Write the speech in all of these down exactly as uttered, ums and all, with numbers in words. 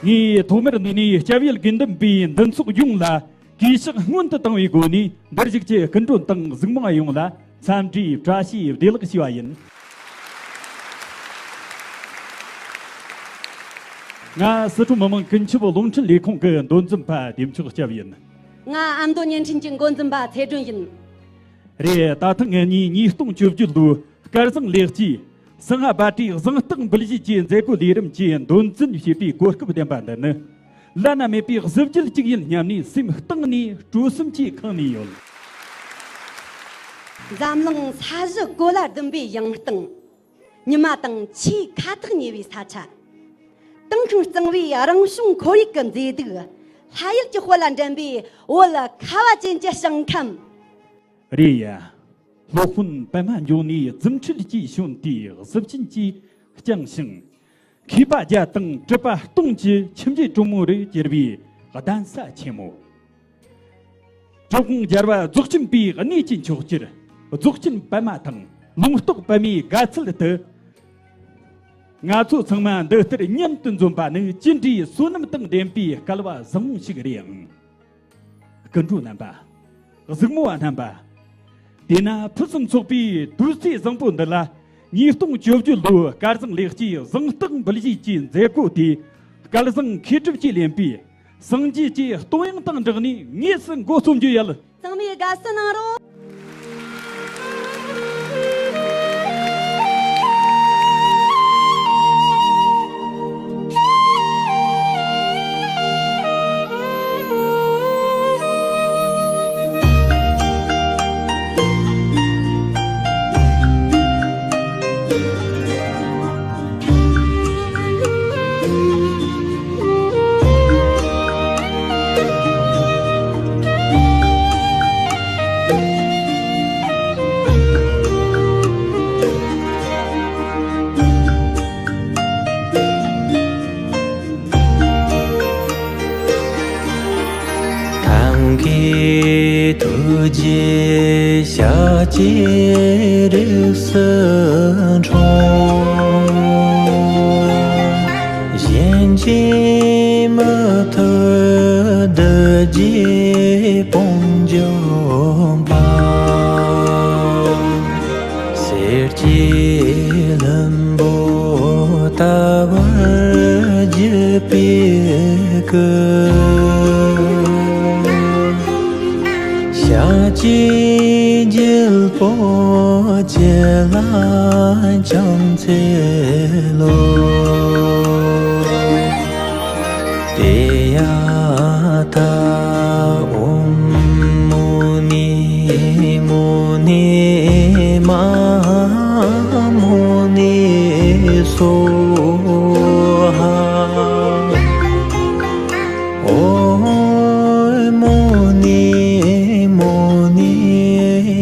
ངས་ཐོག་མར་འདི་ནས་སྐྱབས་ཡུལ་དགེ་འདུན་པའི་འདུ་ཚོགས་ཡོངས་ལ་གུས་ཕྱག་སྔོན་དུ་བཏང་བའི་སྒོ་ནས་འདིར་བཞུགས་ཀྱི་སྐུ་མགྲོན་དང་གཟིགས་མོ་བ་ཡོངས་ལ་འཚམས་འདྲིའི་བཀྲ་ཤིས་བདེ་ལེགས་ཞུ་བ་ཡིན། ང་སི་ཁྲོན་མི་དམངས་ཀུན་ཁྱབ་རླུང་འཕྲིན་ལས་ཁུངས་ཀྱི་མདོ་འཛིན་པ་བདེ་མཆོག་སྐྱབས་ཡིན། ང་ཨ་མདོ་བརྙན་འཕྲིན་གྱི་འགོ་འཛིན་པ་ཚེ་སྒྲོན་ཡིན། རེད། ད་ཐེངས་ངེད་གཉིས་ཉིས་སྟོང་བཅོ་བརྒྱད་ལོའི་སྐལ་བཟང་ལེགས་སྐྱེས་སིང་ཧ་བྷ་ཏྲའི་གཟེངས་རྟགས་འབུལ་བཞེས་ཀྱི་མཛད་སྒོ་ལས་རིམ་གྱི་མདོ་འཛིན་བྱེད་པའི་གོ་སྐབས་ལྡན་པ་འདི་ནི། བླ་ན་མེད་པའི་གཟི་བརྗིད་ཅིག་ཡིན་སྙམ་ནས་སེམས་གཏིང་ནས་སྤྲོ་སེམས་ཀྱིས་ཁེངས་ནས་ཡོད། འཛམ་གླིང་ས་གཞི་གོ་ལ་ཟླུམ་པའི་ཡང་སྟེང་། ཉི་མ་དང་ཆུའི་ཁ་ཐག་ཉེ་བའི་ས་ཆ། ཏིང་ཁང་གཙང་བོའི་རང་བྱུང་ཁོར་ཡུག་གི་མཛེས་སྡུག་ལྷ་ཡུལ་གྱི་དཔལ་ལ་འགྲན་པའི་བོད་ཁ་བ་ཅན་གྱི་ཞིང་ཁམས། རེད་ཡ། སློབ་དཔོན་པདྨ་འབྱུང་གནས་རྫུ་འཕྲུལ་གྱིས་བྱོན་ཏེ་གཟི་བྱིན་གྱིས་བསྐྱངས་ཤིང་། མཁས་པ་བརྒྱ་དང་གྲུབ་པ་སྟོང་གི་ཁྱིམ་རྒྱུད་དྲུང་མོ་རུ་གྱུར་པའི་གདན་ས་ཆེན་མོ། གྲུབ་དབང་རྒྱལ་བ་རྫོགས་ཆེན་པའི་གནས་ཀྱི་མཆོག་གྱུར་རྫོགས་ཆེན་པདྨ་དང་ལུང་རྟོགས་པདྨའི་དགའ་ཚལ་དུ། ང་ཚོ་ཚང་མ་འདི་ལྟར་མཉམ་དུ་འཛོམས་པ་ནི་ཅི་འདྲའི་བསོད་ནམས་དང་ལྡན་པའི་སྐལ་བ་བཟང་བོ་ཞིག་རེད་ཨང་། སྐུ་མགྲོན་རྣམ་པ། གཟིགས་མོ་བ་རྣམ་པ། དེས་ན་ཕུན་སུམ་ཚོགས་པའི་དུས་ཚེས་བཟང་པོ་འདི་ལ། ཉིས་སྟོང་བཅོ་བརྒྱད་ལོའི་སྐལ་བཟང་ལེགས་སྐྱེས་གཟེངས་རྟགས་འབུལ་བཞེས་ཀྱི་མཛད་སྒོ་དེ། སྐལ་བཟང་མཁས་གྲུབ་ཀྱིས་ལེན་པའི་སངས་རྒྱས་ཀྱི་བསྟོད་དབྱངས་དང་སྦྲགས་ནས་དངོས་སུ་འགོ་རྩོམ་རྒྱུ་ཡོད། ཚང་མས་དགའ་བསུ་གནང་རོགས། ཐབས་མཁས་ཐུགས་རྗེས་ཤཱཀྱའི་རིགས་སུ་འཁྲུངས། གཞན་གྱིས་མི་ཐུབ་བདུད་རྩིའི་དཔུང་འཇོམས་པ། སེར་སྐྱའི་ལྷུན་པོ་ལྟ་བུར་བརྗིད་པའི་སྐུ། ཤཱཀྱའི་རྒྱལ་པོ་བྱེ་ལ་ཅང་ཚེ་ལོ། ཏདྱ་ཐཱ། ཨོཾ་མུ་ནི་མུ་ནི་མ་ཧཱ་མུ་ནི་སྭཱ་ཧཱ། ཨོཾ་མུ་ནི་མུ་ནི་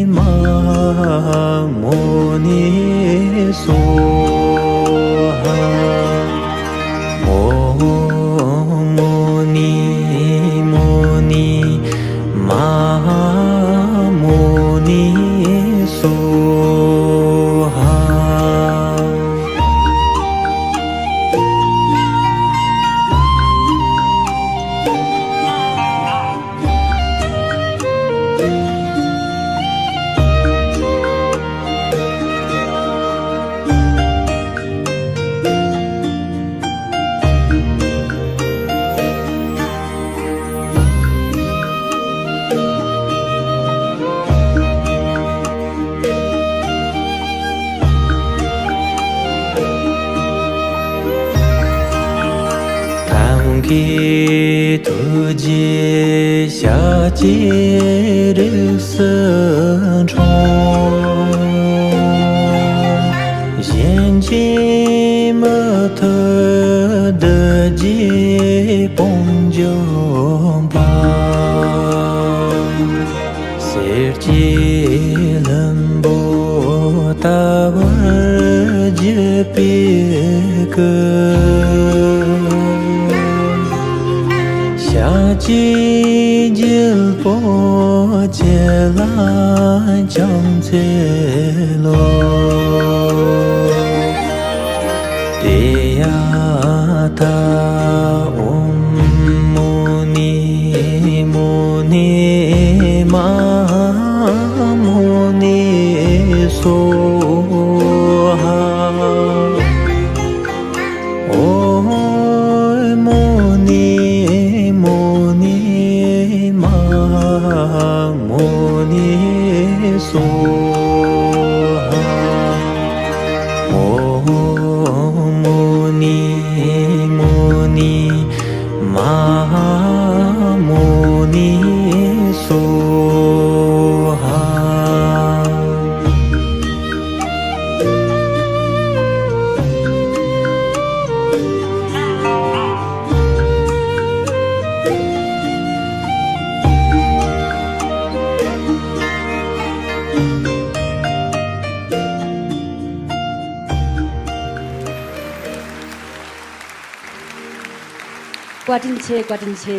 མ་ཧཱ་མུ་ནི་སྭཱ་ཧཱ། ཨོཾ་མུ་ནི་མུ་ནི་མ་ཧཱ་མུ་ནི་སྭཱ་ཧཱ། ཐབས་མཁས་ཐུགས་རྗེས་ཤཱཀྱའི་རིགས་སུ་འཁྲུངས། གཞན་གྱིས་མི་ཐུབ་བདུད་རྩིའི་དཔུང་འཇོམས་པ། སེར་སྐྱའི་ལྷུན་པོ་ལྟ་བུར་བརྗིད་པའི་སྐུ། ཤཱཀྱའི་རྒྱལ་པོ་བྱེ་ལ་ཅང་ཚེ་ལོ། ཏདྱ་ཐཱ། ཨོ། མ་མོ་ནི་སོ་ཧ། བཀའ་དྲིན་ཆེ། བཀའ་དྲིན་ཆེ།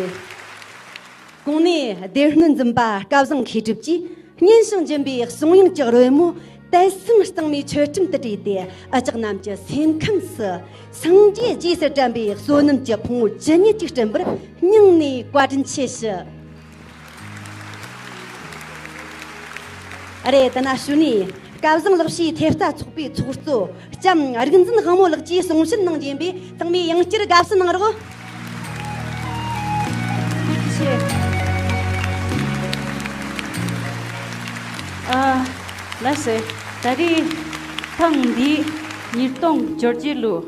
གོང་ནས་སྡེ་སྣོད་འཛིན་པ་སྐལ་བཟང་མཁས་གྲུབ་ཀྱིས་སྙན་ཞིང་འཇམ་པའི་གསུང་དབྱངས་ཀྱི་རོལ་མོ་དད་སེམས་གཙང་མའི་ཆོས་ཁྲིམས་དུ་བྲིས་ཏེ། འུ་ཅག་རྣམས་ཀྱི་སེམས་ཁམས་སུ་སངས་རྒྱས་རྗེས་སུ་དྲན་པའི་བསོད་ནམས་ཀྱི་ཕུང་པོ་ཇི་སྙེད་ཅིག་བསྐྲུན་པར་སྙིང་ནས་བཀའ་དྲིན་ཆེ་ཞུ། རེད། དེ་ན་ཞུ་ནས་སྐལ་བཟང་ལགས་ཀྱིས་ཐེབས་རྩ་ཚོགས་པའི་ཚོགས་གཙོ་ལྕམ་རིག་འཛིན་དབང་མོ་ལགས་ཀྱིས་གསུང་བཤད་གནང་རྒྱུ་ཡིན་པས། ཚང་མས་ཡང་བསྐྱར་དགའ་བསུ་གནང་རོགས། ཐུགས་རྗེ་ཆེ། ཨ། ལགས་སེ། ད་རེས་ཐེངས་འདིའི་ཉིས་སྟོང་བཅོ་བརྒྱད་ལོའི་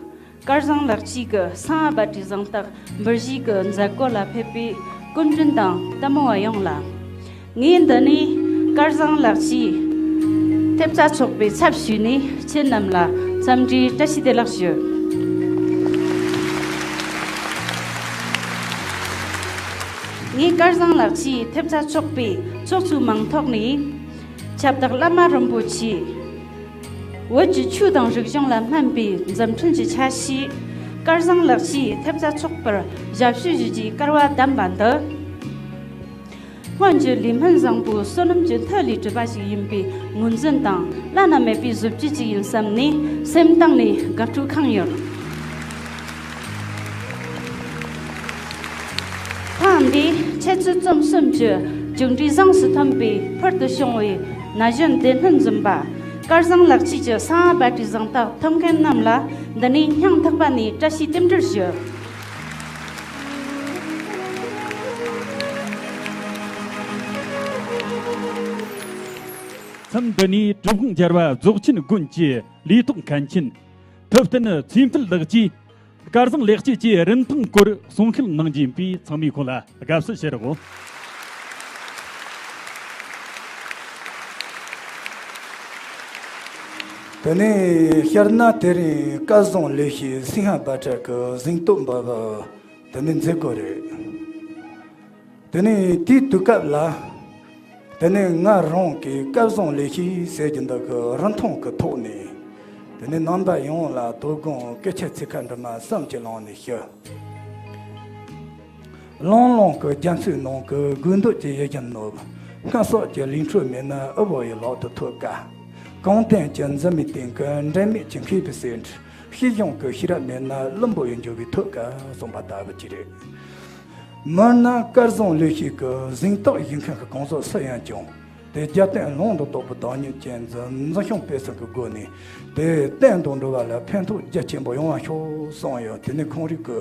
སྐལ་བཟང་ལགས་ཀྱིས་གི་སངས་པ་ཏྲའི་གཟེངས་རྟགས་འབུལ་བཞེས་ཀྱི་མཛད་སྒོ་ལ་ཕེབས་པའི་སྐུ་མགྲོན་དང་ལྟད་མོ་བ་ཡོངས་ལ། ངས་འདི་ནས་སྐལ་བཟང་ལགས་ཀྱིས་ཐེབས་རྩ་ཚོགས་པའི་ཚབ་ཞུས་ནས་ཁྱེད་རྣམས་ལ་འཚམས་འདྲིའི་བཀྲ་ཤིས་བདེ་ལེགས་ཞུ། ངས་སྐལ་བཟང་ལགས་ཀྱིས་ཐེབས་རྩ་ཚོགས་པའི་ཚོགས་གཙོའི་མིང་ཐོག་ནས་ཁྱབ་བདག་བླ་མ་རིན་པོ་ཆེ། བོད་ཀྱི་ཆོས་དང་རིག་གཞུང་ལ་སྨན་པའི་མཛད་འཕྲིན་གྱི་ཆ་ཤས། སྐལ་བཟང་ལགས་ཀྱིས་ཐེབས་རྩ་ཚོགས་པར་ཞབས་ཞུ་ཞུ་རྒྱུའི་སྐལ་བ་བདམས་པ་འདི། སྔོན་གྱི་ལས་སྨོན་བཟང་པོའི་བསོད་ནམས་ཀྱི་མཐུ་ལས་གྲུབ་པ་ཞིག་ཡིན་པའི་ངོས་འཛིན་དང་བླ་ན་མེད་པའི་གཟི་བརྗིད་ཅིག་ཡིན་བསམ་ནས་སེམས་གཏིང་ནས་དགའ་སྤྲོ་ཁེངས་ཡོད། ཐེངས་འདིའི་ཆེད་ཚུལ་རྩོམ་གསུམ་གྱི་མཇུག་འབྲས་གཟེངས་སུ་ཐོན་པའི་ཕུལ་དུ་བྱུང་བའི་ན་གཞོན་སྡེ་སྣོད་འཛིན་པ་སྐལ་བཟང་ལགས་བཅས་ཀྱི་སངས་པ་ཏྲའི་གཟེངས་རྟགས་ཐོབ་མཁན་རྣམས་ལ་འདི་ནས་སྙིང་ཐག་པ་ནས་བཀྲ་ཤིས་རྟེན་འབྲེལ་ཞུ། མཚམས་འདི་ནས་གྲུབ་དབང་རྒྱལ་བ་རྫོགས་ཆེན་དགོན་གྱི་ལས་ཐོག་མཁན་ཆེན་ཐུབ་བསྟན་ཚེ་འཕེལ་ལགས་ཀྱིས་སྐལ་བཟང་ལེགས་སྐྱེས་ཀྱི་རིན་ཐང་སྐོར་གསུང་བཤད་གནང་རྒྱུ་ཡིན་པས་ཚང་མས་ཁོང་ལ་དགའ་བསུ་ཞུ་རོགས། དེ་ནས་ཤར་ན་དེ་རིང་སྐལ་བཟང་ལེགས་བཤད་སིང་ཧ་བྷ་དྲ་གི་གཟེངས་བསྟོད་འབུལ་བ་དེ་ནས་མཛད་སྒོ་རེད། དེ་ནས་དེའི་དུས་སྐབས་ལ། དེ་ནས་ང་རང་གིས་སྐལ་བཟང་ལེགས་བཤད་ཟེར་རྒྱུ་འདི་གི་རིན་ཐང་གི་ཐོག་ནས། དེ་ནས་རྣམ་པ་ཡོངས་ལ་དོ་དགོང་སྐད་ཆ་ཚིག་ཁ་འདྲི་མ་གསུམ་གྱི་ལམ་ནས་ཞུ། ལང་ལང་གི་རྒྱ་མཚོའི་ནང་གི་དགོས་འདོད་ཀྱི་ཡིད་བཞིན་ནོར། སྔར་སོགས་ཀྱི་ལས་འཕྲོ་མེད་ན་ཨུ་བོ་ཡི་ལག་ཏུ་ཐོབ་དཀའ། གོང་དོན་གྱི་འཛིན་མའི་སྟེང་གི་འབྲལ་མེད་ཀྱི་མཁས་པའི་སེམས། ཤེས་བྱུང་གི་ཤེས་རབ་མེད་ན་བླུན་པོ་ཡི་འགྱོ་བའི་ཐོབ་དཀའ་གསུངས་པ་ལྟ་བུ་ཅིག་རེད། མིན་ན་སྐལ་བཟང་ལེགས་བཤད་ཀྱི་གཟེངས་རྟགས་ཞུ་མཁན་གྱི་གང་ཟག་སུ་ཡིན་ཀྱང་། དེ་རྒྱབ་རྟེན་ལུང་དང་རྟོགས་པའི་བདག་ཉིད་ཅན་འཛིན་འཛིན་སྐྱོང་སྤེལ་གསུམ་གྱི་སྒོ་ནས་དེ་བསྟན་དང་འགྲོ་བ་ལ་ཕན་ཐོགས་རྒྱ་ཆེན་པོ་ཡོང་བ་ཤོག་གསུངས་ཡོད། དེ་ནས་ཁོང་རིགས་ཀྱི་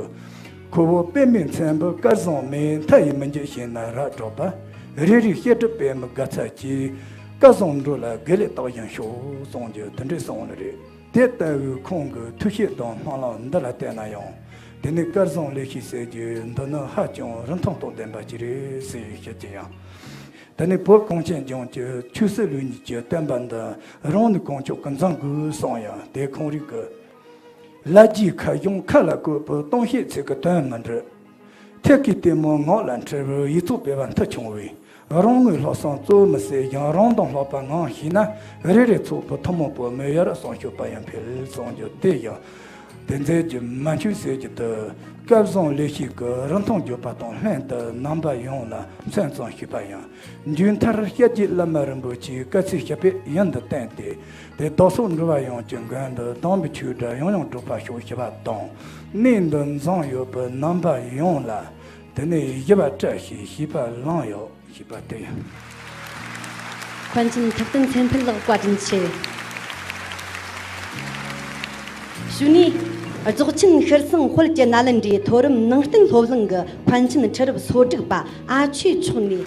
ཁོ་བོ་པདྨའི་ཚེམ་བུ་སྐལ་བཟང་མའི་མཐའ་ཡས་མི་འཇིགས་ཞིང་ན་རབ་གྲགས་པ། རེ་རེ་བཤད་སྒྲུབ་པད་མོའི་དགའ་ཚལ་གྱི་སྐལ་བཟང་འགྲོ་ལ་དགེ་ལེགས་རྟགས་བཞིན་ཤོག་གསུངས་རྒྱུ་དེ་འདྲའི་གསུངས་ནི་རེད། དེ་ལྟ་བུའི་ཁོང་གི་ཐུགས་བསྐྱེད་དང་སྨོན་ལམ་འདི་ལ་བརྟེན་ན་ཡང་། དེ་ནི་སྐལ་བཟང་ལེགས་བཤད་ཟེར་རྒྱུ་འདི་ནི་ཧ་ཅང་རིན་ཐང་དང་ལྡན་པ་ཅིག་རེད་ཟེར་བཤད་ཀྱི་ཡང་། དེ་ནི་བོད་གངས་ཅན་ལྗོངས་ཀྱི་ཆོས་སྲིད་ལུགས་གཉིས་ཀྱི་བསྟན་པ་འདི་རང་ནུས་གང་ལྕོགས་ཀྱིས་འཛིན་དགོས་གསུངས་ཡང་དེ་ཁོང་རིགས་ཀྱི། ལ་རྒྱའི་ཁ་གཞུང་ཁ་ལ་བཀོད་པའི་སྟོང་བཤད་ཚིག་གི་དོན་མི་འགྲུབ། ཐད་ཀའི་ལྟད་མོ་ངག་ལ་འཁྲིལ་བའི་ཡིག་ཚོགས་སྤེལ་བ་མཐུ་ཆུང་བས། རང་ངོས་ལྷག་བསམ་གཙོ་བོ་མི་སྲིད་ཀྱང་རང་དང་ལྷག་པ་ངང་ཤེས་ན་རེ་རེ་ཚོགས་པའི་ཐུན་མོང་པོ་མི་ཡར་སོང་སྤྱོད་པ་ཡང་འཕེལ་གསུངས་རྒྱུ་དེ་ཡང་། དེ་མཛད་རྒྱུ་མ་མཆིས་ཟེར་རྒྱུ་དེ་སྐལ་བཟང་ལེགས་བཤད་ཀྱི་རིན་ཐང་བརྗོད་པ་དང་ལྷན་དུ་རྣམ་པ་ཡོངས་ལ་མཚན་ཙམ་ཞུས་པ་ཡིན། མཇུག་མཐར་སྐྱབས་རྗེ་བླ་མ་རིན་པོ་ཆེའི་བཀའ་ཚིགས་ཞབས་པད་ཡུན་དུ་བརྟན་ཏེ། དེ་བདག་སོགས་འགྲོ་བ་ཡོངས་ཀྱི་མགོན་དུ་དམ་པའི་ཆོས་སྒྲ་ཡང་ཡང་སྒྲོག་པར་ཤོག་ཞུ་བ་དང་། གནས་འདི་འཛོམས་ཡོད་པའི་རྣམ་པ་ཡོངས་ལ་དེ་ནས་ཞུ་བ་བཀྲ་ཤིས་ཞེས་པ་ལང་ཡོད་ཞེས་པ་སྟེ། མཁན་ཆེན་ཐུབ་བསྟན་ཚེ་འཕེལ་ལགས་བཀའ་དྲིན་ཆེ། གཞུག་ནས་རྫོགས་ཆེན་ཤྲཱི་སེང་དཔལ་གྱི་ནཱ་ལེནྡྲའི་མཐོ་རིམ་ནང་བསྟན་སློབ་གླིང་གི་མཁན་ཆེན་ཁྲི་རབས་སོ་དྲུག་པ་ཨ་ཆོས་མཆོག་ནས།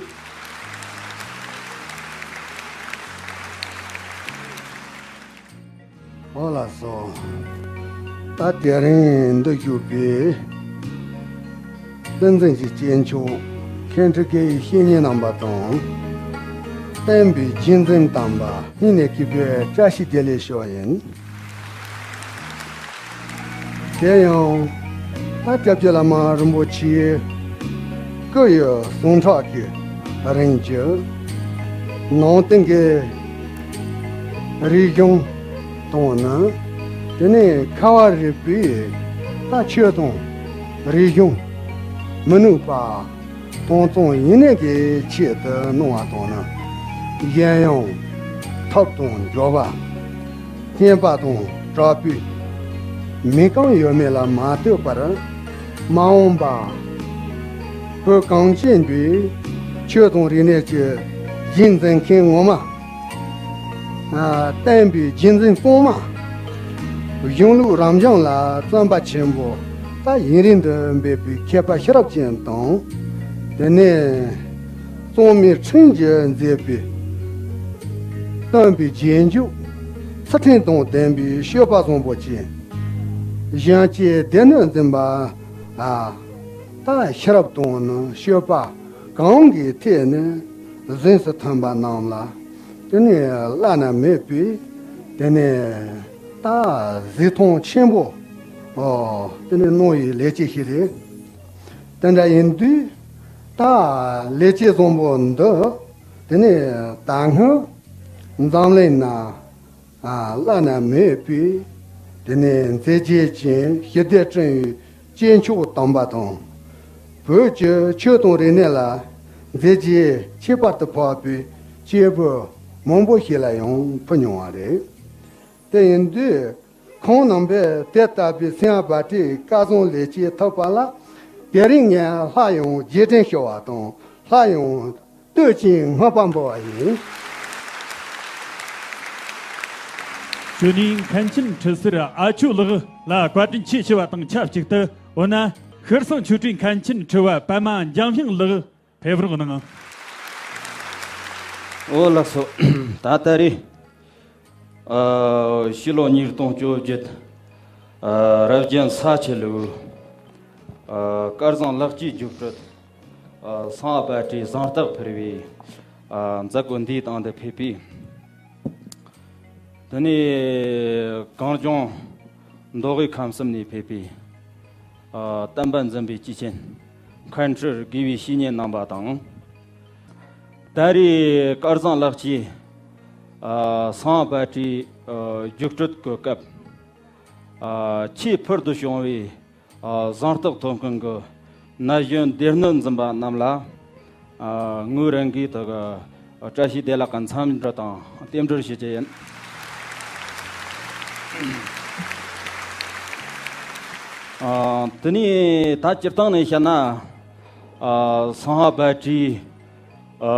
འོ་ལགས་སོ། ད་དེ་རིང་འདི་བཞུགས་པའི་ བསྟན་འཛིན་གྱི་སྐྱེས་མཆོག་མཁན་ཁྲི་ཀེ་ཡི་བཤེས་གཉེན་རྣམ་པ་དང་། བསྟན་པའི་རྒྱུན་འཛིན་དམ་པ་སྙིང་ནས་གུས་པའི་བཀྲ་ཤིས་བདེ་ལེགས་ཞུ་བ་ཡིན། དེ་ཡང་ད་སྐྱབས་རྗེ་བླ་མ་རིན་པོ་ཆེའི་སྐུ་ཡི་ཟུངས་ཁྲག་གི་རིན་གྱི་ནང་བསྟན་གྱི་རིག་གཞུང་དང་ནི། དེ་ནས་ཁ་བ་རི་པའི་ད་ཆོས་དང་རིག་གཞུང་མི་ནུབ་པ་དྭངས་གཙང་ཡིན་གནས་ཀྱི་ཆེད་དུ་གནང་བ་དང་ནི། གཞན་ཡང་ཐབས་དང་འབྱོར་པ། སྙན་པ་དང་དྲག་པོས་མི་གང་ཡོད་མེད་ལ་མ་ལྟོས་པར། མ་འོངས་པ་བོད་གངས་ཅན་པའི་ཆོས་དང་རིག་གནས་ཀྱི་རྒྱུན་འཛིན་མཁན་ངོ་མ། ཨ། བསྟན་པའི་རྒྱུན་འཛིན་གཙང་མ། གཞུང་ལུགས་རབ་འབྱམས་ལ་བརྩོན་པ་ཆེན་པོ་ད་ཡུན་རིང་དུ་འབད་པའི་མཁས་པ་ཤེས་རབ་ཅན་དང་། དེ་ནས་གཙང་མའི་ཁྲིམས་ཀྱིས་མཛེས་པའི་སྟོན་པའི་རྗེས་འཇུག་ཚུལ་ཁྲིམས་དང་ལྡན་པའི་སྤྱོད་པ་བཟང་པོ་ཅན། གཞོན་སྐྱེས་སྡེ་སྣོད་འཛིན་པ། ཨ། ད་ཤེས་རབ་དང་ནི་སྤྱོད་པ་གང་གི་ཐད་ནས་གཟེངས་སུ་ཐོན་པ་རྣམས་ལ། དེ་ནས་བླ་ན་མེད་པའི་དེ་ནས་ད་གཟིགས་མཐོང་ཆེན་པོ། ཨོ། དེ་ནས་གནང་བའི་ལེགས་སྐྱེས་ཤིག་རེད། དེ་འདྲ་ཡིན་དུས་ད་ལེགས་སྐྱེས་བཟང་པོ་འདི་དེ་ནས་ད་སྔོན་འཛམ་གླིང་ན། ཨ། བླ་ན་མེད་པའི་དེ་ནས་མཛད་རྗེས་ཅན་ཞི་བདེ་བསྐྲུན་པའི་སྐྱེས་མཆོག་དམ་པ་དང་། བོད་ཀྱི་ཆོས་དང་རིག་གནས་ལ་མཛད་རྗེས་ཁྱད་པར་དུ་འཕགས་པའི་སྐྱེས་བུ་མང་པོ་ཞིག་ལ་ཡང་ཕུལ་མྱོང་བ་རེད། དེ་ཡིན་དུས་ཁོང་རྣམ་པས་དེ་ལྟ་བུའི་སེམས་དཔའ་བཀྲའི་སྐལ་བཟང་ལེགས་སྐྱེས་ཐོབ་པ་ལ་དེ་རིང་ངས་སླར་ཡང་རྗེས་དྲན་ཞུ་བ་དང་། སླར་ཡང་བསྟོད་ཅིང་བསྔགས་པ་འབུལ་བ་ཡིན། གཞུག་ནས་མཁན་ཆེན་ཁྲི་ཟུར་ཨ་ཆོས་ལགས་ལ་བཀའ་དྲིན་ཆེ་ཞུ་བ་དང་ཆབས་ཅིག་ཏུ། འོ་ན་ཤྲི་སེང་ཆོས་གྲོས་མཁན་ཆེན་ཁྲི་བ་པདྨ་འཇམ་དབྱངས་ལགས་ཕེབས་རོགས་གནང་། འོ་ལགས་སོ། ད་ལྟ་རེད། ཨ། ཕྱི་ལོ་ཉིས་སྟོང་བཅོ་བརྒྱད། ཨ། རབ་བརྟན་ས་ཆེ་ལུགས། ཨ། དཀར་བཟང་ལེགས་སྐྱེས་རྒྱུགས་སྤྲོད། ཨ། སེམས་དཔའ་བཀྲའི་གཟེངས་རྟགས་ཕུལ་བའི། ཨ། མཛད་སྒོ་འདིའི་སྟེང་དུ་ཕེབས་པའི། དེ་ནས་གངས་ལྗོངས་མདོ་དབུས་ཁམས་གསུམ་ནས་ཕེབས་པའི། ཨ། བསྟན་པ་འཛིན་པའི་སྐྱེས་ཆེན་མཁན་སྤྲུལ་དགེ་བའི་བཤེས་གཉེན་རྣམ་པ་དང་། ད་རེས་དཀར་བཟང་ལེགས་སྐྱེས། ཨ། སེམས་དཔའ་བཀྲའི། ཨ། རྒྱུགས་སྤྲོད་ཀྱི་སྐབས། ཨ། ཆེས་ཕུལ་དུ་བྱུང་བའི། ཨ། གཟེངས་རྟགས་ཐོབ་མཁན་གྱི་ན་གཞོན་སྡེ་སྣོད་འཛིན་པ་རྣམས་ལ། ཨ། ངོས་རང་གིས་དེ་གི་བཀྲ་ཤིས་བདེ་ལེགས་ཀྱི་འཚམས་འདྲི་དང་རྟེན་འབྲེལ་ཞུ་རྒྱུ་ཡིན། ཨ། དེ་ནས་ད་སྤྱིར་བཏང་ནས་བཤད་ན། ཨ། སེམས་དཔའ་བཀྲའི། ཨ།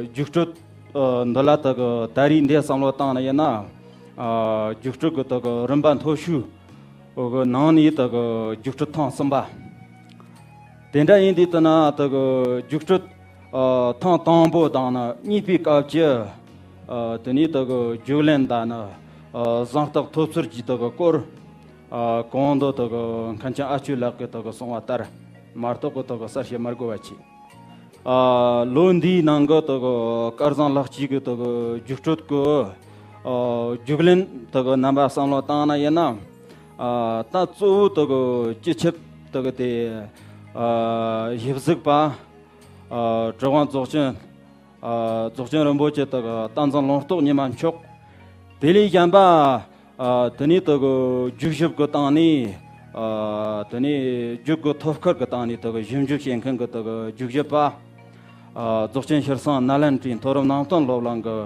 རྒྱུགས་སྤྲོད། ཨ། འདི་ལ་དེ་གི་ད་རེས་འདི་བསམ་བློ་བཏང་ནས་ཡིན་ན། ཨ། རྒྱུགས་སྤྲོད་ཀྱི་དེ་གི་རིམ་པ་མཐོ་ཤོས་ཀྱི་ནང་ནས་དེ་གི་རྒྱུགས་སྤྲོད་ཐེངས་གསུམ་པ། དེ་འདྲ་ཡིན་དུས་དེ་ན་དེ་གི་རྒྱུགས་སྤྲོད། ཨ། ཐེངས་དང་པོ་དང་ནི་གཉིས་པའི་སྐབས་ཀྱི། ཨ། དེ་ནས་དེ་གི་རྒྱུགས་ལེན་དང་ནི། ཨ། གཟེངས་རྟགས་ཐོབ་ཚུལ་གྱི་དེ་གི་སྐོར། ཨ། གོང་དུ་དེ་གི་མཁན་ཆེན་ཨ་ཆོས་ལགས་ཀྱིས་དེ་གི་གསུངས་པ་ལྟར་མ་གཏོགས་ཀྱི་དེ་གི་གསལ་བཤད་མི་དགོས་པ་བྱས། ཨ། ལོ་འདིའི་ནང་གི་དེ་གི་དཀར་བཟང་ལེགས་སྐྱེས་ཀྱི་དེ་གི་རྒྱུགས་སྤྲོད་ཀྱི། ཨ། རྒྱུགས་ལེན་དེ་གི་རྣམ་པ་བསམ་བློ་བཏང་ན་ཡིན་ན། ཨ། ད་གཙོ་བོ་དེ་གི་སྤྱི་ཁྱབ་དེ་གི་དེ། ཨ། ཞིབ་གཟིགས་པ། ཨ། གྲུབ་དབང་རྫོགས་ཆེན། ཨ། རྫོགས་ཆེན་རིན་པོ་ཆེ་དེ་གི་བསྟན་འཛིན་ལུང་རྟོགས་ཉི་མ་མཆོག་དེ་ལས་གཞན་པ། ཨ། དེ་ནས་དེ་གི་རྒྱུགས་ཞིབ་ཀྱི་སྟེང་ནས། ཨ། དེ་ནས་རྒྱུགས་ཀྱི་ཐོབ་སྐལ་གྱི་སྟེང་ནས་དེ་གི་ཞིབ་འཇུག་བྱེད་མཁན་གྱི་དེ་གི་རྒྱུགས་ཞིབ་པ། ཨ། རྫོགས་ཆེན་ཤྲི་སེང་ནཱ་ལེནྡྲའི་མཐོ་རིམ་ནང་བསྟན་སློབ་གླིང་གི།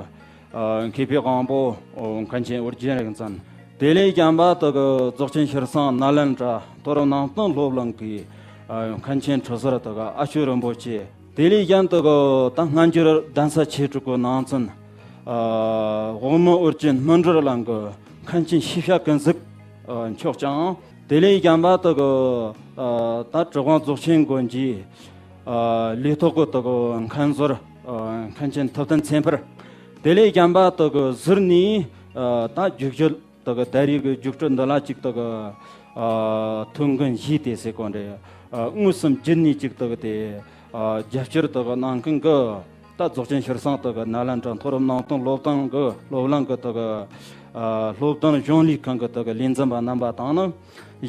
ཨ། མཁས་པའི་དབང་པོ་མཁན་ཆེན་ཨོ་རྒྱན་རིག་འཛིན། དེ་ལས་གཞན་པ་དེ་གི་རྫོགས་ཆེན་ཤྲི་སེང་ནཱ་ལེནྡྲ་མཐོ་རིམ་ནང་བསྟན་སློབ་གླིང་གི། ཨ། མཁན་ཆེན་ཁྲི་ཟུར་དེ་གི་ཨ་ཆོས་རིན་པོ་ཆེ། དེ་ལས་གཞན་དེ་གི་ད་སྔ་འགྱུར་གདན་ས་ཆོས་དྲུག་གི་ནང་ཚན། ཨ། དབུ་མའི་ཨོ་རྒྱན་སྨིན་གྲོལ་གླིང་གི་མཁན་ཆེན་ཤེས་བྱ་ཀུན་གཟིགས། ཨ། མཆོག་ཀྱང་། དེ་ལས་གཞན་པ་དེ་གི། ཨ། ད་གྲུབ་དབང་རྫོགས་ཆེན་དགོན་གྱི། ཨ། ལས་ཐོག་གི་དེ་གི་མཁན་ཟུར། ཨ། མཁན་ཆེན་ཐུབ་བསྟན་ཚེ་འཕེལ། དེ་ལས་གཞན་པ་དེ་གི་ཟུར་ནས། ཨ། ད་རྒྱུགས་སྤྲོད། དེ་གི་ད་རེས་ཀྱི་རྒྱུགས་སྤྲོད་འདི་ལ་གཅིག་དེ་གི། ཨ། ཐུགས་འགན་བཞེས་ཏེ་ཟེར་གོ་འདྲ། ཨ་དངོས་སུ་བརྒྱུད་ནས་ཅིག་དག་དེ་ཨ་རྒྱབ་སྐྱོར་དག་གནང་མཁན་གི་ད་རྫོགས་ཆེན་ཤྲཱི་སེང་དག་ནཱ་ལེནྡྲ་མཐོ་རིམ་ནང་བསྟན་སློབ་གླིང་གི་སློབ་གླིང་གི་དག་ཨ་སློབ་སྟོན་གཞུང་ལས་ཁང་གི་དག་ལས་འཛིན་པ་རྣམ་པ་དང་ནི།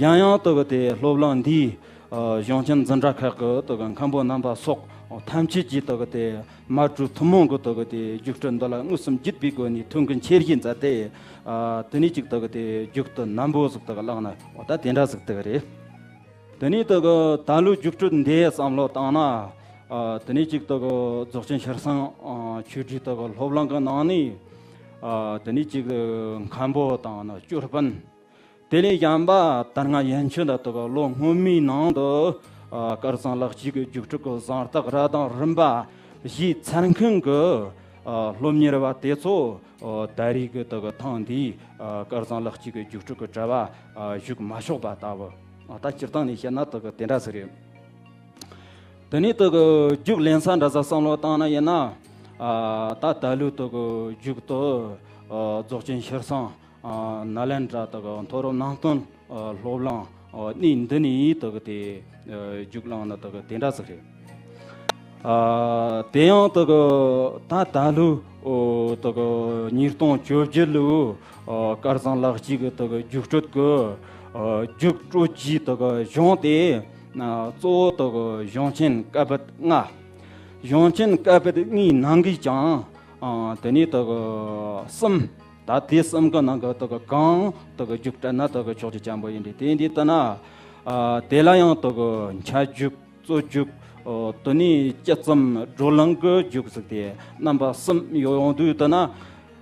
ཡང་ཡང་དག་དེ་སློབ་གླིང་འདིའི་ཨ་གཞུང་ཆེན་འཛིན་གྲྭ་ཁག་གི་དག་མཁན་པོ་རྣམ་པ་སོགས་ཐམས་ཅད་ཀྱིས་དག་དེ་མ་གྲོས་ཐུན་མོང་གི་དག་དེ་རྒྱུགས་སྤྲོད་འདི་ལ་དངོས་སུ་བརྒྱུད་པའི་སྒོ་ནས་ཐུགས་འགན་ཆེ་བཞེས་མཛད་དེ། ཨ་དེ་ནས་ཅིག་དག་དེ་རྒྱུགས་སྤྲོད་རྣམ་པོ་ཟིག་དག་བླངས་ན་འོ་ད་དེ་འདྲ་ཟིག་དག་རེད། དེ་ནས་དག་ད་ལོའི་རྒྱུགས་སྤྲོད་འདི་བསམ་བློ་བཏང་ན། ཨ་དེ་ནས་ཅིག་དག་རྫོགས་ཆེན་ཤྲཱི་སེང་ཨ་ཆོས་སྒྲོན་དག་སློབ་གླིང་གི་ནང་ནས་ཨ་དེ་ནས་ཅིག་མཁན་པོ་དང་ནི་ཅོ་སྤུན། དེ་ལས་གཞན་པ་ད་སྔ་ཡན་ཆོད་ད་དག་ལོ་སྔོན་མའི་ནང་དུ་ཨ་སྐལ་བཟང་ལག་སྐྱེས་ཀྱི་རྒྱུགས་སྤྲོད་ཀྱི་གཟེངས་རྟགས་ར་དང་རིམ་པ་བཞེས་ཚར་མཁན་གྱི་ཨ་སློབ་གཉེར་བ་དེ་ཚོ་ཨ་ད་རེས་ཀྱི་དག་ཐེངས་འདིའི་ཨ་སྐལ་བཟང་ལག་སྐྱེས་ཀྱི་རྒྱུགས་སྤྲོད་ཀྱི་གྲྭ་བ་ཨ་ཞུགས་མ་ཆོག་པ་ལྟ་བུ། ཨ་ད་སྤྱིར་བཏང་ནས་བཤད་ན་དག་དེ་འདྲ་ཟིག་རེད། དེ་ནས་དག་རྒྱུགས་ལེན་ས་འདྲ་ས་བསམ་བློ་བཏང་ན་ཡིན་ན། ཨ་ད་ད་ལོའི་དག་རྒྱུགས་དུ་ཨ་རྫོགས་ཆེན་ཤྲཱི་སེང་ཨ་ནཱ་ལེནྡྲ་དག་མཐོ་རིམ་ནང་བསྟན་ཨ་སློབ་གླིང་ཨ་གནས་འདི་ནས་དག་དེ་ཨ་རྒྱུགས་བླངས་ན་དག་དེ་འདྲ་ཟིག་རེད། ཨ་དེ་ཡང་དག་ད་ད་ལོའི་ཨོ་དག་ཉིས་སྟོང་བཅོ་བརྒྱད་ལོའི་ཨ་སྐལ་བཟང་ལག་སྐྱེས་ཀྱི་དག་རྒྱུགས་སྤྲོད་ཀྱི་ཨ་རྒྱུགས་སྤྲོད་ཀྱི་དག་གཞུང་དེ་ཨ་གཙོ་བོ་དག་གཞུང་ཆེན་བཀའ་པོད་ལྔ། གཞུང་ཆེན་བཀའ་པོད་ལྔའི་ནང་གི་ཀྱང་ཨ་དེ་ནས་དག་གསུམ། ད་དེ་གསུམ་གི་ནང་གི་དག་གང་དག་རྒྱུགས་སྤྲད་ན་དག་ཆོག་རྒྱུ་ཅན་པོ་ཡིན་དེ། དེ་འདི་ལྟ་ན་ཨ་དེ་ལ་ཡང་དག་འཆད་རྒྱུགས། རྩོད་རྒྱུགས། ཨོ་དེ་ནས་སྤྱི་ཙམ་བགྲོ་གླེང་གི་རྒྱུགས་ཟིག་དེ་རྣམ་པ་གསུམ་ཡོད་ཡོང་དུས་ལྟ་ན།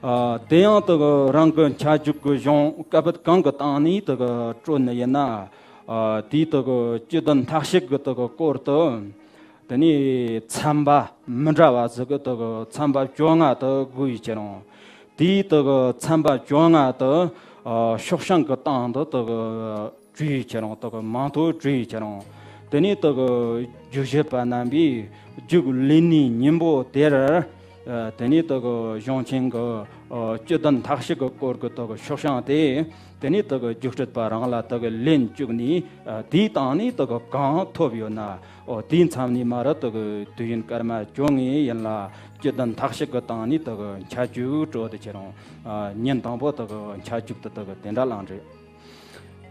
ཨ་དེ་ཡང་དག་རང་གི་འཆད་རྒྱུགས་ཀྱི་གཞུང་བཀའ་པོད་གང་གི་སྟེང་ནས་དག་སྤྲོད་ནི་ཡིན་ན། ཨ་དེའི་དག་སྤྱི་དོན་ཐ་ཤལ་གྱི་དག་སྐོར་དུ། དེ་ནས་ཚན་པ་མི་འདྲ་བ་ཟིག་གི་དག་ཚན་པ་བཅོ་ལྔ་དག་དགོས་ཡི་ཁྱེར་རུང་། དེའི་དག་ཚན་པ་བཅོ་ལྔ་དག་ཨ་ཤོག་བྱང་གི་སྟེང་དུ་དག་བྲིས་ཁྱེར་རུང་། དག་མིང་ཐོ་བྲིས་ཁྱེར་རུང་། དེ་ནས་དག་རྒྱུགས་ཞུགས་པ་རྣམ་པས་རྒྱུགས་ལེན་ནུས་ཉིན་པོ་དེར། ཨ་དེ་ནས་དག་གཞུང་ཆེན་གྱི་ཨ་སྤྱི་དོན་ཐ་ཤལ་གྱི་སྐོར་གྱི་དག་ཤོག་བྱང་དེ། དེ་ནས་དག་རྒྱུགས་སྤྲོད་པ་རང་ལ་དག་ལེན་བཅུག་ནས། ཨ་དེའི་སྟེང་ནས་དག་གང་ཐོབ་ཡོད་ན། ཨོ་དེའི་མཚམས་ནས་མར་དག་དུས་ཡུན་སྐར་མ་བཅོ་ལྔའི་ཡན་ལ་སྤྱི་དོན་ཐ་ཤལ་གྱི་སྟེང་ནས་དག་འཆད་རྒྱུགས་སྤྲོད་དེ་ཁྱེར་རུང་། ཨ་ཉིན་དང་པོ་དག་འཆད་རྒྱུགས་དེ་དག་དེ་འདྲ་བླངས་རེད།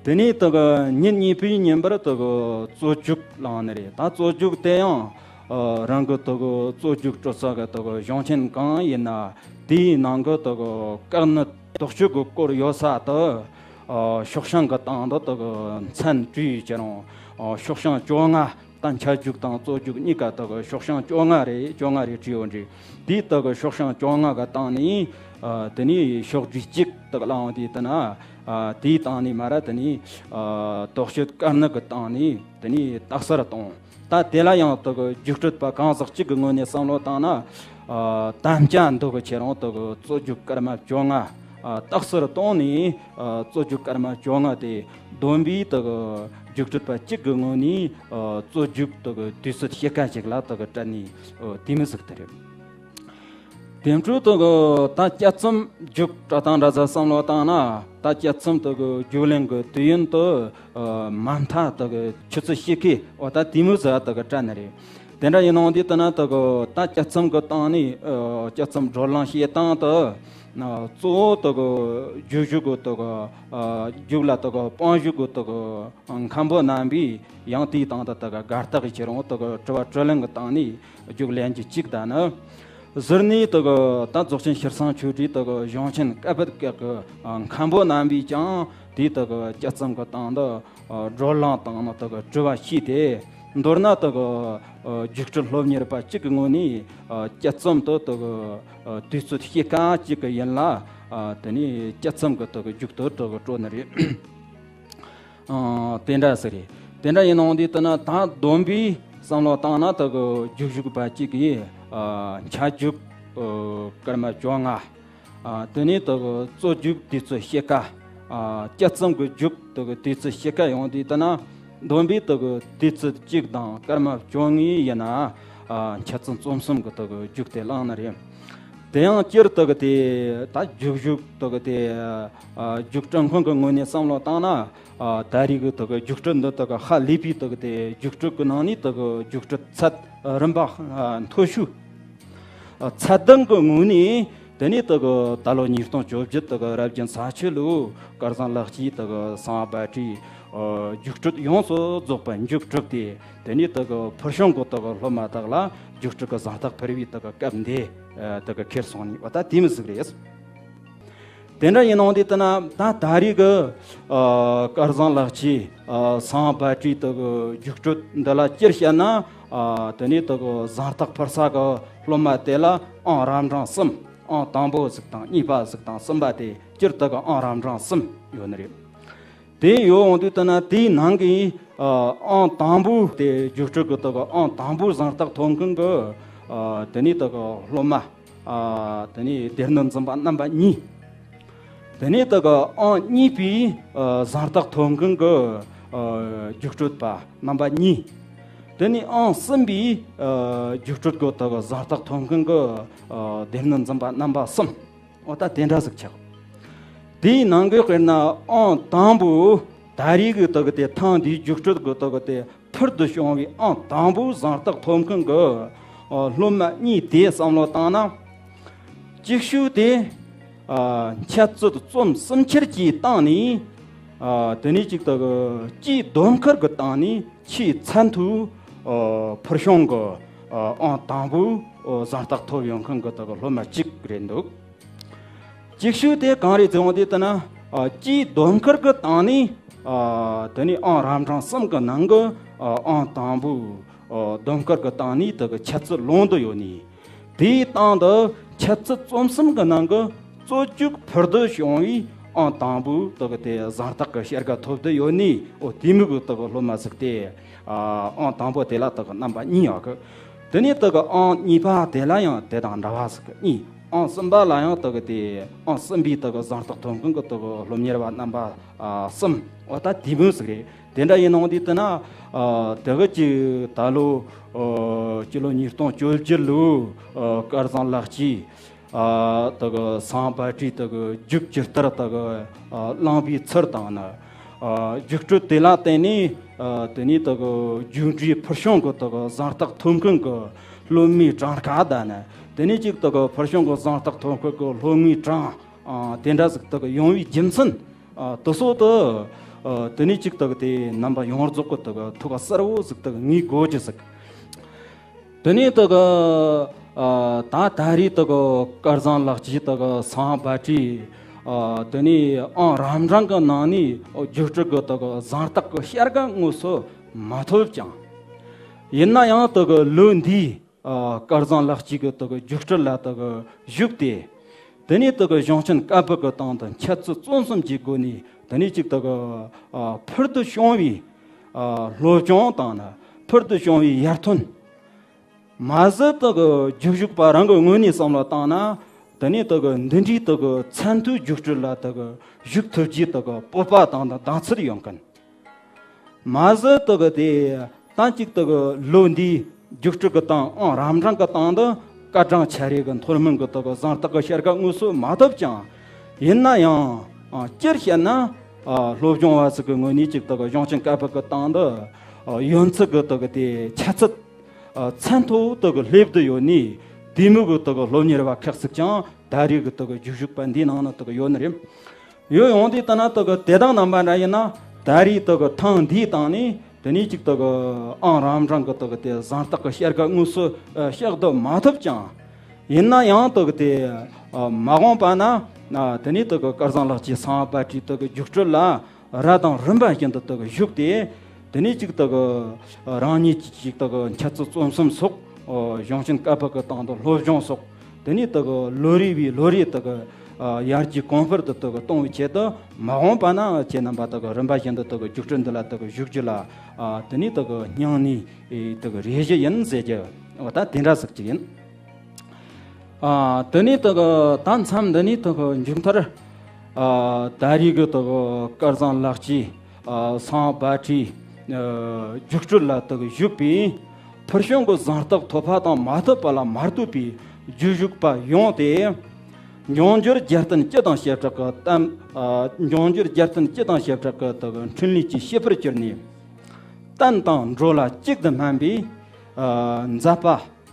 དེ་ནས་དག་ཉིན་གཉིས་པའི་ཉིན་པར་དག་རྩོད་རྒྱུགས་བླངས་ནི་རེད། ད་རྩོད་རྒྱུགས་དེ་ཡང་ཨ་རང་གི་དག་རྩོད་རྒྱུགས་སྤྲོད་ས་གི་དག་གཞུང་ཆེན་གང་ཡིན་ན་དེའི་ནང་གི་དག་བཀའ་གནད་དོགས་གཅོད་ཀྱི་སྐོར་ཡོད་ས་དག་ཨ་ཤོག་བྱང་གི་སྟེང་དུ་དག་མཚན་བྲིས་ཁྱེར་རུང་། ཨ་ཤོག་བྱང་བཅོ་ལྔ། ད་འཆད་རྒྱུགས་དང་རྩོད་རྒྱུགས་གཉིས་ཀ་དག་ཤོག་བྱང་བཅོ་ལྔ་རེད། བཅོ་ལྔ་རེ་བྲིས་ཡོད་རེད། དེའི་དག་ཤོག་བྱང་བཅོ་ལྔ་གི་སྟེང་ནས་ཨ་དེ་ནས་ཤོག་བྲིས་གཅིག་དག་བླངས་དེ་ལྟ་ན། ཨ་དེའི་སྟེང་ནས་མར་དེ་ནས་ཨ་དོགས་གཅོད་དཀའ་གནད་ཀྱི་སྟེང་ནས་དེ་ནས་རྟགས་གསལ་གཏོང་། ད་དེ་ལ་ཡང་དག་རྒྱུགས་སྤྲོད་པ་གང་ཟག་གཅིག་གི་ངོས་ནས་བསམ་བློ་བཏང་ན། ཨ་དམ་བཅའ་འདོགས་གི་ཁྱེར་རུང་དག་རྩོད་རྒྱུགས་སྐར་མ་བཅོ་ལྔ། ཨ་རྟགས་གསལ་གཏོང་ནས། ཨ་རྩོད་རྒྱུགས་སྐར་མ་བཅོ་ལྔ་དེ་བསྡོམས་པས་དག་རྒྱུགས་སྤྲོད་པ་གཅིག་གི་ངོས་ནས་ཨ་རྩོད་རྒྱུགས་དག་དུས་ཚོད་ཕྱེད་ཀ་ཅིག་ལ་དག་སྤྲད་ནས། ཨ་དེ་མོ་ཟིག་དེ་རེད། དེ་འཕྲོ་དག་ད་དཔྱད་རྩོམ་རྒྱུགས་སྤྲད་སྟངས་འདྲ་ཟིག་བསམ་བློ་བཏང་ན། ད་དཔྱད་རྩོམ་དག་རྒྱུགས་ལེན་གྱི་དུས་ཡུན་དུ་ཨ་མ་མཐའ་དག་ཆུ་ཚོད་ཕྱེད་ཀའི་འོ་ད་དེ་མོ་ཟིག་དག་སྤྲད་ནི་རེད། དེ་འདྲ་ཡིན་ནའང་དེ་ལྟ་ན་དག་ད་དཔྱད་རྩོམ་གྱི་སྟེང་ནས་ཨ་དཔྱད་རྩོམ་བགྲོ་གླེང་བྱེད་སྟངས་དུ། ཨ་གཙོ་བོ་དག་རྒྱུགས་ཞུགས་གི་དག་ཨ་རྒྱུགས་ལ་དག་དཔང་ཞུགས་གི་དག་མཁན་པོ་རྣམ་པས་ཡང་དེའི་སྟེང་དུ་དག་དགའ་རྟགས་ཀྱི་ཁྱེར་རུང་དག་དྲི་བ་དྲིས་ལན་གྱི་སྟེང་ནས་རྒྱུགས་ལེན་རྒྱུ་གཅིག་དང་ནི། ཟུར་ནས་དག་ད་རྫོགས་ཆེན་ཤྲི་སེང་ཆོས་སྒྲོན་དག་གཞུང་ཆེན་བཀའ་པོད་སྐབས་ཀྱི་མཁན་པོ་རྣམ་པས་ཀྱང་དེའི་དག་དཔྱད་རྩོམ་གྱི་སྟེང་དུ་བགྲོ་གླེང་དང་ནི་དག་དྲི་བ་བྱས་ཏེ། མདོར་ན་དག་རྒྱུགས་སྤྲོད་སློབ་གཉེར་པ་གཅིག་གི་ངོས་ནས་དཔྱད་རྩོམ་དུ་དག་དུས་ཚོད་ཕྱེད་ཀ་གཅིག་གི་ཡན་ལ་དེ་ནས་དཔྱད་རྩོམ་གྱི་དག་རྒྱུགས་དུ་དག་སྤྲོད་ནི་རེད། ཨང་། དེ་འདྲ་ཟིག་རེད། དེ་འདྲ་ཡིན་ནའང་དེ་ལྟ་ན་ད་བསྡོམས་པས་བསམ་བློ་བཏང་ན་དག་རྒྱུགས་ཞུགས་པ་གཅིག་གིས་ཨ་འཆད་རྒྱུགས་ཨ་སྐར་མ་བཅོ་ལྔ། ཨ་དེ་ནས་དག་རྩོད་རྒྱུགས་དུས་ཚོད་ཕྱེད་ཀ། ཨ་དཔྱད་རྩོམ་གྱི་རྒྱུགས་དག་དུས་ཚོད་ཕྱེད་ཀ་ཡོང་དུས་ལྟ་ན། བསྡོམས་པས་དག་དུས་ཚོད་གཅིག་དང་སྐར་མ་བཅོ་ལྔའི་ཡན་ན་ཨ་འཆད་རྩོམ་རྩོམ་གསུམ་གྱི་དག་རྒྱུགས་དེ་བླངས་ནི་རེད། དེ་ཡང་སྤྱིར་དུ་གི་དེ་ད་རྒྱུགས་ཞུགས་དུ་གི་དེ་རྒྱུགས་སྤྲོད་མཁན་གི་ངོས་ནས་བསམ་བློ་བཏང་ན། ད་རེས་གི་དུ་གི་རྒྱུགས་སྤྲོད་འདི་དུ་གི་ཧ་ལས་པའི་དུ་གི་དེ་རྒྱུགས་སྤྲོད་གི་ནང་ནས་དུ་གི་རྒྱུགས་སྤྲོད་ཚད་རིམ་པ་མཐོ་ཤོས། ཚད་ལྡན་གྱི་ངོས་ནས། དེ་ནས་དེ་གི་ད་ལོ་ཉིས་སྟོང་བཅོ་བརྒྱད་དེ་གི་རབ་རྒྱུན་ས་ཆུ་ལུ་སྐལ་བཟང་ལགས་ཀྱིས་དེ་གི་སང་བ་ཏྲི་རྒྱུགས་སྤྲོད་ཡོངས་སུ་རྫོགས་པ་མཇུག་གྲུབ་སྟེ། དེ་ནས་དེ་གི་ཕུལ་བྱུང་གི་དེ་གི་སློབ་མ་དག་ལ་རྒྱུགས་སྤྲོད་ཀྱི་གཟེངས་རྟགས་ཕུལ་བའི་དེ་གི་སྐབས་འདི་དེ་གི་ཁྱེར་སོང་ནི་བ་ད་དེ་མི་ཟིག་རེད། དེ་འདྲ་ཡིན་ནོ་འདི་ལྟ་ན་ད་ད་རེས་གི་སྐལ་བཟང་ལགས་ཀྱིས་སང་བ་ཏྲི་དེ་གི་རྒྱུགས་སྤྲོད་འདི་ལ་སྤྱིར་བཤད་ན། དེ་ནས་དེ་གི་གཟེངས་རྟགས་ཕུལ་ས་གི་སློབ་མ་དེ་ལ་ཨང་རབ་འབྲིང་གསུམ། ཨང་དང་པོ་ཟིག་དང་གཉིས་པ་ཟིག་དང་གསུམ་པ་དེ་སྤྱིར་དུ་གི་ཨང་རབ་འབྲིང་གསུམ་ཡོད་ནི་རེད། དེ་ཡོད་འོང་དུས་ལྟ་ན་དེའི་ནང་གི་ཨང་དང་པོ་དེ་རྒྱུགས་སྤྲོད་གི་དུ་གི་ཨང་དང་པོ་གཟེངས་རྟགས་ཐོབ་མཁན་གི་དེ་ནས་དུ་གི་སློབ་མ། དེ་ནས་སྡེ་སྣོད་འཛིན་པ་རྣམ་པ་གཉིས། དེ་ནས་དུ་གི་ཨང་གཉིས་པའི་གཟེངས་རྟགས་ཐོབ་མཁན་གི་རྒྱུགས་སྤྲོད་པ་རྣམ་པ་གཉིས། དེ་ནས་ཨང་གསུམ་པའི་རྒྱུགས་སྤྲོད་གི་དུ་གི་གཟེངས་རྟགས་ཐོབ་མཁན་གི་སྡེ་སྣོད་འཛིན་པ་རྣམ་པ་གསུམ། འོ་ད་དེ་འདྲ་ཟིག་ཆགས། དེའི་ནང་གི་དཔེར་ན་ཨང་དང་པོ་ད་རེས་གི་དུ་གི་དེ་ཐེངས་འདིའི་རྒྱུགས་སྤྲོད་གི་དུ་གི་དེ་ཕུལ་དུ་བྱུང་བའི་ཨང་དང་པོའི་གཟེངས་རྟགས་ཐོབ་མཁན་གི་སློབ་མ་གཉིས་དེ་བསམ་བློ་བཏང་ན། གཅིག་ཤོས་དེ་འཆད་རྩོད་རྩོམ་གསུམ་འཁྱེར་གྱི་སྟེང་ནས། དེ་ནས་གཅིག་དུ་གི་སྤྱིའི་དོན་ཁུར་གི་སྟེང་ནས་ཆེས་ཚད་མཐོའི་ཕུལ་བྱུང་གི་ཨང་དང་པོའི་གཟེངས་རྟགས་ཐོབ་ཡོང་མཁན་གི་དུ་གི་སློབ་མ་གཅིག་རེད་འདུག། གཅིག་ཤོས་དེ་གང་རེད་ཟེར་འོང་དུས་ལྟ་ན། སྤྱིའི་དོན་ཁུར་གི་སྟེང་ནས། དེ་ནས་ཨང་རབ་འབྲིང་གསུམ་གི་ནང་གི་ཨང་དང་པོའི་དོན་ཁུར་གི་སྟེང་ནས་དེ་གི་འཆད་རྩོད་ལོང་དུ་ཡོད་ནི། དེའི་སྟེང་དུ་འཆད་རྩོད་རྩོམ་གསུམ་གི་ནང་གི་རྩོད་རྒྱུགས་ཕུལ་དུ་བྱུང་བའི་ཨང་དང་པོའི་དེ་གི་དེ་གཟེངས་རྟགས་གི་བྱ་དགའ་ཐོབ་དུ་ཡོད་ནི། འོ་དེ་མོ་གི་དེ་གི་སློབ་མ་ཟིག་དེ་ཨང་དང་པོ་དེ་ལ་དེ་གི་རྣམ་པ་གཉིས་ཡོད་གི། དེ་ནས་དེ་གི་ཨང་གཉིས་པ་དེ་ལ་ཡང་དེ་དང་འདྲ་བ་ཟིག་གི་གཉིས། ཨང་གསུམ་པ་ལ་ཡང་དེ་གི་དེ་ཨང་གསུམ་པའི་དེ་གི་གཟེངས་རྟགས་ཐོབ་མཁན་གི་དེ་གི་སློབ་གཉེར་བ་རྣམ་པ་གསུམ། འོ་ད་དེ་མོ་ཟིག་རེད། དེ་འདྲ་ཡིན་ནོ་འདི་ལྟ་ན། དེ་གི་ཅིག་ད་ལོ་སྤྱི་ལོ་ཉིས་སྟོང་བཅོ་བརྒྱད་ལོའི་སྐལ་བཟང་ལགས་ཀྱིས་དེ་གི་སང་བ་ཏྲི་དེ་གི་རྒྱུགས་ཇི་ལྟར་དེ་གི་བླངས་པའི་ཚུལ་དང་ནི། རྒྱུགས་སྤྲོད་དེ་ལ་བརྟེན་ནས། དེ་ནས་དེ་གི་རྒྱུགས་འབྲས་ཕུལ་བྱུང་གི་དེ་གི་གཟེངས་རྟགས་ཐོབ་མཁན་གི་སློབ་མའི་གྲངས་ཀ་དང་ནི། དེ་ནས་ཅིག་དེ་གི་ཕུལ་བྱུང་གི་གཟེངས་རྟགས་ཐོབ་མཁན་གི་སློབ་མའི་གྲངས་དེ་འདྲ་ཟིག་དེ་གི་ཡོང་བའི་རྒྱུ་མཚན་དེ་སོགས་དེ། དེ་ནས་ཅིག་དེ་གི་དེ་རྣམ་པ་ཡོངས་རྫོགས་གི་དེ་གི་ཐུགས་ཁ་གསལ་བོ་ཟིག་དེ་གི་ངེས་དགོས་རྒྱུ་ཟིག། དེ་ནས་དེ་གི་ད་ད་རེས་དེ་གི་སྐལ་བཟང་ལགས་ཀྱིས་དེ་གི་སང་བ་ཏྲི། དེ་ནས་ཨང་རབ་འབྲིང་གི་ནང་ནས་རྒྱུགས་སྤྲོད་གི་དེ་གི་གཟེངས་རྟགས་གི་བྱ་དགའ་དངོས་སུ་མ་ཐོབ་ཀྱང་། ཡིན་ན་ཡང་དེ་གི་ལོ་འདིའི་སྐལ་བཟང་ལགས་ཀྱིས་གི་དེ་གི་རྒྱུགས་སྤྲོད་ལ་དེ་གི་ཞུགས་ཏེ། དེ་ནས་དེ་གི་གཞུང་ཆེན་བཀའ་པོད་གི་སྟེང་དུ་འཆད་རྩོད་རྩོམ་གསུམ་གྱི་སྒོ་ནས། དེ་ནས་ཅིག་དེ་གི་ཕུལ་དུ་བྱུང་བའི་སློབ་སྦྱོང་དང་ནི་ཕུལ་དུ་བྱུང་བའི་ཡར་ཐོན། མ་ཟད་དེ་གི་རྒྱུགས་ཞུགས་པ་རང་གི་ངོས་ནས་བསམ་བློ་བཏང་ན། དེ་ནས་དེ་གི་འདི་འདྲའི་དེ་གི་ཚད་མཐོའི་རྒྱུགས་སྤྲོད་ལ་དེ་གི་ཞུགས་ཐུབ་རྒྱུའི་དེ་གི་སྤོབས་པ་དང་ནི་གདེང་ཚོད་ཡོང་མཁན། མ་ཟད་དེ་གི་དེ་ད་ཅིག་དེ་གི་ལོ་འདིའི་རྒྱུགས་སྤྲོད་གི་སྟེང་ཨང་རབ་འབྲིང་གི་སྟེང་དུ་སྐར་གྲངས་ཆ་རེ་གི་མཐོ་དམན་གི་དེ་གི་གཟེངས་རྟགས་གི་བྱ་དགའ་དངོས་སུ་མ་ཐོབ་ཀྱང་། ཡིན་ན་ཡང་སྤྱིར་བཤད་ན་སློབ་སྦྱོང་བ་ཟིག་གི་ངོས་ནས་ཅིག་དེ་གི་གཞུང་ཆེན་བཀའ་པོད་གི་སྟེང་དུ་ཡོན་ཚད་གི་དེ་གི་དེ་ཆ་ཚད་ཚད་མཐོ་དེ་གི་སླེབས་དུ་ཡོད་ནི། དེ་མོ་གི་དེ་གི་སློབ་གཉེར་བ་ཁག་ཅིག་ཀྱང་ད་རེས་གི་དེ་གི་རྒྱུགས་ཞུགས་པ་འདིའི་ནང་ན་དེ་གི་ཡོད་ནི་རེད། ཡོད་ཡོང་དུས་ལྟ་ན་དེ་གི་དེ་དང་རྣམ་པ་འདྲ་ཡིན་ན། ད་རེས་དེ་གི་ཐེངས་འདིའི་སྟེང་ནས་དེ་ནས་ཅིག་དེ་གི་ཨང་རབ་འབྲིང་གི་དེ་གི་དེ་གཟེངས་རྟགས་གི་བྱ་དགའ་དངོས་སུ་བཞག་ཏུ་མ་ཐུབ་ཀྱང་། ཡིན་ན་ཡང་དེ་གི་དེ་མ་འོངས་པ་ན་དེ་ནས་དེ་གི་སྐལ་བཟང་ལགས་ཀྱིས་སང་བ་ཏྲི་དེ་གི་རྒྱུགས་སྤྲོད་ལ་རབ་དང་རིམ་པ་བཞིན་དུ་དེ་གི་ཞུགས་ཏེ། དེ་ནས་ཅིག་དེ་གི་རང་ཉིད་ཀྱིས་ཅིག་དེ་གི་འཆད་རྩོད་རྩོམ་གསུམ་སོགས། གཞུང་ཆེན་བཀའ་པོད་གི་སྟེང་དུ་སློབ་སྦྱོང་སོགས། དེ་ནས་དེ་གི་ལོ་རེ་བའི་ལོ་རེ་དེ་གི་ཡར་རྒྱས་གོང་འཕེལ་དུ་དེ་གི་གཏོང་བའི་ཆེད་དུ། མ་འོངས་པ་ན་ཁྱེད་རྣམ་པ་དེ་གི་རིམ་པ་བཞིན་དུ་དེ་གི་རྒྱུགས་སྤྲོད་འདི་ལ་དེ་གི་ཞུགས་རྒྱུ་ལ། དེ་ནས་དེ་གི་སྙིང་ནས་དེ་གི་རེ་ཞུ་ཡིན་ཟེར་རྒྱུ། འོ་ད་དེ་འདྲ་ཟིག་ཅིག་ཡིན། དེ་ནས་དེ་གི་ད་མཚམས་འདི་ནས་དེ་གི་མཇུག་མཐར། ད་རེས་གི་དེ་གི་སྐལ་བཟང་ལགས་ཀྱིས་སང་བ་ཏྲི་རྒྱུགས་སྤྲོད་ལ་དེ་གི་ཞུགས་པའི་ཕུལ་བྱུང་གི་གཟེངས་རྟགས་ཐོབ་པ་དང་མ་ཐོབ་པ་ལ་མ་ལྟོས་པའི་ རྒྱུགས་ཞུགས་པ་ཡོངས་ཏེ། འབྱུང་འགྱུར་རྒྱལ་བསྟན་སྤྱི་དང་བྱེ་བྲག་གི་གཏམ། ཨ། འབྱུང་འགྱུར་རྒྱལ་བསྟན་སྤྱི་དང་བྱེ་བྲག་གི་དག་འཕྲིན་ལས་ཀྱི་བྱེད་པར་གྱུར་ནས། བསྟན་དང་འགྲོ་ལ་གཅིག་ཏུ་སྨན་པའི། ཨ། མཛད་པ།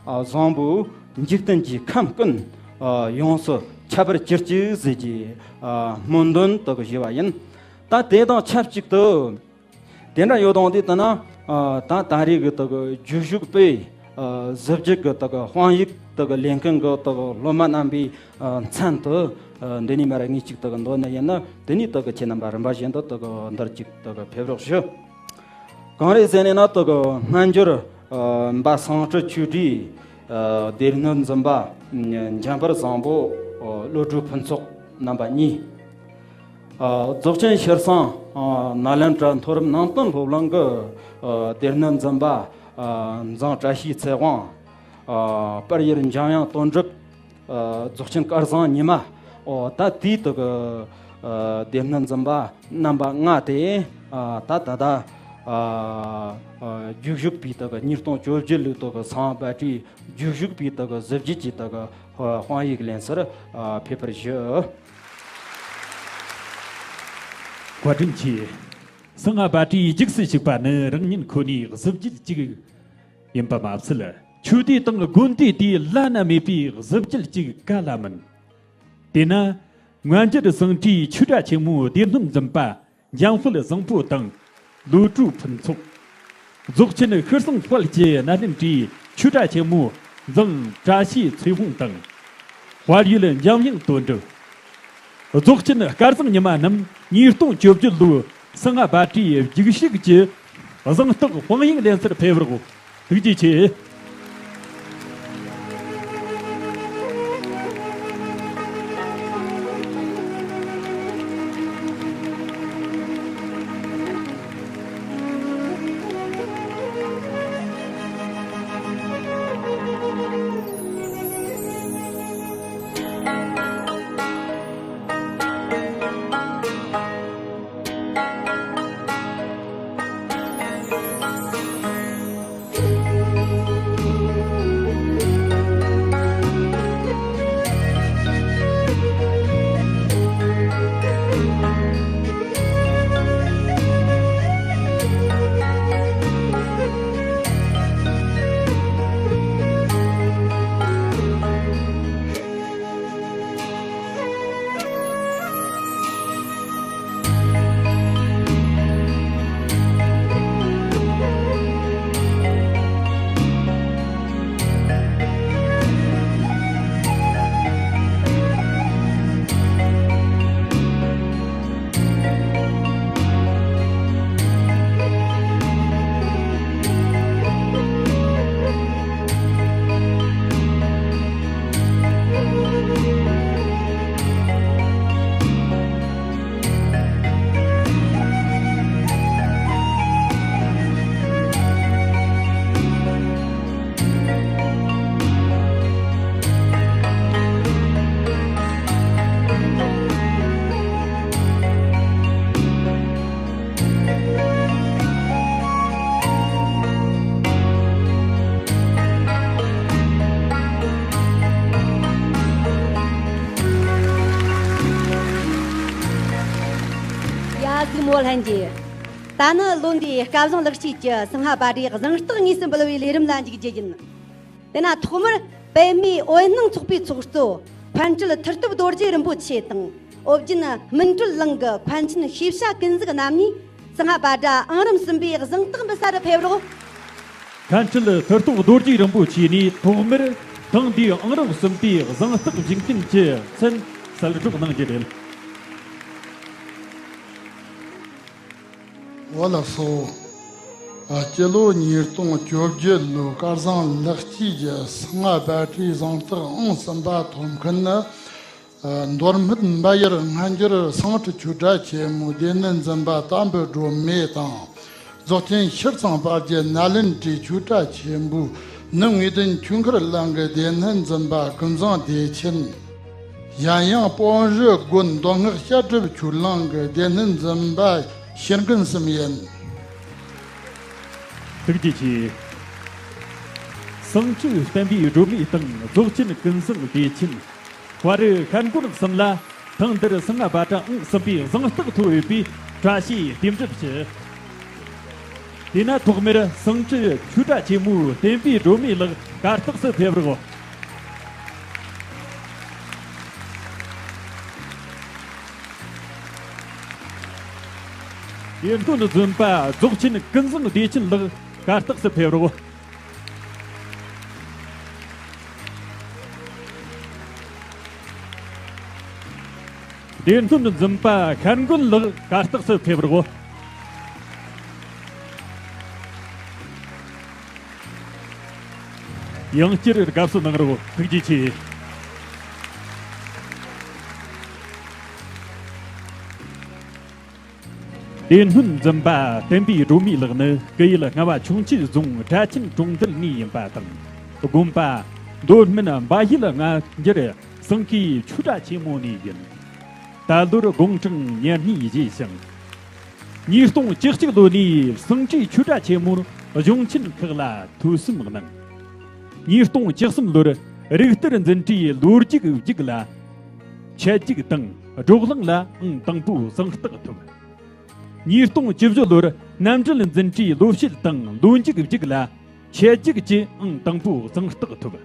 ཨ། བཟང་པོའི་འཇིག་རྟེན་གྱི་ཁམས་ཀུན། ཨ། ཡོངས་སུ་ཁྱབ་པར་གྱུར་ཅིག་ཟེར་གྱི། ཨ། སྨོན་འདུན་དག་ཞུ་བ་ཡིན། ད་དེ་དང་ཆབས་ཅིག་ཏུ། དེ་འདྲ་ཡོད་དང་དེ་ལྟ་ན། ཨ། ད་ད་རེས་ཀྱི་དག་རྒྱུགས་ཞུགས་པའི། ཨ། གཟི་བརྗིད་ཀྱི་དག་དཔང་ཡིག་དག་ལེན་མཁན་གྱི་དག་སློབ་མ་རྣམ་པའི། ཨ། མཚན་དུ། ཨ། འདི་ནས་མར་ངས་ཅིག་དག་འདོན་ནི་ཡིན་ན། དེ་ནས་དག་ཁྱེད་རྣམ་པ་རིམ་པ་བཞིན་དུ་དག་འདིར་ཅིག་དག་ཕེབས་རོགས་ཞུ། གང་རེད་ཟེར་ནས་ན། དག་སྔ་འགྱུར། ཨ། འབའ་སང་ཁྲི་ཆོས་སྒྲོན། ཨ། སྡེ་སྣོད་འཛིན་པ། འཇམ་དཔལ་བཟང་པོ། ཨ། བློ་གྲོས་ཕུན་ཚོགས་རྣམ་པ་གཉིས། ཨ། རྫོགས་ཆེན་ཤྲཱི་སེང་། ཨ། ནཱ་ལེནྡྲ་མཐོ་རིམ་ནང་བསྟན་སློབ་གླིང་གི། ཨ། སྡེ་སྣོད་འཛིན་པ། ཨ། མཛངས་བཀྲ་ཤིས་ཚེ་དབང་། ཨ། དཔལ་ཡུལ་འཇམ་དབྱངས་དོན་གྲུབ། ཨ། རྫོགས་ཆེན་སྐལ་བཟང་ཉི་མ། ཨོ། ད་དེའི་དག་གི། ཨ། སྡེ་སྣོད་འཛིན་པ་རྣམ་པ་ལྔ་དེ། ཨ། ད་ད་ལྟ། ཨ། ཨ། རྒྱུགས་ཞུགས་པའི་དག་གི་ཉིས་སྟོང་བཅོ་བརྒྱད་ལོའི་དག་གི་སངས་པ་བྷ་དྲའི་རྒྱུགས་ཞུགས་པའི་དག་གི་གཟི་བརྗིད་ཀྱི་དག་གི། ཨ། དཔང་ཡིག་ལེན་སར། ཨ། ཕེབས་པར་ཞུ། བཀའ་དྲིན་ཆེ། སངས་པ་བྷ་དྲའི་རྒྱུགས་སུ་ཞུགས་པ་ནི་རང་ཉིད་ཁོ་ནའི་གཟི་བརྗིད་ཅིག་ཡིན་པ་མ་ཟད། ཆོས་སྡེ་དང་དགོན་སྡེ་དེའི་བླ་ན་མེད་པའི་གཟི་བརྗིད་ཅིག་ག་ལ་མིན། དེས་ན། སྔ་འགྱུར་སེང་ཁྲིའི་ཆོས་གྲྭ་ཆེན་མོའི་སྡེ་སྣོད་འཛིན་པ་འཇམ་དཔལ་བཟང་པོ་དང་། བློ་གྲོས་ཕུན་ཚོགས། རྫོགས་ཆེན་ཤྲཱི་སེང་དཔལ་གྱི་ནཱ་ལེནྡྲའི་ཆོས་གྲྭ་ཆེན་མོའི་མཛངས་བཀྲ་ཤིས་ཚེ་དབང་དང་། དཔལ་ཡུལ་འཇམ་དབྱངས་དོན་གྲུབ། རྫོགས་ཆེན་སྐལ་བཟང་ཉི་མ་རྣམས་ཉིས་སྟོང་བཅོ་བརྒྱད་ལོའི་སངས་པ་བྷ་དྲའི་རྒྱུགས་ཞུགས་ཀྱི་གཟེངས་རྟགས་དཔང་ཡིག་ལེན་སར་ཕེབས་རོགས། ཐུགས་རྗེ་ཆེ། ཡ། གཟིགས་མོ་ལྷན་རྒྱས། ད་ནི་ལོ་འདིའི་སྐལ་བཟང་ལེགས་སྐྱེས་ཀྱི་སིང་ཧ་བྷ་དྲའི་གཟེངས་རྟགས་དངོས་སུ་འབུལ་བའི་ལས་རིམ་ལ་འཇུག་རྒྱུ་ཡིན། དེ་ན་ཐོག་མར་པདྨའི་འོད་སྣང་ཚོགས་པའི་ཚོགས་གཙོ་མཁན་ཁྲི་མཐུ་སྟོབས་རྡོ་རྗེ་རིན་པོ་ཆེ་དང་། ཨོ་རྒྱན་སྨིན་གྲོལ་གླིང་གི་མཁན་ཆེན་ཤེས་བྱ་ཀུན་གཟིགས་རྣམ་གཉིས་སིང་ཧ་བྷ་དྲ་ཨང་རིམ་གསུམ་པའི་གཟེངས་རྟགས་འབུལ་སར་ཕེབས་རོགས། མཁན་ཁྲི་མཐུ་སྟོབས་རྡོ་རྗེ་རིན་པོ་ཆེ་ནས་ཐོག་མར་ཐེངས་འདིའི་ཨང་རིམ་གསུམ་པའི་གཟེངས་རྟགས་འཇུག་མཁན་གྱི་མཚན་གསལ་བསྒྲགས་གནང་རྒྱུ་རེད། འོ་ལགས་སོ། ཨ། སྤྱི་ལོ་ཉིས་སྟོང་བཅོ་བརྒྱད་ལོའི་སྐལ་བཟང་ལེགས་སྐྱེས་ཀྱི་སིང་ཧ་བྷ་དྲའི་གཟེངས་རྟགས་ཨང་གསུམ་པ་ཐོབ་མཁན་ནི། ཨ། མདོ་སྨད་འབའ་ཡུལ་སྔ་འགྱུར་སེང་ཁྲི་ཆོས་གྲྭ་ཆེན་མོའི་སྡེ་སྣོད་འཛིན་པ་དམ་པའི་སྒྲོན་མེ་དང་། རྫོགས་ཆེན་ཤྲཱི་སེང་དཔལ་གྱི་ནཱ་ལེནྡྲའི་ཆོས་གྲྭ་ཆེན་པོའི་ནུབ་ངོས་ལྡན་ཆོས་འཁོར་གླིང་གི་སྡེ་སྣོད་འཛིན་པ་ཀུན་བཟང་བདེ་ཆེན། གཞན་ཡང་སྤོན་རི་དགོན་མདོ་སྔགས་བཤད་སྒྲུབ་ཆོས་གླིང་གི་སྡེ་སྣོད་འཛིན་པ་ཤེར་མགོན་གསུམ་ཡིན། ཐུགས་རྗེ་ཆེ། བསང་ཁྲི་བསྟན་པའི་སྒྲོན་མེ་དང་རྫོགས་ཆེན་ཀུན་བཟང་བདེ་ཆེན། བཀའ་རུ་ཤར་མགོན་གསུམ་ལ་ཐེངས་འདིར་སང་ང་པ་ཏྲ་ཨང་གསུམ་པའི་གཟེངས་རྟགས་ཐོབ་ཡོད་པས་བཀྲ་ཤིས་རྟེན་འབྲེལ་ཞུ། དེས་ན་ཐོག་མར་བསང་ཁྲི་ཆོས་གྲྭ་ཆེན་མོའི་བསྟན་པའི་སྒྲོན་མེ་ལགས་གར་སྟེགས་སུ་ཕེབས་རོགས། དེ་སྔོན་འཛིན་པ་རྫོགས་ཆེན་ཀུན་བཟང་བདེ་ཆེན་ལགས་གར་སྟེགས་སུ་ཕེབས་རོགས། དེ་སྔོན་འཛིན་པ་ཤར་མགོན་ལགས་གར་སྟེགས་སུ་ཕེབས་རོགས། ཡང་བསྐྱར་དགའ་བསུ་གནང་རོགས། ཐུགས་རྗེ་ཆེ། དེ་སྔོན་འཛིན་པ་བསྟན་པའི་སྒྲོན་མེ་ལགས་ནི་སྐུ་ཡུལ་རྔ་བ་ཁྱུང་མཆོད་རྫོང་སྦྲ་ཆེན་གྲོང་རྡལ་ནས་ཡིན་པ་དང་། དགོན་པ་མདོ་སྨད་འབའ་ཡུལ་སྔ་འགྱུར་བསང་ཁའི་ཆོས་གྲྭ་ཆེན་མོ་ནས་ཡིན། ད་ལོར་དགུང་གྲངས་ཉེར་གཉིས་བཞེས་ཤིང་། ཉིས་སྟོང་བཅུ་གཅིག་ལོ་ནས་བསང་ཁྲི་ཆོས་གྲྭ་ཆེན་མོར་གཞུང་ཆེན་ཁག་ལ་ཐོས་བསམ་གནང་། ཉིས་སྟོང་བཅུ་གསུམ་ལོར་རིག་གཏེར་འཛིན་གྲྭའི་ལོ་རྒྱུགས་བརྒྱུད་ལ། ཆེད་རྒྱུགས་དང་བགྲོ་གླེང་ལ་ཨང་དང་པོའི་གཟེངས་རྟགས་ཐོབ། ཉིས་སྟོང་བཅུ་བཞི་ལོར་རྣམ་འགྲེལ་འཛིན་གྲྭའི་ལོ་བཤད་དང་ལོ་མཇུག་བརྒྱུད་ལ་ཆེད་རྒྱུགས་ཀྱི་ཨང་དང་པོའི་གཟེངས་རྟགས་ཐོབ།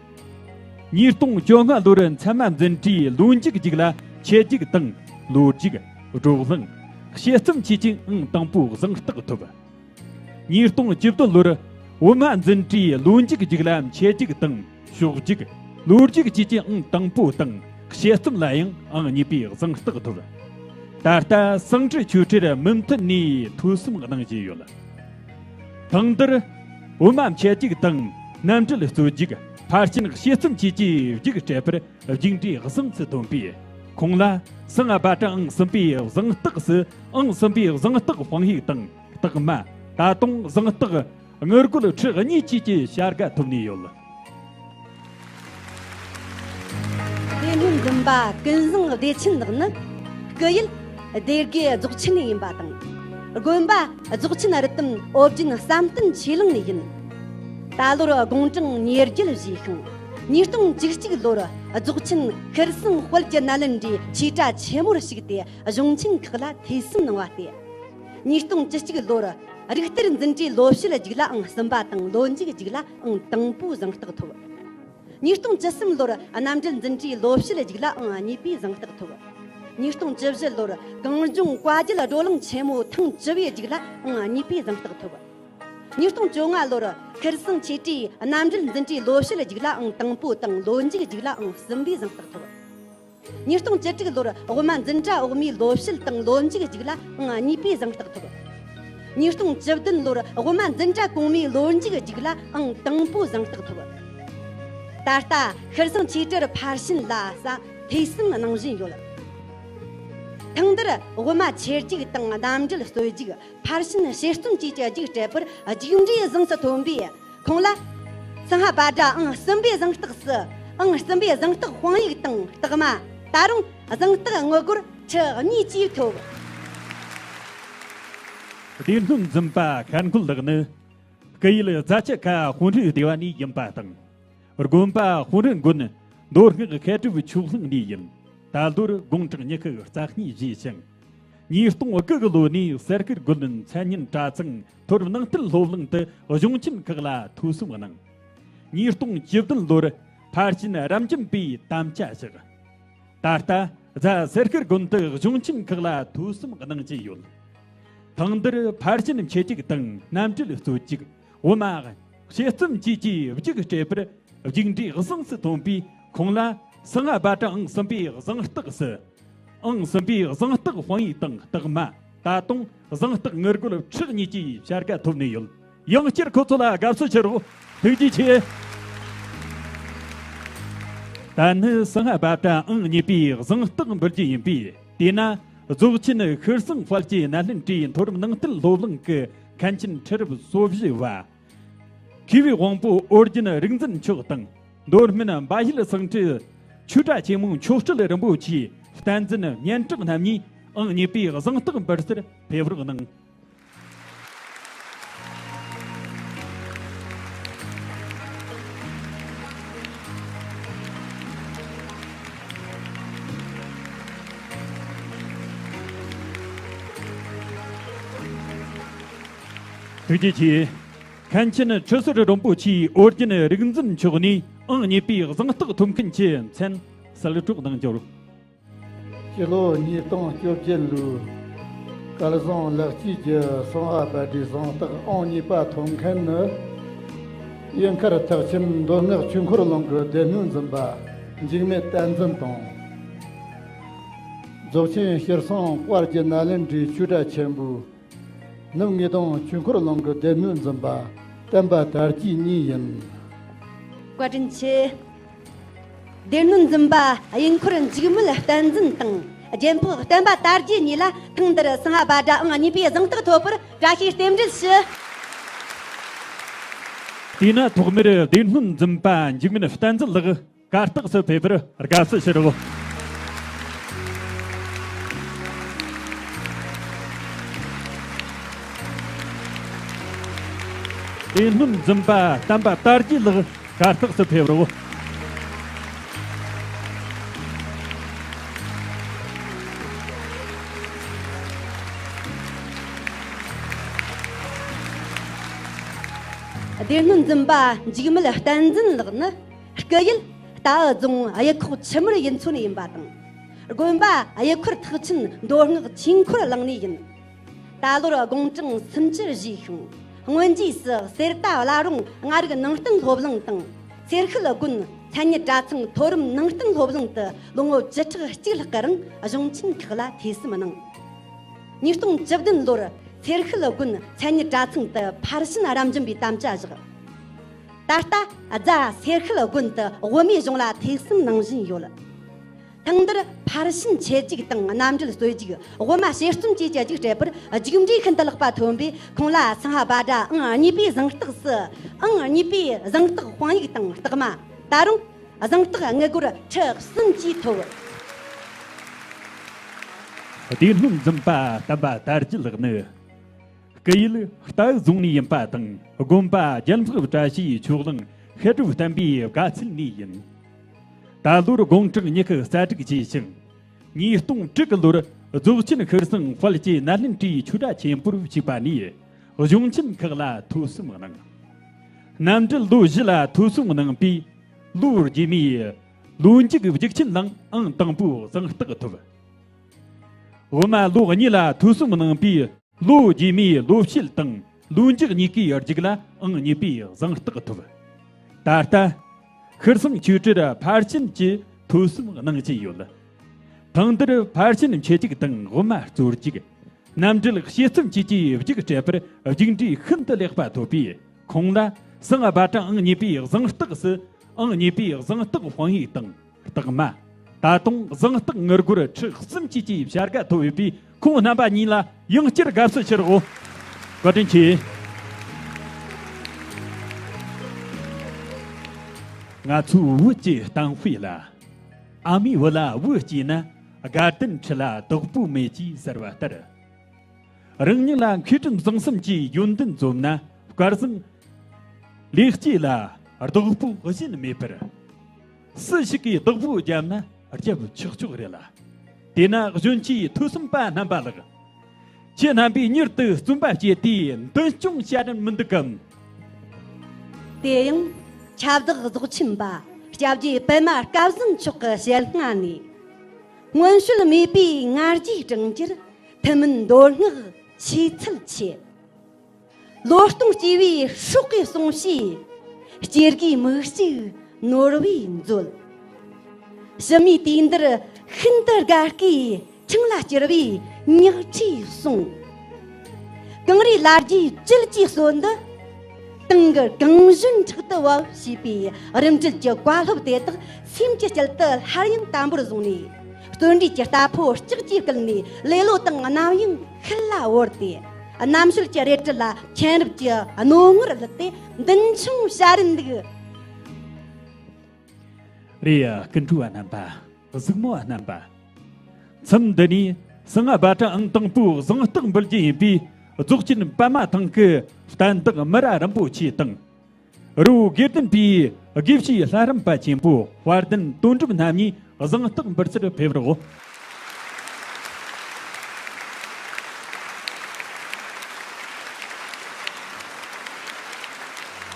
ཉིས་སྟོང་བཅོ་ལྔ་ལོར་ཚད་མ་འཛིན་གྲྭའི་ལོ་མཇུག་རྒྱུགས་ལ་ཆེད་རྒྱུགས་དང་ལོ་རྒྱུགས། བགྲོ་གླེང་། དཔྱད་རྩོམ་བཅས་ཀྱི་ཨང་དང་པོའི་གཟེངས་རྟགས་ཐོབ། ཉིས་སྟོང་བཅུ་བདུན་ལོར་དབུ་མ་འཛིན་གྲྭའི་ལོ་མཇུག་རྒྱུགས་ལ་ཆེད་རྒྱུགས་དང་ཕྱོགས་རྒྱུགས། ལོ་རྒྱུགས་བཅས་ཀྱི་ཨང་དང་པོ་དང་དཔྱད་རྩོམ་ལ་ཡང་ཨང་གཉིས་པའི་གཟེངས་རྟགས་ཐོབ། ད་ལྟ་བསང་ཁྲི་ཆོས་གྲྭར་མུ་མཐུད་ནས་ཐོས་བསམ་གནང་བཞིན་ཡོད། ཐེངས་འདིར་དབུ་མ་འཆད་རྒྱུགས་དང་རྣམ་འགྲེལ་རྩོད་རྒྱུགས། ཕར་ཕྱིན་དཔྱད་རྩོམ་བཅས་ཀྱི་རྒྱུགས་སྤྲད་པར་རྒྱུགས་འབྲས་གཟེངས་སུ་ཐོན་པས། ཁོང་ལ་སང་ང་པ་ཏྲ་ཨང་གསུམ་པའི་གཟེངས་རྟགས་སུ་ཨང་གསུམ་པའི་གཟེངས་རྟགས་དཔང་ཡིག་དང་རྟགས་མ། ད་དུང་གཟེངས་རྟགས་དངུལ་སྒོར་ཁྲི་གཉིས་བཅས་ཀྱི་བྱ་དགའ་ཐོབ་ནས་ཡོད། དེ་སྔོན་འཛིན་པ་ཀུན་བཟང་བདེ་ཆེན་ལགས་ནི་སྐུ་ཡུལ་སྡེ་དགེ་རྫོགས་ཆེན་ནས་ཡིན་པ་དང་། དགོན་པ་རྫོགས་ཆེན་རི་དམ་ཨོ་རྒྱན་བསམ་གཏན་ཆོས་གླིང་ནས་ཡིན། ད་ལོར་དགུང་གྲངས་ཉེར་བརྒྱད་བཞེས་ཤིང་། ཉིས་སྟོང་བཅུ་གཅིག་ལོར་རྫོགས་ཆེན་ཤྲཱི་སེང་དཔལ་གྱི་ནཱ་ལེནྡྲའི་ཆོས་གྲྭ་ཆེན་མོར་ཞུགས་ཏེ་གཞུང་ཆེན་ཁག་ལ་ཐོས་བསམ་གནང་བ་སྟེ། ཉིས་སྟོང་བཅུ་གཅིག་ལོར་རིག་གཏེར་འཛིན་གྲྭའི་ལོ་བཤད་རྒྱུགས་ལ་ཨང་གསུམ་པ་དང་ལོ་མཇུག་རྒྱུགས་ལ་ཨང་དང་པོའི་གཟེངས་རྟགས་ཐོབ། ཉིས་སྟོང་བཅུ་གསུམ་ལོར་རྣམ་འགྲེལ་འཛིན་གྲྭའི་ལོ་བཤད་རྒྱུགས་ལ་ཨང་གཉིས་པའི་གཟེངས་རྟགས་ཐོབ། ཉིས་སྟོང་བཅུ་བཞི་ལོར་གངས་ལྗོངས་བཀའ་བརྒྱུད་བགྲོ་གླེང་ཆེན་མོ་ཐེངས་བཅུ་བའི་རྒྱུགས་ལ་ཨང་གཉིས་པའི་གཟེངས་རྟགས་ཐོབ། ཉིས་སྟོང་བཅོ་ལྔ་ལོར་ཤྲཱི་སེང་ཆོས་གྲྭའི་རྣམ་འགྲེལ་འཛིན་གྲྭའི་ལོ་བཤད་རྒྱུགས་ལ་ཨང་དང་པོ་དང་ལོ་མཇུག་རྒྱུགས་ལ་ཨང་གསུམ་པའི་གཟེངས་རྟགས་ཐོབ། ཉིས་སྟོང་བཅུ་དྲུག་ལོར་དབུ་མ་འཛིན་གྲྭ་འོག་མའི་ལོ་བཤད་དང་ལོ་མཇུག་རྒྱུགས་ལ་ཨང་གཉིས་པའི་གཟེངས་རྟགས་ཐོབ། ཉིས་སྟོང་བཅུ་བདུན་ལོར་དབུ་མ་འཛིན་གྲྭ་གོང་མའི་ལོ་མཇུག་རྒྱུགས་ལ་ཨང་དང་པོའི་གཟེངས་རྟགས་ཐོབ། ད་ལྟ་ཤྲཱི་སེང་ཆོས་གྲྭར་ཕར་ཕྱིན་ལ་ས་ཐོས་བསམ་གནང་བཞིན་ཡོད། ཐེངས་འདིར་དབུ་མ་འཆད་རྒྱུགས་དང་རྣམ་འགྲེལ་རྩོད་རྒྱུགས། ཕར་ཕྱིན་དཔྱད་རྩོམ་བཅས་ཀྱི་རྒྱུགས་སྤྲད་པར་རྒྱུགས་འབྲས་གཟེངས་སུ་ཐོན་པས། ཁོང་ལ་སང་ཧ་བྷ་དྲ་ཨང་གསུམ་པའི་གཟེངས་རྟགས་སུ་ཨང་གསུམ་པའི་གཟེངས་རྟགས་དཔང་ཡིག་དང་རྟགས་མ། ད་རུང་གཟེངས་རྟགས་དངུལ་སྒོར་ཁྲི་གཉིས་བཅས་ཐོབ། བདེ་སྨོན་འཛིན་པ་ཤར་མགོན་ལགས་ནི་སྐུ་ཡུལ་རྫ་ཆུ་ཁ་དཔོན་རིགས་སྡེ་བ་ནས་ཡིན་པ་དང་། དགོན་པ་དཔོན་རིགས་མགོན་མདོ་སྔགས་མཁས་གྲུབ་ཆོས་གླིང་ནས་ཡིན། ད་ལོར་དགུང་གྲངས་ཉི་ཤུ་རྩ་གཉིས་བཞེས་ཤིང་། ཉིས་སྟོང་དགུ་གི་ལོ་ནས་སེར་ཁུར་དགོན་མཚན་སྙན་གྲྭ་ཚང་མཐོ་རིམ་ནང་བསྟན་སློབ་གླིང་དུ་གཞུང་ཆེན་ཁག་ལ་ཐོས་བསམ་གནང་། ཉིས་སྟོང་བཅུ་བདུན་ལོར་ཕར་ཕྱིན་རབ་འབྱམས་པའི་དམ་བཅའ་བཞག། ད་ལྟ་རྫ་སེར་ཁུར་དགོན་དུ་གཞུང་ཆེན་ཁག་ལ་ཐོས་བསམ་གནང་བཞིན་ཡོད། ཐེངས་འདིར་ཕར་ཕྱིན་འཆད་རྒྱུགས་དང་རྣམ་འགྲེལ་རྩོད་རྒྱུགས། དབུ་མ་དཔྱད་རྩོམ་བཅས་ཀྱི་རྒྱུགས་སྤྲད་པར་རྒྱུགས་འབྲས་གཟེངས་སུ་ཐོན་པས། ཁོང་ལ་སང་ཧ་བྷ་དྲ་ཨང་གསུམ་པའི་གཟེངས་རྟགས་སུ་ཨང་གསུམ་པའི་གཟེངས་རྟགས་དཔང་ཡིག་དང་རྟགས་མ། ད་དུང་གཟེངས་རྟགས་དངུལ་སྒོར་ཁྲི་གཉིས་ཀྱི་བྱ་དགའ་ཐོབ་ནས་ཡོད། ཡང་བསྐྱར་ཁོ་ཚོ་ལ་དགའ་བསུ་ཞུ་རོགས། ཐུགས་རྗེ་ཆེ། ད་ནི་སང་ཧ་བྷ་དྲ་ཨང་གཉིས་པའི་གཟེངས་རྟགས་འབུལ་རྒྱུ་ཡིན་པས། དེས་ན་རྫོགས་ཆེན་ཤྲཱི་སེང་དཔལ་གྱི་ནཱ་ལེནྡྲའི་མཐོ་རིམ་ནང་བསྟན་སློབ་གླིང་གི་མཁན་ཆེན་ཁྲི་རབས་སོ་བཞི་བ། མཁས་པའི་དབང་པོ་ཨོ་རྒྱན་རིག་འཛིན་མཆོག་དང་། མདོ་སྨད་འབའ་ཡུལ་བསང་ཁྲི་ཆོས་གྲྭ་ཆེན་མོའི་མཆོག་སྤྲུལ་རིན་པོ་ཆེ་བསྟན་འཛིན་སྙན་གྲགས་རྣམ་གཉིས་ཨང་གཉིས་པའི་གཟེངས་རྟགས་འབུལ་སར་ཕེབས་རོགས་གནང་། ཐུགས་རྗེ་ཆེ། མཁན་ཆེན་ཁྲི་ཟུར་རིན་པོ་ཆེའི་ཨོ་རྒྱན་རིག་འཛིན་མཆོག་ནས་ཨང་གཉིས་པའི་གཟེངས་རྟགས་ཐོབ་མཁན་གྱི་མཚན་གསོལ་སྒྲོག་གནང་རྒྱུར། སྤྱི་ལོ་ཉིས་སྟོང་བཅོ་བརྒྱད་ལོའི་སྐལ་བཟང་ལེགས་སྐྱེས་ཀྱི་སེང་ལྷ་བྷ་དྲའི་གཟེངས་རྟགས་ཨང་གཉིས་པ་ཐོབ་མཁན་ནི། དབྱིན་མཁར་ཐེག་ཆེན་མདོ་སྔགས་ཆོས་འཁོར་གླིང་གི་སྡེ་སྣོད་འཛིན་པ་འཇིགས་མེད་བསྟན་འཛིན་དང་། རྫོགས་ཆེན་ཞེས་སང་དཔལ་གྱི་ནཱ་ལེནྡྲའི་ཆོས་གྲྭ་ཆེན་པོའི་ནུབ་ངེས་དང་ཆོས་འཁོར་གླིང་གི་སྡེ་སྣོད་འཛིན་པ་བསྟན་པ་དར་རྒྱས་གཉིས་ཡིན། བཀའ་དྲིན་ཆེ། སྡེ་སྣོད་འཛིན་པ་དབྱིན་འཁོར་འཇིགས་མེད་བསྟན་འཛིན་དང་རྒྱལ་འཕགས་བསྟན་པ་དར་རྒྱས་གཉིས་ལ་ཐེངས་འདིར་སེང་ལྷ་བྷ་དྲ་ཨང་གཉིས་པའི་གཟེངས་རྟགས་ཐོབ་པར་བཀྲ་ཤིས་རྟེན་འབྲེལ་ཞུ། དེས་ན་ཐོག་མར་སྡེ་སྣོད་འཛིན་པ་འཇིགས་མེད་བསྟན་འཛིན་ལགས། གར་སྟེགས་སུ་ཕེབས་པར་དགའ་བསུ་ཞུ་རོགས། སྡེ་སྣོད་འཛིན་པ་བསྟན་པ་དར་རྒྱས་ལགས་གར་སྟེགས་སུ་ཕེབས་རོགས། སྡེ་སྣོད་འཛིན་པ་འཇིགས་མེད་བསྟན་འཛིན་ལགས་ནི། སྐུ་ཡུལ་རྟའུ་རྫོང་གཡུ་ཁོག་ཆུ་མོར་ཡུལ་ཚོ་ནས་ཡིན་པ་དང་། དགོན་པ་གཡུ་འཁོར་ཐེག་ཆེན་མདོ་སྔགས་ཆོས་འཁོར་གླིང་ནས་ཡིན། ད་ལོར་དགུང་གྲངས་སུམ་ཅུ་བཞེས་ཤིང་། སྔོན་རྗེས་སུ་གསེར་རྟ་བླ་རུང་མངའ་རིས་ནང་བསྟན་སློབ་གླིང་དང་། སེར་ཤུལ་དགོན་མཚན་ཉིད་གྲྭ་ཚང་མཐོ་རིམ་ནང་བསྟན་སློབ་གླིང་དུ་ལོ་ངོ་བཅུ་ཕྲག་གཅིག་ལྷག་གི་རིང་གཞུང་ཆེན་ཁག་ལ་ཐོས་བསམ་གནང་། ཉིས་སྟོང་བཅུ་བདུན་ལོར་སེར་ཤུལ་དགོན་མཚན་ཉིད་གྲྭ་ཚང་དུ་ཕར་ཕྱིན་རབ་འབྱམས་པའི་དམ་བཅའ་བཞག། ད་ལྟ་རྫ་སེར་ཤུལ་དགོན་དུ་དབུ་མའི་གཞུང་ལ་ཐོས་བསམ་གནང་བཞིན་ཡོད། ཐེངས་འདིར་ཕར་ཕྱིན་ཆེད་རྒྱུགས་དང་རྣམ་འགྲེལ་རྩོད་རྒྱུགས། དབུ་མ་ཞལ་རྩོམ་བཅས་ཀྱི་རྒྱུགས་སྤྲད་པར་རྒྱུགས་འབྲས་ཤིན་ཏུ་ལེགས་པ་ཐོན་པས། ཁོང་ལ་སེང་ལྷ་བྷ་དྲ་ཨང་གཉིས་པའི་གཟེངས་རྟགས་སུ། ཨང་གཉིས་པའི་གཟེངས་རྟགས་དཔང་ཡིག་དང་རྟགས་མ། ད་རུང་གཟེངས་རྟགས་དངུལ་སྒོར་ཁྲི་གསུམ་བཅས་ཐོབ། སྡེ་སྣོད་འཛིན་པ་བསྟན་པ་དར་རྒྱས་ལགས་ནི། སྐུ་ཡུལ་རྟའུ་རྫོང་ནས་ཡིན་པ་དང་། དགོན་པ་རྒྱལ་འཕགས་བཀྲ་ཤིས་ཆོས་གླིང་ཤེལ་སྒྲུབ་བསྟན་པའི་དགའ་ཚལ་ནས་ཡིན། ད་ལོར་དགུང་གྲངས་ཉི་ཤུ་རྩ་དྲུག་བཅས་ཤིང་། ཉིས་སྟོང་དྲུག་གི་ལོར་རྫོགས་ཆེན་ཤྲཱི་སེང་དཔལ་གྱི་ནཱ་ལེནྡྲའི་ཆོས་གྲྭ་ཆེན་པོར་ཞུགས་པ་ནས་གཞུང་ཆེན་ཁག་ལ་ཐོས་བསམ་གནང་། རྣམ་འགྲེལ་ལོ་བཞི་ལ་ཐོས་བསམ་གནང་པས། ལོ་རྗེས་མའི་ལོ་མཇུག་བརྒྱུད་ཆེན་ལའང་ཨང་དང་པོའི་གཟེངས་རྟགས་ཐོབ། དབུ་མ་ལོ་གཉིས་ལ་ཐོས་བསམ་གནང་པས། ལོ་རྗེས་མའི་ལོ་ཕྱེད་དང་ལོ་མཇུག་གཉིས་ཀའི་རྒྱུགས་ལ་ཨང་གཉིས་པའི་གཟེངས་རྟགས་ཐོབ། ད་ལྟ་ཤྲཱི་སེང་ཆོས་གྲྭར་ཕར་ཕྱིན་གྱི་ཐོས་བསམ་གནང་བཞིན་ཡོད། ཐེངས་འདིར་ཕར་ཕྱིན་ཆེད་རྒྱུགས་དང་དབུ་མ་རྩོད་རྒྱུགས། རྣམ་འགྲེལ་དཔྱད་རྩོམ་བཅས་ཀྱི་རྒྱུགས་སྤྲད་པར་རྒྱུགས་འབྲས་ཤིན་ཏུ་ལེགས་པ་ཐོབ་པས། ཁོང་ལ་སེང་ལྷ་བྷ་དྲ་ཨང་གཉིས་པའི་གཟེངས་རྟགས་སུ་ཨང་གཉིས་པའི་གཟེངས་རྟགས་དཔང་ཡིག་དང་། རྟགས་མ། ད་དུང་གཟེངས་རྟགས་དངུལ་སྒོར་ཁྲི་གསུམ་བཅས་ཀྱི་བྱ་དགའ་ཐོབ་ཡོད་པས། ཁོང་རྣམ་པ་གཉིས་ལ་ཡང་བསྐྱར་དགའ་བསུ་ཞུ་རོགས། བཀའ་དྲིན་ཆེ། ང་ཚོའི་བོད་ཀྱི་གཏམ་དཔེ་ལ། ཨ་མའི་བུ་ལ་བུ་སྐྱེས་ན། དགའ་ལྡན་ཁྲི་ལ་བདག་པོ་མེད་ཅེས་ཟེར་བ་ལྟར། རང་ཉིད་ལ་མཁས་དྲིན་གསུམ་གྱི་ཡོན་ཏན་འཛོམས་ན། སྐལ་བཟང་ལེགས་སྐྱེས་ལ་བདག་པོ་གཞན་མེད་པར། སུ་ཞིག་གིས་བདག་པོ་བརྒྱབ་ན་རྒྱབ་ཆོག་ཆོག་རེད་ལ། དེས་ན་གཞོན་སྐྱེས་ཐོས་བསམ་པ་རྣམ་པ་ལགས། ཁྱེད་རྣམ་པས་མྱུར་དུ་བརྩོན་པ་བསྐྱེད་དེ་མདུན་སྐྱོང་བྱ་རན་མི་འདུག་གམ། དེ་ཡང་ཁྱབ་བདག་རྫོགས་ཆེན་པ་སྐྱབས་རྗེ་པདྨ་སྐལ་བཟང་མཆོག་གི་ཞལ་སྔ་ནས། སྔོན་བྱོན་མེས་པོའི་ང་རྒྱལ་དྲངས་རྒྱུར་ཐུན་མིན་མདོ་སྔགས་ཆོས་ཚུལ་ཆེ། ལོ་སྟོང་སྐྱེ་བོའི་སྲོག་གི་སྲུང་བྱའི་སྐྱེ་དགུའི་མིག་གཅིག་ནོར་བུས་མཛོད། ཕྱི་མའི་དུས་འདིར་ཤིན་ཏུ་དགའ་སྐྱིད་ཆང་ལ་སྐྱུར་བའི་ཉག་ཕྲའི་གསུང་། གངས་རིའི་ལ་རྒྱའི་བཅུད་ཀྱི་སྲོལ་འདི། ཏང་གི་གངས་གཞོན་ཕྲག་ཏུ་བབས་ཞེས་པའི་རིམ་གྲོ་གི་བཀའ་སློབ་དེ་དག་སེམས་ཀྱི་དཀྱིལ་དུ་སླར་ཡང་དམ་པོར་བཟུང་ནས། བརྩོན་འགྲུས་ཀྱི་རྟ་ཕོ་ལྕགས་ཀྱིས་བསྐུལ་ནས། ལེ་ལོ་དང་རྣམ་གཡེང་ཤུལ་ལ་བོར་ཏེ། རྣམ་དཔྱོད་ཀྱི་རལ་གྲི་ལ་མཁྱེན་རབ་ཀྱི་རྣོ་ངར་བསླུས་ཏེ་མདུན་མཆོང་བྱ་རན་འདུག། རེད། སྐུ་མགྲོན་པ་རྣམ་པ། གཟིགས་མོ་བ་རྣམ་པ། མཚམས་འདི་ནས་སེང་ལྷ་བྷ་དྲ་ཨང་དང་པོའི་གཟེངས་རྟགས་འབུལ་རྒྱུ་ཡིན་པས། རྫོགས་ཆེན་པདྨ་ཐང་གི་བསྟན་བདག་མི་ར་རིན་པོ་ཆེ་དང་། རི་བོ་དགེ་ལྡན་པའི་དགེ་བཤེས་ལྷ་རམས་པ་ཆེན་པོ་དཔལ་ལྡན་དོན་གྲུབ་རྣམ་གཉིས་གཟེངས་རྟགས་འབུལ་སར་ཕེབས་རོགས།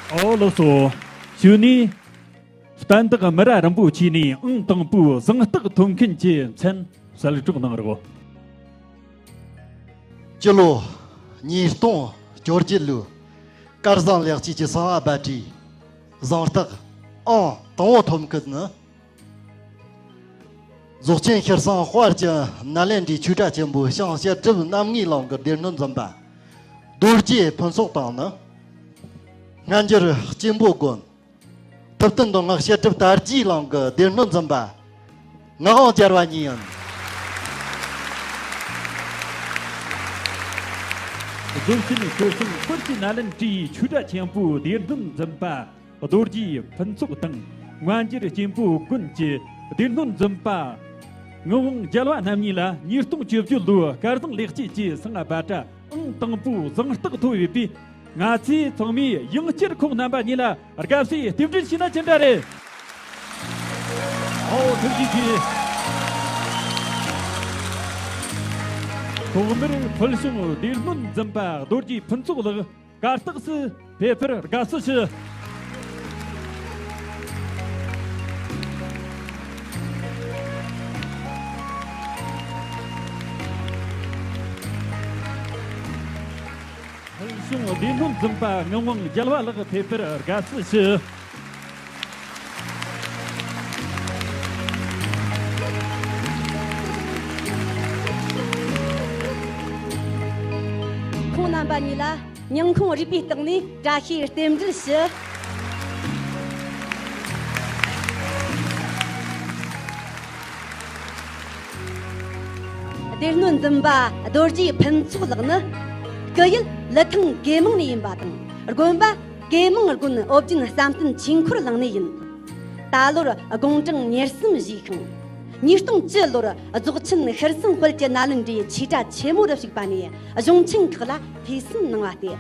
ཨོ་ལགས་སོ། གཞུག་ནས་བསྟན་བདག་མི་ར་རིན་པོ་ཆེ་ནས་ཨང་དང་པོའི་གཟེངས་རྟགས་ཐོབ་མཁན་གྱི་མཚན་གསལ་བསྒྲགས་གནང་རོགས། སྤྱི་ལོ་ཉིས་སྟོང་བཅོ་བརྒྱད་ལོའི་སྐལ་བཟང་ལེགས་སྐྱེས་ཀྱི་གསང་བ་སྦ་བྲིས་གཟེངས་རྟགས་ཨང་དང་པོ་ཐོབ་མཁན་ནི། རྫོགས་ཆེན་ཤྲཱི་སེང་དཔལ་གྱི་ནཱ་ལེནྡྲའི་ཆོས་གྲྭ་ཆེན་པོའི་ཞང་བཤད་སྒྲུབ་རྣམ་ངེས་གླིང་གི་སྡེ་སྣོད་འཛིན་པ་རྡོ་རྗེ་ཕུན་ཚོགས་དང་ནི། སྔ་འགྱུར་སྐྱེན་པོ་དགོན། ཐུབ་བསྟན་མདོ་སྔགས་བཤད་སྒྲུབ་དར་རྒྱས་གླིང་གི་སྡེ་སྣོད་འཛིན་པ་ངག་དབང་རྒྱལ་བ་གཉིས་ཡིན། རྫོགས་ཆེན་ཤྲཱི་སེང་དཔལ་གྱི་ནཱ་ལེནྡྲའི་ཆོས་གྲྭ་ཆེན་པོའི་སྡེ་སྣོད་འཛིན་པ་རྡོ་རྗེ་ཕུན་ཚོགས་དང་། སྔ་འགྱུར་སྐྱེན་པོ་དགོན་གྱི་སྡེ་སྣོད་འཛིན་པ་ངག་དབང་རྒྱལ་བ་རྣམ་གཉིས་ལ་ཉིས་སྟོང་བཅུ་བཅུ་ལོའི་སྐལ་བཟང་ལེགས་སྐྱེས་ཀྱི་གསང་བ་སྦ་བྲིས་ཨང་དང་པོའི་གཟེངས་རྟགས་ཐོབ་ཡོད་པས། ང་ཚོས་ཚང་མས་ཡང་བསྐྱར་ཁོང་རྣམ་པ་གཉིས་ལ་དགའ་བསུའི་རྟེན་འབྲེལ་ཞུས་ན་ཅི་འདྲ་རེད། ཨོ་ཐུགས་རྗེ་ཆེ། ཐོག་མར་ཕུལ་བྱུང་སྡེ་སྣོད་འཛིན་པ་རྡོ་རྗེ་ཕུན་ཚོགས་ལགས་གར་སྟེགས་སུ་ཕེབས་པར་དགའ་བསུ་ཞུ། ཕུལ་བྱུང་སྡེ་སྣོད་འཛིན་པ་ངག་དབང་རྒྱལ་བ་ལགས་ཕེབས་པར་དགའ་བསུ་ཞུ། ཁོང་རྣམ་པ་གཉིས་ལ་སྙིང་ཁོང་རུས་པའི་གཏིང་ནས་བཀྲ་ཤིས་རྟེན་འབྲེལ་ཞུ། སྡེ་སྣོད་འཛིན་པ་རྡོ་རྗེ་ཕུན་ཚོགས་ལགས་ནི་སྐུ་ཡུལ་ལི་ཐང་གོས་མང་ནས་ཡིན་པ་དང་། དགོན་པ་གོས་མང་དགོན་ཨོ་རྒྱན་བསམ་གཏན་ཆོས་འཁོར་གླིང་ནས་ཡིན། ད་ལོར་དགུང་གྲངས་ཉེར་གསུམ་བཞེས་ཤིང་། ཉིས་སྟོང་བཅུ་ལོར་རྫོགས་ཆེན་ཤྲཱི་སེང་དཔལ་གྱི་ནཱ་ལེནྡྲའི་ཆོས་གྲྭ་ཆེན་མོ་རུ་ཞུགས་པ་ནས་གཞུང་ཆེན་ཁག་ལ་ཐོས་བསམ་གནང་བ་སྟེ།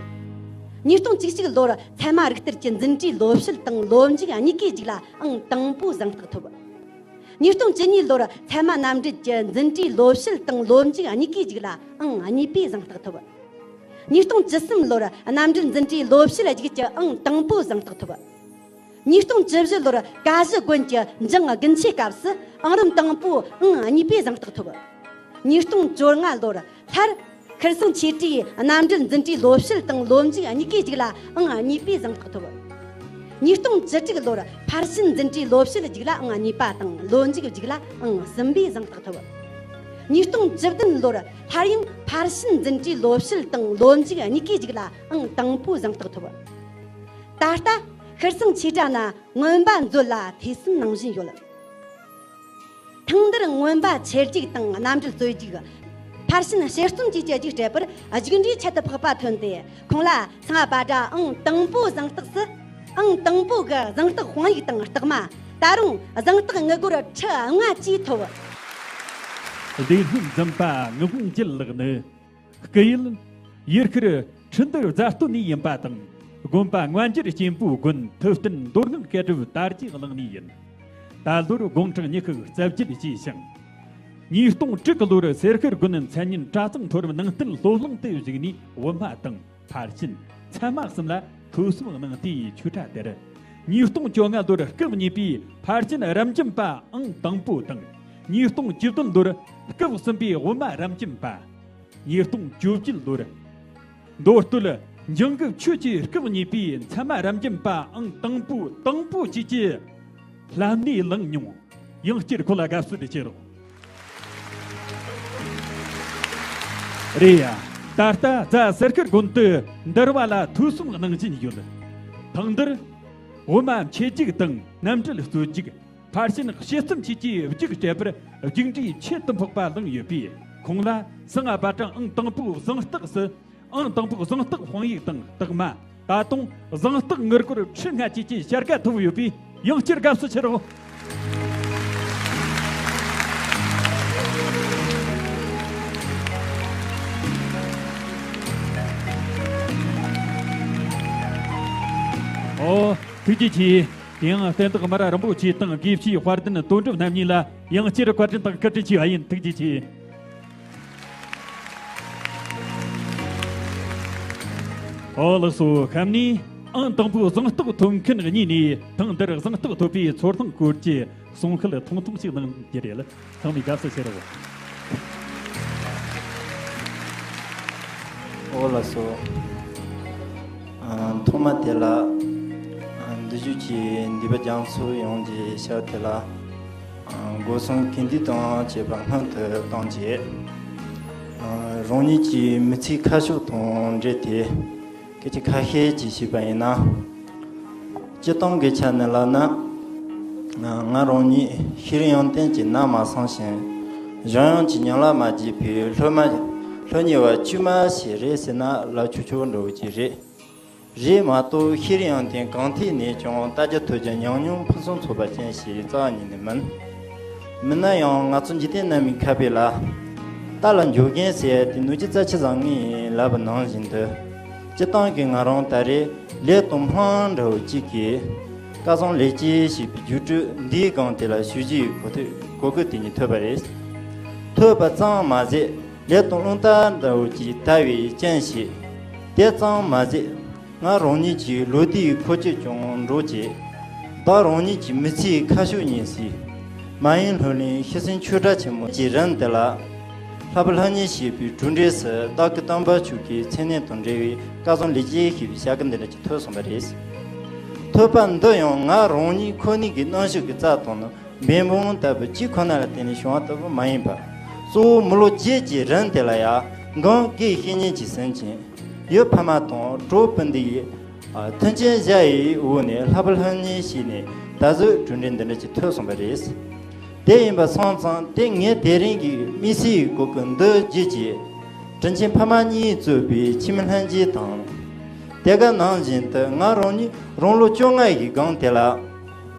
ཉིས་སྟོང་བཅུ་གཅིག་ལོར་ཚད་མ་རིག་གཏེར་གྱི་འཛིན་གྲྭའི་སློབ་དཔྱོད་དང་སློབ་མཇུག་གཉིས་ཀའི་མཇུག་ལ་ཨང་དང་པོའི་གཟེངས་རྟགས་ཐོབ། ཉིས་སྟོང་བཅུ་གཉིས་ལོར་ཚད་མ་རྣམ་འགྲེལ་གྱི་འཛིན་གྲྭའི་སློབ་དཔྱོད་དང་སློབ་མཇུག་གཉིས་ཀའི་མཇུག་ལ་ཨང་གཉིས་པའི་གཟེངས་རྟགས་ཐོབ། ཉིས་སྟོང་བཅུ་གསུམ་ལོར་རྣམ་འགྲེལ་འཛིན་གྲྭའི་སློབ་དཔྱོད་རྒྱུགས་ཀྱི་ཨང་དང་པོའི་གཟེངས་རྟགས་ཐོབ། ཉིས་སྟོང་བཅུ་བཞི་ལོར་ཀ་གཞི་དགོན་གྱི་འཇང་དགུན་ཆོས་སྐབས་སུ་ཨང་རིམ་དང་པོའི་ཨང་གཉིས་པའི་གཟེངས་རྟགས་ཐོབ། ཉིས་སྟོང་བཅོ་ལྔ་ལོར་སླར་ཤྲཱི་སེང་ཆོས་གྲྭའི་རྣམ་འགྲེལ་འཛིན་གྲྭའི་སློབ་དཔྱོད་དང་སློབ་མཇུག་གཉིས་ཀའི་མཇུག་ལ་ཨང་གཉིས་པའི་གཟེངས་རྟགས་ཐོབ། ཉིས་སྟོང་བཅུ་དྲུག་ལོར་ཕར་ཕྱིན་འཛིན་གྲྭའི་སློབ་དཔྱོད་མཇུག་ལ་ཨང་གཉིས་པ་དང་སློབ་མཇུག་མཇུག་ལ་ཨང་གསུམ་པའི་གཟེངས་རྟགས་ཐོབ། ཉིས་སྟོང་བཅུ་བདུན་ལོར་སླར་ཡང་ཕར་ཕྱིན་འཛིན་གྲྭའི་སློབ་དཔྱོད་དང་སློབ་མཇུག་གཉིས་ཀའི་མཇུག་ལ་ཨང་དང་པོའི་གཟེངས་རྟགས་ཐོབ། ད་ལྟ་ཤྲཱི་སེང་ཆོས་གྲྭ་ན་མངོན་པ་མཛོད་ལ་ཐོས་བསམ་གནང་བཞིན་ཡོད། ཐེངས་འདིར་མངོན་པ་ཆེར་རྒྱུགས་དང་རྣམ་འགྲེལ་རྩོད་རྒྱུགས། ཕར་ཕྱིན་དཔྱད་རྩོམ་བཅས་ཀྱི་རྒྱུགས་སྤྲད་པར་རྒྱུགས་འབྲས་ཁྱད་དུ་འཕགས་པ་ཐོན་ཏེ། ཁོང་ལ་གསང་བ་སྦ་བྲིས་ཨང་དང་པོའི་གཟེངས་རྟགས་སུ། ཨང་དང་པོ་གི་གཟེངས་རྟགས་དཔང་ཡིག་དང་རྟགས་མ། ད་རུང་གཟེངས་རྟགས་དངུལ་སྒོར་ཁྲི་ལྔ་བཅས་ཐོབ། སྡེ་སྣོད་འཛིན་པ་ངག་དབང་རྒྱལ་ལགས་ནི། སྐུ་ཡུལ་ཡུལ་ཤུལ་ཁྲི་འདུལ་རྫ་སྟོད་ནས་ཡིན་པ་དང་། དགོན་པ་སྔ་འགྱུར་སྐྱེན་པོ་དགོན་ཐུབ་བསྟན་མདོ་སྔགས་བསྐྱེད་སྒྲུབ་དར་རྒྱས་གླིང་ནས་ཡིན། ད་ལོར་དགུང་གྲངས་ཉི་ཤུ་རྩ་བརྒྱད་བཞེས་ཤིང་། ཉིས་སྟོང་དྲུག་གི་ལོར་སེར་ཤུལ་དགོན་མཚན་སྙན་གྲྭ་ཚང་མཐོ་རིམ་ནང་བསྟན་སློབ་གླིང་དུ་བཞུགས་ནས་བོད་མ་དང་ཕར་ཕྱིན་ཚད་མ་གསུམ་ལ་ཐོས་བསམ་གནང་སྟེ། ཆོས་གྲྭ་དེར་ཉིས་སྟོང་བཅོ་ལྔ་ལོར་སྐབས་གཉིས་པའི་ཕར་ཕྱིན་རབ་འབྱམས་པ་ཨང་དང་པོ་དང་། ཉིས་སྟོང་བཅུ་བདུན་ལོར་སྐབས་གསུམ་པའི་བོད་མ་རབ་འབྱམས་པ། ཉིས་སྟོང་བཅོ་བརྒྱད་ལོར་མདོ་སྟོད་འཇང་དགུ་ཆོས་ཀྱི་སྐབས་གཉིས་པའི་ཚད་མ་རབ་འབྱམས་པ་ཨང་དང་པོ་དང་པོ་བཅས་ཀྱི་ལྷ་གནས་བླངས་མྱོང་། ཡང་བསྐྱར་ཁོང་ལ་དགའ་བསུ་དེ་བྱེད་རོགས། རེད་ཡ། ད་ལྟ་རྫ་སེར་ཤུལ་དགོན་དུ་འདུལ་བ་ལ་ཐོས་བསམ་གནང་བཞིན་ཡོད། ཐེངས་འདིར་དབུ་མ་འཆད་རྒྱུགས་དང་རྣམ་འགྲེལ་རྩོད་རྒྱུགས། ཕར་ཕྱིན་དཔྱད་རྩོམ་བཅས་ཀྱི་རྒྱུགས་སྤྲད་པར་རྒྱུགས་འབྲས་ཁྱད་དུ་འཕགས་པ་བླངས་ཡོད་པས། ཁོང་ལ་གསང་བ་སྦ་བྲིས་ཨང་དང་པོའི་གཟེངས་རྟགས་སུ། ཨང་དང་པོའི་གཟེངས་རྟགས་དཔང་ཡིག་དང་རྟགས་མ། ད་དུང་གཟེངས་རྟགས་དངུལ་སྒོར་ཁྲི་ལྔ་བཅས་ཀྱི་བྱ་དགའ་ཐོབ་ཡོད་པས། ཡང་བསྐྱར་དགའ་བསུ་ཆེ་རུ། ཨོ། ཐུགས་རྗེ་ཆེ། དེ་ཡང་བསྟན་བདག་མི་ར་རིན་པོ་ཆེ་དང་དགེ་བཤེས་དཔལ་ལྡན་དོན་གྲུབ་རྣམ་གཉིས་ལ་ཡང་བསྐྱར་བཀའ་དྲིན་དང་བཀའ་དྲིན་ཆེ་བ་ཡིན། ཐུགས་རྗེ་ཆེ། ཨོ་ལགས་སོ། གཤམ་ནས་ ཨང་དང་པོའི་གཟེངས་རྟགས་ཐོབ་མཁན་གཉིས་ནས་ཐེངས་འདིར་གཟེངས་རྟགས་ཐོབ་པའི་ཚོར་སྣང་སྐོར་གྱི་གསུང་བཤད་ཐུང་ཐུང་ཞིག་གནང་རྒྱུ་རེད། ཚང་མས་དགའ་བསུ་ཞུ་རོགས། ཨོ་ལགས་སོ། ཨ། ཐོག་མ་དེ་ལ། ཨ། འདི་བརྗོད་ཀྱི་འདུས་པ་རྒྱ་མཚོ་ཡོངས་ཀྱི་ཞབས་དེ་ལ། ཨ། སྒོ་གསུམ་གུས་འདུད་དང་བཅས་པ་སྔོན་དུ་བཏང་རྗེས། ཨ། རང་ཉིད་ཀྱི་མི་ཚེའི་ཁ་ཕྱོགས་དང་འབྲེལ་ཏེ། སྐད་ཆ་ཁ་ཤས་ཅིག་ཞུས་པ་ཡིན་ན། སྤྱིར་བཏང་གི་ཆ་ནས་ལབ་ན། ང་རང་ཉིད་ཤེས་རིག་ཡོན་ཏན་གྱི་ནང་མ་སོང་ཞིང་། གཞུང་ཡོན་གྱི་མྱིང་ལ་མ་བརྗེས་པའི་སློབ་མ། སློབ་གཉེར་བ་དཀྱུས་མ་ཞིག་རེད་ཟེར་ན་ལབ་ཆོག་ཆོག་འདྲ་བོ་ཅིག་རེད། རེད་མ་གཏོགས་ཤེས་རིག་ཡོན་ཏན་གང་ཐད་ནས་ཀྱང་ལྟ་རྒྱ་ཐོས་རྒྱ་ཉམས་མྱོང་ཕུན་སུམ་ཚོགས་པ་ཅན་ཞིག་རྩ་བ་ཉིད་ནས་མིན། མིན་ན་ཡང་ང་ཚོ་འཇིག་རྟེན་རྣམ་པའི་ཁ་དཔེ་ལ། རྟ་ལ་འཇོག་མཁན་ཟེར་ཡ་དེ་ནུས་ཀྱི་རྩ་ཆེ་བཟང་ངེས་ལབ་པ་ནང་བཞིན་དུ། སྤྱིར་བཏང་གི་ང་རང་ད་རེས་ལས་དང་སྨོན་འདྲ་བོ་གཅིག་གིས། སྐལ་བཟང་ལེགས་སྐྱེས་ཞེས་པའི་རྒྱུགས་སྤྲོད་འདིའི་སྒང་དེ་ལ་ཞུ་རྒྱུའི་གོ་ཐོས་གོ་སྐབས་དེ་ཉིད་ཐོབ་པ་རེད། ཐོབ་པ་ཙམ་མ་ཟད། ལས་དང་རླུང་རྟ་འདྲ་བོ་ཅིག་དར་བའི་རྐྱེན་ཞིག་དེ་ཙམ་མ་ཟད། ང་རང་ཉིད་ཀྱི་ལོ་ཟླའི་འཁོར་སྐྱོད་ཀྱང་འགྲོ་རྗེས། བདག་རང་ཉིད་ཀྱི་མི་ཚེའི་ཁ་ཕྱོགས་ཉིད་སྲིད། མ་ཡུམ་ལྷུན་གླིང་ཤྲཱི་སེང་ཆོས་གྲགས་ཆེན་མོ་གྱི་རིང་དེ་ལ། ལྷག་པ་ལྷ་གཉེར་ཞེས་པའི་གྲུབ་འབྲས་སུ་སྟག་གི་སྟོན་པ་མཆོག་གི་མཚན་གནས་དང་འབྲེལ་བའི་སྐལ་བཟང་ལེགས་སྐྱེས་ཞེས་པའི་བྱ་དགའ་འདི་འདྲ་ཅིག་ཐོབ་སོང་བ་རེད། ཐོབ་པ་འདི་ཡང་ང་རང་ཉིད་ཁོ་ནའི་གི་རྣམ་ཤེས་ཀྱི་རྩལ་དང་ནི། འབད་འབུངས་ལྟ་བུ་གཅིག་ཁོ་ན་ལ་བརྟེན་ནས་བྱུང་བ་ལྟ་བུ་མ་ཡིན་པར། གཙོ་བོ་མི་ལོ་བརྒྱད་ཀྱི་རིང་དེ་ལ་ཡང་གང་དགེ་བཤེས་གཉེན་གྱིས་ཟིན་ཅིང་། ཡུལ་ཕ་མ་དང་གྲོགས་སྤུན་ཟླ་ཡི་མཐུན་རྐྱེན་བཞག་ཡི་འོག་ནས་ལྷག་པ་ལྷ་གཉེར་བྱས་ནས་ད་གཟོད་གྲུབ་འབྲས་འདི་འདྲ་ཅིག་ཐོབ་སོང་བ་རེད། དེ་ཡིན་པ་སོང་ཙང་དེ་ངས་དེ་རིང་གི་དམིགས་བསལ་གྱི་གོ་སྐབས་འདི་བརྒྱུད་ཀྱིས། དྲིན་ཆེན་ཕ་མ་གཉིས་གཙོས་པའི་ཁྱིམ་མི་ལྷན་རྒྱས་དང་། དེ་ག་ནང་བཞིན་དུ་ང་རང་ཉིད་རང་ལོ་བཅོ་ལྔ་ཡི་སྒང་དེ་ལ།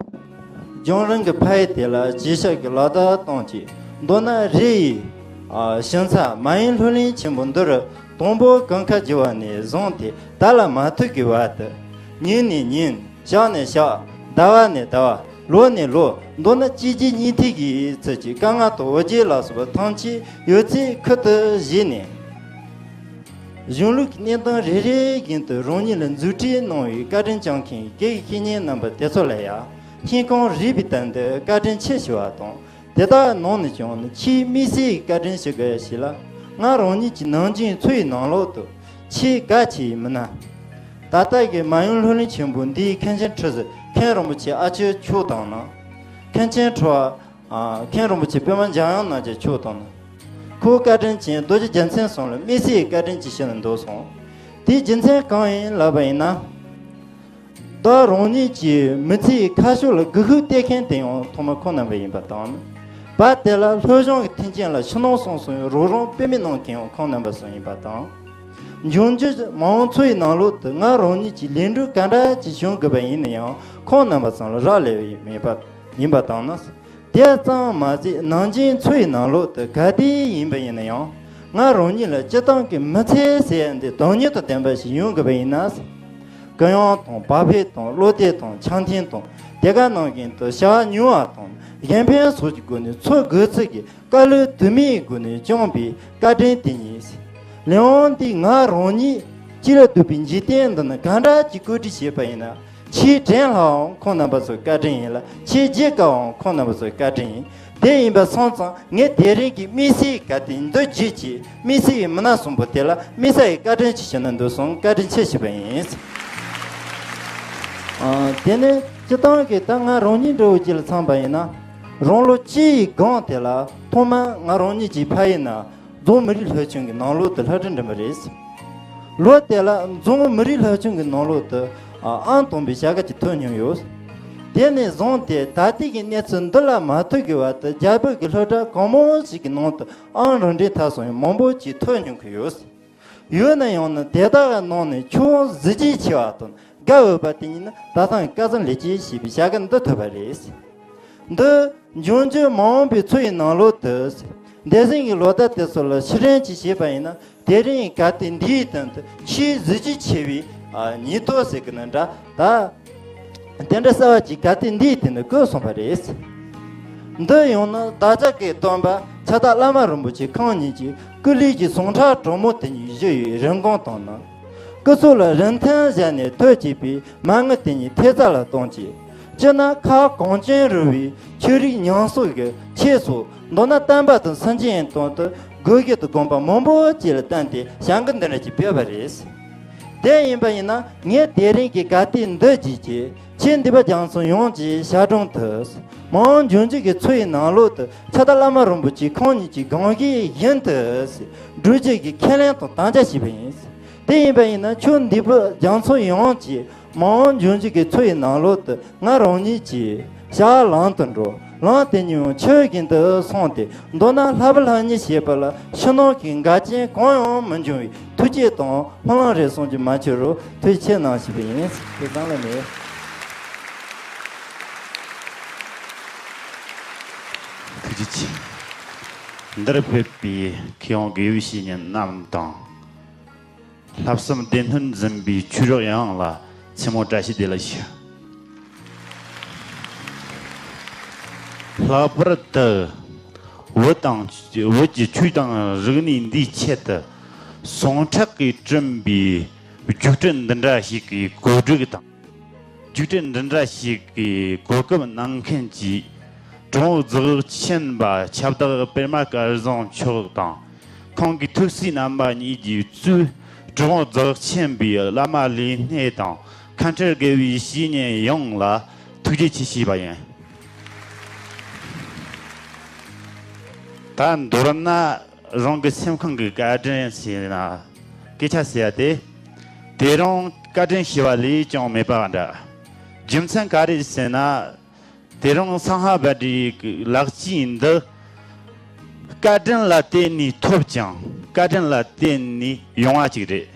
རྒྱང་རིང་གི་ཕ་ཡུལ་དེ་ལ་གཅེས་ཞབས་ཀྱི་ལག་བརྡ་བཏང་ཅིང་། མདོར་ན་རེ་ཡི་ཞིང་ཚབ་མ་ཡུམ་ལྷུན་གླིང་ཆེན་པོ་འདི་རུ་དང་པོ་གངས་ཁ་རྒྱུ་བ་ནས་བཟུང་སྟེ་ད་ལ་མ་ཐུག་གི་བར་དུ། ཉིན་ནས་ཉིན། ཞག་ནས་ཞག་ཟླ་བ་ནས་ཟླ་བ། ལོ་ནས་ལོ། མདོར་ན་གཅེས་རྒྱུ་གཉིས་ཐིག་གི་ཚུལ་གྱིས་དཀའ་ངལ་དང་འོ་བརྒྱལ་ལ་སོགས་པ་ཐམས་ཅད་ཡོད་ཚད་ཁུར་དུ་བཞེས་ནས། གཞུང་ལུགས་ཀྱི་གནས་སྟངས་རེ་རེ་བཞིན་དུ་རང་ཉིད་ལ་མཛུབ་ཁྲིད་གནང་བའི་བཀའ་དྲིན་བསྐྱངས་མཁན་དགེ་བའི་བཤེས་གཉེན་རྣམ་པ་དེ་ཚོ་ལ་ཡང་སྙིང་ཁོང་རུས་པའི་དོན་དུ་བཀའ་དྲིན་ཆེ་ཞུ་བ་དང་། དེ་དག་ནང་ནས་ཀྱང་ནི་ཆེས་དམིགས་བསལ་གྱི་བཀའ་དྲིན་ཞུ་དགོས་ཡ་ཞིག་ལ། ང་རང་ཉིད་ཀྱི་ནམ་རྒྱུན་འཚོ་བའི་ནང་ལོགས་སུ་ཆེས་དགའ་ཆེ་བའི་མི་སྣ། ད་ལྟ་གི་མ་ཡུམ་ལྷུན་གླིང་ཆེན་པོ་འདིའི་མཁན་ཆེན་ཁྲི་ཟུར་མཁན་རིན་པོ་ཆེ་ཨ་ཅེ་མཆོག་དང་ནི། མཁན་ཆེན་ཁྲི་བ། ཨ། མཁན་རིན་པོ་ཆེ་པདྨ་འཇམ་དབྱངས་རྣམ་རྒྱལ་མཆོག་དང་ནི། ཁོའི་བཀའ་དྲིན་ཅན་རྡོ་རྗེ་རྒྱལ་མཚན་གསུམ་ལ་དམིགས་བསལ་གྱི་བཀའ་དྲིན་ཅིག་ཞུ་ན་འདོད་སོང་། དེའི་རྒྱུ་མཚན་གང་ཡིན་ལབ་པ་ཡིན་ན། བདག་རང་ཉིད་ཀྱི་མི་ཚེའི་ཁ་ཕྱོགས་ལ་སྒུལ་ཤུགས་སྟེར་མཁན་དེ་ཡང་ཐོག་མར་ཁོང་རྣམ་པ་ཡིན་པ་དང་། བར་དེ་ལ་སློབ་སྦྱོང་གི་མཐུན་རྐྱེན་ལ་ཕྱི་ནང་གསང་གསུམ་རོགས་རམ་དཔེ་མེད་གནང་མཁན་ཡང་ཁོང་རྣམ་པ་གསུམ་ཡིན་པ་དང་། འབྱུང་འགྱུར་མ་འོངས་འཚོ་བའི་ནང་ལོགས་སུ་ང་རང་ཉིད་ཀྱི་ལས་འགུལ་ག་འདྲ་ཅིག་བྱུང་དགོས་པ་ཡིན་ན་ཡང་ཁོང་རྣམ་པ་ཚང་ལ་རག་ལས་པ་ཡིན་པ་ཡིན་པ་དང་ནི། དེ་ཙམ་མ་ཟད་ནམ་རྒྱུན་འཚོ་བའི་ནང་ལོགས་སུ་ག་དུས་ཡིན་པ་ཡིན་ན་ཡང་ང་རང་ཉིད་ལ་སྤྱིར་བཏང་གི་མི་ཚེ་ཟེར་ཡ་འདི་བདག་ཉིད་དང་ལྡན་པ་ཞིག་ཡོང་དགོས་པ་ཡིན་ན། གུ་ཡངས་དང་བག་ཕེབས་དང་བློ་གཏད་དང་འཆམ་མཐུན་དང་དེ་ག་ནང་བཞིན་དུ་བྱ་བ་མྱུར་བ་དང་གཞན་ཕན་སོགས་ཀྱི་སྒོ་ནས་འཚོ་དགོས་ཚུལ་གྱི་བཀའ་སློབ་དུ་མའི་སྒོ་ནས་བསྐྱངས་པའི་བཀའ་དྲིན་དེ་ཉིད། ལས་དབང་འདིས་ང་རང་ཉིད་སྐྱིད་ལ་སྡུག་པའི་འཇིག་རྟེན་འདི་ན་ག་འདྲ་ཅིག་བཀོད་སྒྲིག་བྱས་པ་ཡིན་ན། ཆེས་དྲིན་ལྷག་པའང་ཁོང་རྣམ་པ་ཚོའི་བཀའ་དྲིན་ཡིན་ལ། ཆེས་བརྗེད་དཀའ་བའང་ཁོང་རྣམ་པ་ཚོའི་བཀའ་དྲིན་ཡིན། དེ་ཡིན་པ་སོང་ཙང་ངས་དེ་རིང་གི་དམིགས་བསལ་གྱི་བཀའ་དྲིན་འདི་བརྒྱུད་ཀྱིས་དམིགས་བསལ་གྱི་མི་སྣ་གསུམ་པོ་དེ་ལ་དམིགས་བསལ་གྱི་བཀའ་དྲིན་ཅིག་ཞུ་ན་འདོད་སོང་། བཀའ་དྲིན་ཆེ་ཞུས་པ་ཡིན། ཨ། དེ་ནས་སྤྱིར་བཏང་གི་ད་ང་རང་ཉིད་འདྲ་བོ་ཅིག་ལ་མཚོན་པ་ཡིན་ན། རང་ལོ་བཅུ་ཡི་སྒང་དེ་ལ་ཐོག་མར་ང་རང་ཉིད་ཀྱི་ཕ་ཡུལ་ན། རྫོང་མི་རིགས་སློབ་ཆུང་གི་ནང་ལོགས་དུ་སློབ་གྲྭ་འགྲིམས་པ་རེད། ལོ་དེ་ལ་རྫོང་མི་རིགས་སློབ་ཆུང་གི་ནང་ལོགས་དུ་ཨང་དང་པོའི་བྱ་དགའ་ཅིག་ཐོབ་མྱོང་ཡོད། དེ་ནས་བཟུང་སྟེ་ད་ལྟའི་གི་གནས་ཚུལ་འདི་ལ་མ་ཐུག་གི་བར་དུ་རྒྱ་བོད་ཀྱི་སློབ་གྲྭ་གང་མང་ཞིག་གི་ནང་དུ་ཨང་རང་འགྲེམས་ཐོབ་སོང་བའི་མང་པོ་ཅིག་ཐོབ་མྱོང་གི་ཡོད། ཡོད་ན་ཡང་ན་དེ་དག་གི་ནང་ནས་ཁྱོན་གཟི་བརྗིད་ཆེ་བ་དང་དགའ་འོས་པ་དེ་ཉིད་ནི་ད་ཐེངས་སྐལ་བཟང་ལེགས་སྐྱེས་ཞེས་པའི་བྱ་དགའ་འདི་ཐོབ་པ་རེད། འདི་འབྱུང་འགྱུར་མ་འོངས་པའི་འཚོ་བའི་ནང་ལོགས་དུ། འདས་ཟིན་གྱི་ལོ་ཟླ་དེ་ཚོ་ལ་ཕྱིར་དྲན་ཅིག་བྱེད་པ་ཡིན་ན། དེ་རིང་ག་དུས་འདིའི་སྟེང་དུ་ཆེས་གཟི་བརྗིད་ཆེ་བའི་ཨ་ཉིན་ཐོ་ཟེར་གི་ན་འདྲ་ད། དེ་འདྲ་གསར་བ་ཅིག་ག་དུས་འདིའི་སྟེང་དུ་བཀོད་སོང་བ་རེད། འདི་ཡང་ན་བདག་ཅག་གི་སྟོན་པ་ཕྱག་བདག་བླ་མ་རིན་པོ་ཆེ་ཁོང་ཉིད་ཀྱི་སྐུ་ལུས་ཀྱི་ཟུངས་ཁྲག་དྲོན་མོ་དེ་ཉིད་བཞུ་བའི་རིན་གོང་དང་ནི། སྐུ་ཚབ་ལ་རིན་ཐང་བཞག་ནས་ཐོལ་སྐྱེས་པའི་མ་དངུལ་དེ་ཉིད་ཐེབས་རྩ་ལ་གཏོང་ཆེད། སྤྱིར་ན་ཁ་གངས་ཅན་རི་བོའི་ཆོས་རིག་ཉམས་གསོ་གི་ཆེད་སོགས། མདོར་ན་བསྟན་པ་དང་སེམས་ཅན་ཡི་དོན་དུ་དགོས་ཀྱི་དུ་དགོངས་པ་མང་པོ་ཅིག་ལ་བརྟེན་ཏེ་བྱ་འགུལ་འདི་འདྲ་ཅིག་ཕུལ་བ་རེད། དེ་ཡིན་པ་ཡིན་ན་ངས་དེ་རིང་གི་ག་དུས་འདི་བརྗེད་ཀྱི་ཆེས་འདི་པ་རྒྱ་མཚོ་ཡོངས་ཀྱི་ཞལ་དྲུང་དུ། མ་འོངས་འབྱུང་འགྱུར་གྱི་འཚོ་བའི་ནང་ལོགས་དུ་ཕྱག་དར་བླ་མ་རིན་པོ་ཆེ་ཁོང་ཉིད་ཀྱི་དགོངས་བཞེད་བཞིན་དུ་སྒྲུབ་རྒྱུ་གི་ཁས་ལེན་དང་དམ་བཅའ་བྱས་པ་ཡིན། དེ་ཡིན་པ་ཡིན་ན་ཆོས་འདི་པ་རྒྱ་མཚོ་ཡོངས་ཀྱི་མ་འོངས་འབྱུང་འགྱུར་གྱི་འཚོ་བའི་ནང་ལོགས་དུ་ང་རང་ཉིད་ཀྱིས་ཞལ་ལམ་དུ་འགྲོ། ལམ་དེ་ཉིད་ཡང་ཆོས་བཞིན་དུ་སོང་སྟེ། མདོར་ན་ལྷག་པ་ལྷག་གཉིས་བྱེད་པ་ལ་ཕྱི་ནང་གི་འགལ་རྐྱེན་གང་ཡང་མི་འབྱུང་བའི་ཐུགས་བསྐྱེད་དང་སྨོན་ལམ་རེ་ཟུང་གིས་མ་ཆོད་རོགས། ཐུགས་རྗེ་ཆེ་གནང་ཞུས་པ་ཡིན། དེ་ཙམ་ལ་མེད། ཐུགས་རྗེ་ཆེ། འདིར་ཕེབས་པའི་མཁས་དབང་དགེ་བའི་བཤེས་གཉེན་རྣམས་དང་། བསླབ་གསུམ་སྡེ་སྣོད་འཛིན་པའི་ཆོས་གྲོགས་ཡོངས་ལ་མཚན་མོ་བཀྲ་ཤིས་བདེ་ལེགས་ཞུ། ལྷག་པར་དུ་བོད་དང་། བོད་ཀྱི་ཆོས་དང་རིག་གནས་འདིའི་ཆེད་དུ་ཟུངས་ཁྲག་གིས་བསྐྲུན་པའི་རྒྱུགས་སྤྲོད་འདི་འདྲ་ཞིག་གི་གོ་སྒྲིག་དང་། རྒྱུགས་སྤྲོད་འདི་འདྲ་ཞིག་གི་གོ་སྐབས་གནང་མཁན་གྱི་གྲུབ་དབང་རྫོགས་ཆེན་པ་ཁྱབ་བདག་པད་མ་སྐལ་བཟང་མཆོག་དང་། ཁོང་གི་ཐུགས་སྲས་རྣམ་པ་གཉིས་ཀྱིས་གཙོས་གྲུབ་དབང་རྫོགས་ཆེན་པའི་བླ་མ་ལས་སྣེ་དང་། མཁན་སྤྲུལ་དགེ་བའི་བཤེས་གཉེན་ཡོངས་ལ་ཐུགས་རྗེ་ཆེ་ཞུས་པ་ཡིན། ད་མདོར་ན་རང་གི་སེམས་ཁོང་གི་བཀའ་དྲིན་ཟེར་ན། སྐད་ཆ་ཟེར་ཡ་དེ། དེ་རིང་བཀའ་དྲིན་ཞུ་བ་ལས་ཀྱང་མེད་པ་འདྲ། རྒྱུ་མཚན་ག་རེ་ཟེར་ན། དེ་རིང་སང་ཧ་བ་དྲའི་ལག་རྗེས་འདི། བཀའ་དྲིན་ལ་བརྟེན་ནས་ཐོབ་ཅིང་། བཀའ་དྲིན་ལ་བརྟེན་ནས་ཡོང་བ་ཅིག་རེད།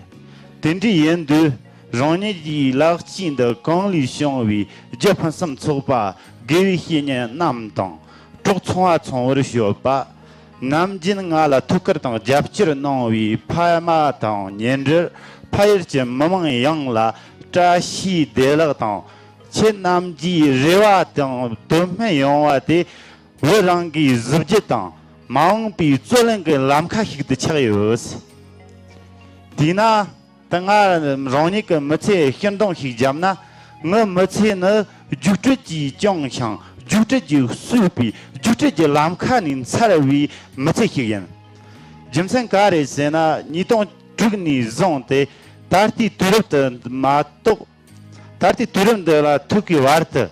དེ་འདྲ་ཡིན་དུས། རང་ཉིད་ཀྱི་ལག་རྗེས་འདི་གང་ལས་བྱུང་བའི་རྒྱུ་ཕུན་སུམ་ཚོགས་པ། དགེ་བའི་བཤེས་གཉེན་རྣམས་དང་། གྲོགས་ཚང་བ་ཚང་བར་ཞོགས་པ། ནམ་རྒྱུན་ང་ལ་ཐུགས་ཁུར་དང་རྒྱབ་སྐྱོར་གནང་བའི་ཕ་མ་དང་ཉེ་འབྲེལ། ཕ་ཡུལ་གྱི་མི་མང་ཡོངས་ལ་བཀྲ་ཤིས་བདེ་ལེགས་དང་། ཁྱེད་རྣམས་ཀྱི་རེ་བ་དང་དོན་སྨིན་ཡོང་བ་དེ། བོད་རང་གི་གཟི་བརྗིད་དང་མ་འོངས་པའི་རྩོད་གླེང་གི་ལམ་ཁ་ཞིག་ཏུ་ཆགས་ཡོད། དེས་ན། ད་ང་རང་ཉིད་ཀྱི་མི་ཚེ་ཕྱིར་འདོམས་ཤིག་བརྒྱབ་ན། ངའི་མི་ཚེ་ནི་རྒྱུགས་སྤྲོད་ཀྱིས་སྐྱོང་ཞིང་། རྒྱུགས་སྤྲོད་ཀྱིས་གསོས་པའི། རྒྱུགས་སྤྲོད་ཀྱི་ལམ་ཁ་ནས་འཚར་བའི་མི་ཚེ་ཞིག་ཡིན། རྒྱུ་མཚན་ག་རེ་ཟེར་ན། ཉིས་སྟོང་དྲུག་ནས་བཟུང་སྟེ་ད་ལྟའི་དུས་རབས་དུ་མ་གཏོགས། ད་ལྟའི་དུས་རབས་འདི་ལ་ཐུག་གི་བར་དུ།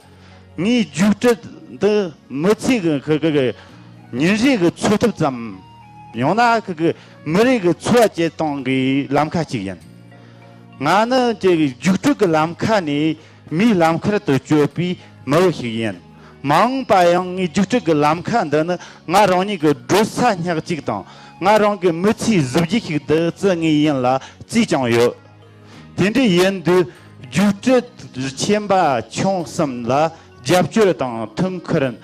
ངའི་རྒྱུགས་སྤྲོད་འདི་མི་ཚེ་གི་གི་གི་གི་ཉིན་རེ་གི་འཚོ་ཐབས་ཙམ། ཡང་ན་གི་གི་མི་རེ་གི་འཚོ་བ་སྐྱེལ་སྟངས་ཀྱི་ལམ་ཁ་ཅིག་ཡིན། ང་ནི་ཅིག་རྒྱུགས་སྤྲོད་ཀྱི་ལམ་ཁ་ནས་མིའི་ལམ་ཁར་དུ་བསྐྱོད་པའི་མི་བུ་ཞིག་ཡིན། མ་འོངས་པ་ཡང་ངའི་རྒྱུགས་སྤྲོད་ཀྱི་ལམ་ཁ་འདི་ནི་ང་རང་ཉིད་ཀྱི་བགྲོད་ས་ཉག་གཅིག་དང་། ང་རང་གི་མི་ཚེའི་གཟི་བརྗིད་ཞིག་ཏུ་བརྩི་ངེས་ཡིན་ལ་བརྩིས་ཀྱང་ཡོད། དེ་འདྲ་ཡིན་དུས། རྒྱུགས་སྤྲོད་ཆེན་པོ་ཆུང་གསུམ་ལ་རྒྱབ་སྐྱོར་དང་། ཐུགས་ཁུར།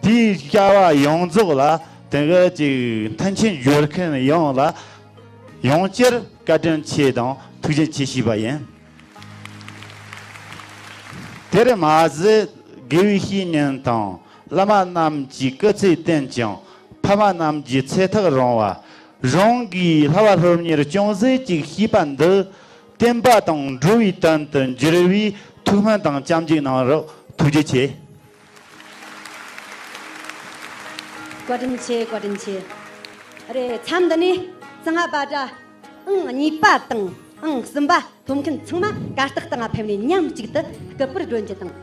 དེའི་བྱ་བ་ཡོངས་རྫོགས་ལ་དེ་ག་ཅིག་མཐུན་རྐྱེན་སྦྱོར་མཁན་ཡོངས་ལ་ཡང་བསྐྱར་བཀའ་དྲིན་ཆེ་དང་ཐུགས་རྗེ་ཆེ་ཞུས་པ་ཡིན། དེར་མ་ཟད། དགེ་བའི་བཤེས་གཉེན་དང་བླ་མ་རྣམས་ཀྱིས་སྐུ་ཚེ་བརྟན་ཅིང་། ཕ་མ་རྣམས་ཀྱི་ཚེ་ཐག་རིང་བ། རང་གིས་བསླབ་པ་སློབ་གཉེར་ཅུང་ཟད་ཅིག་ཤེས་པ་འདི་བསྟན་པ་དང་འགྲོ་བའི་དོན་དུ་འགྱུར་བའི་ཐུགས་སྨོན་དང་སྐྱབས་འཇུག་གནང་རོགས། ཐུགས་རྗེ་ཆེ། བཀའ་དྲིན་ཆེ། བཀའ་དྲིན་ཆེ། རེད། མཚམས་འདི་ནས་གསང་སྔགས་པ་འདྲ་ཨང་གཉིས་པ་དང་ཨང་གསུམ་པ། ཐོབ་མཁན་ཚང་མ་གར་སྟེགས་སྟེང་ཕེབས་ནས་མཉམ་གཅིག་ཏུ་སྐུ་པར་སྒྲོན་རྒྱུ་དང་།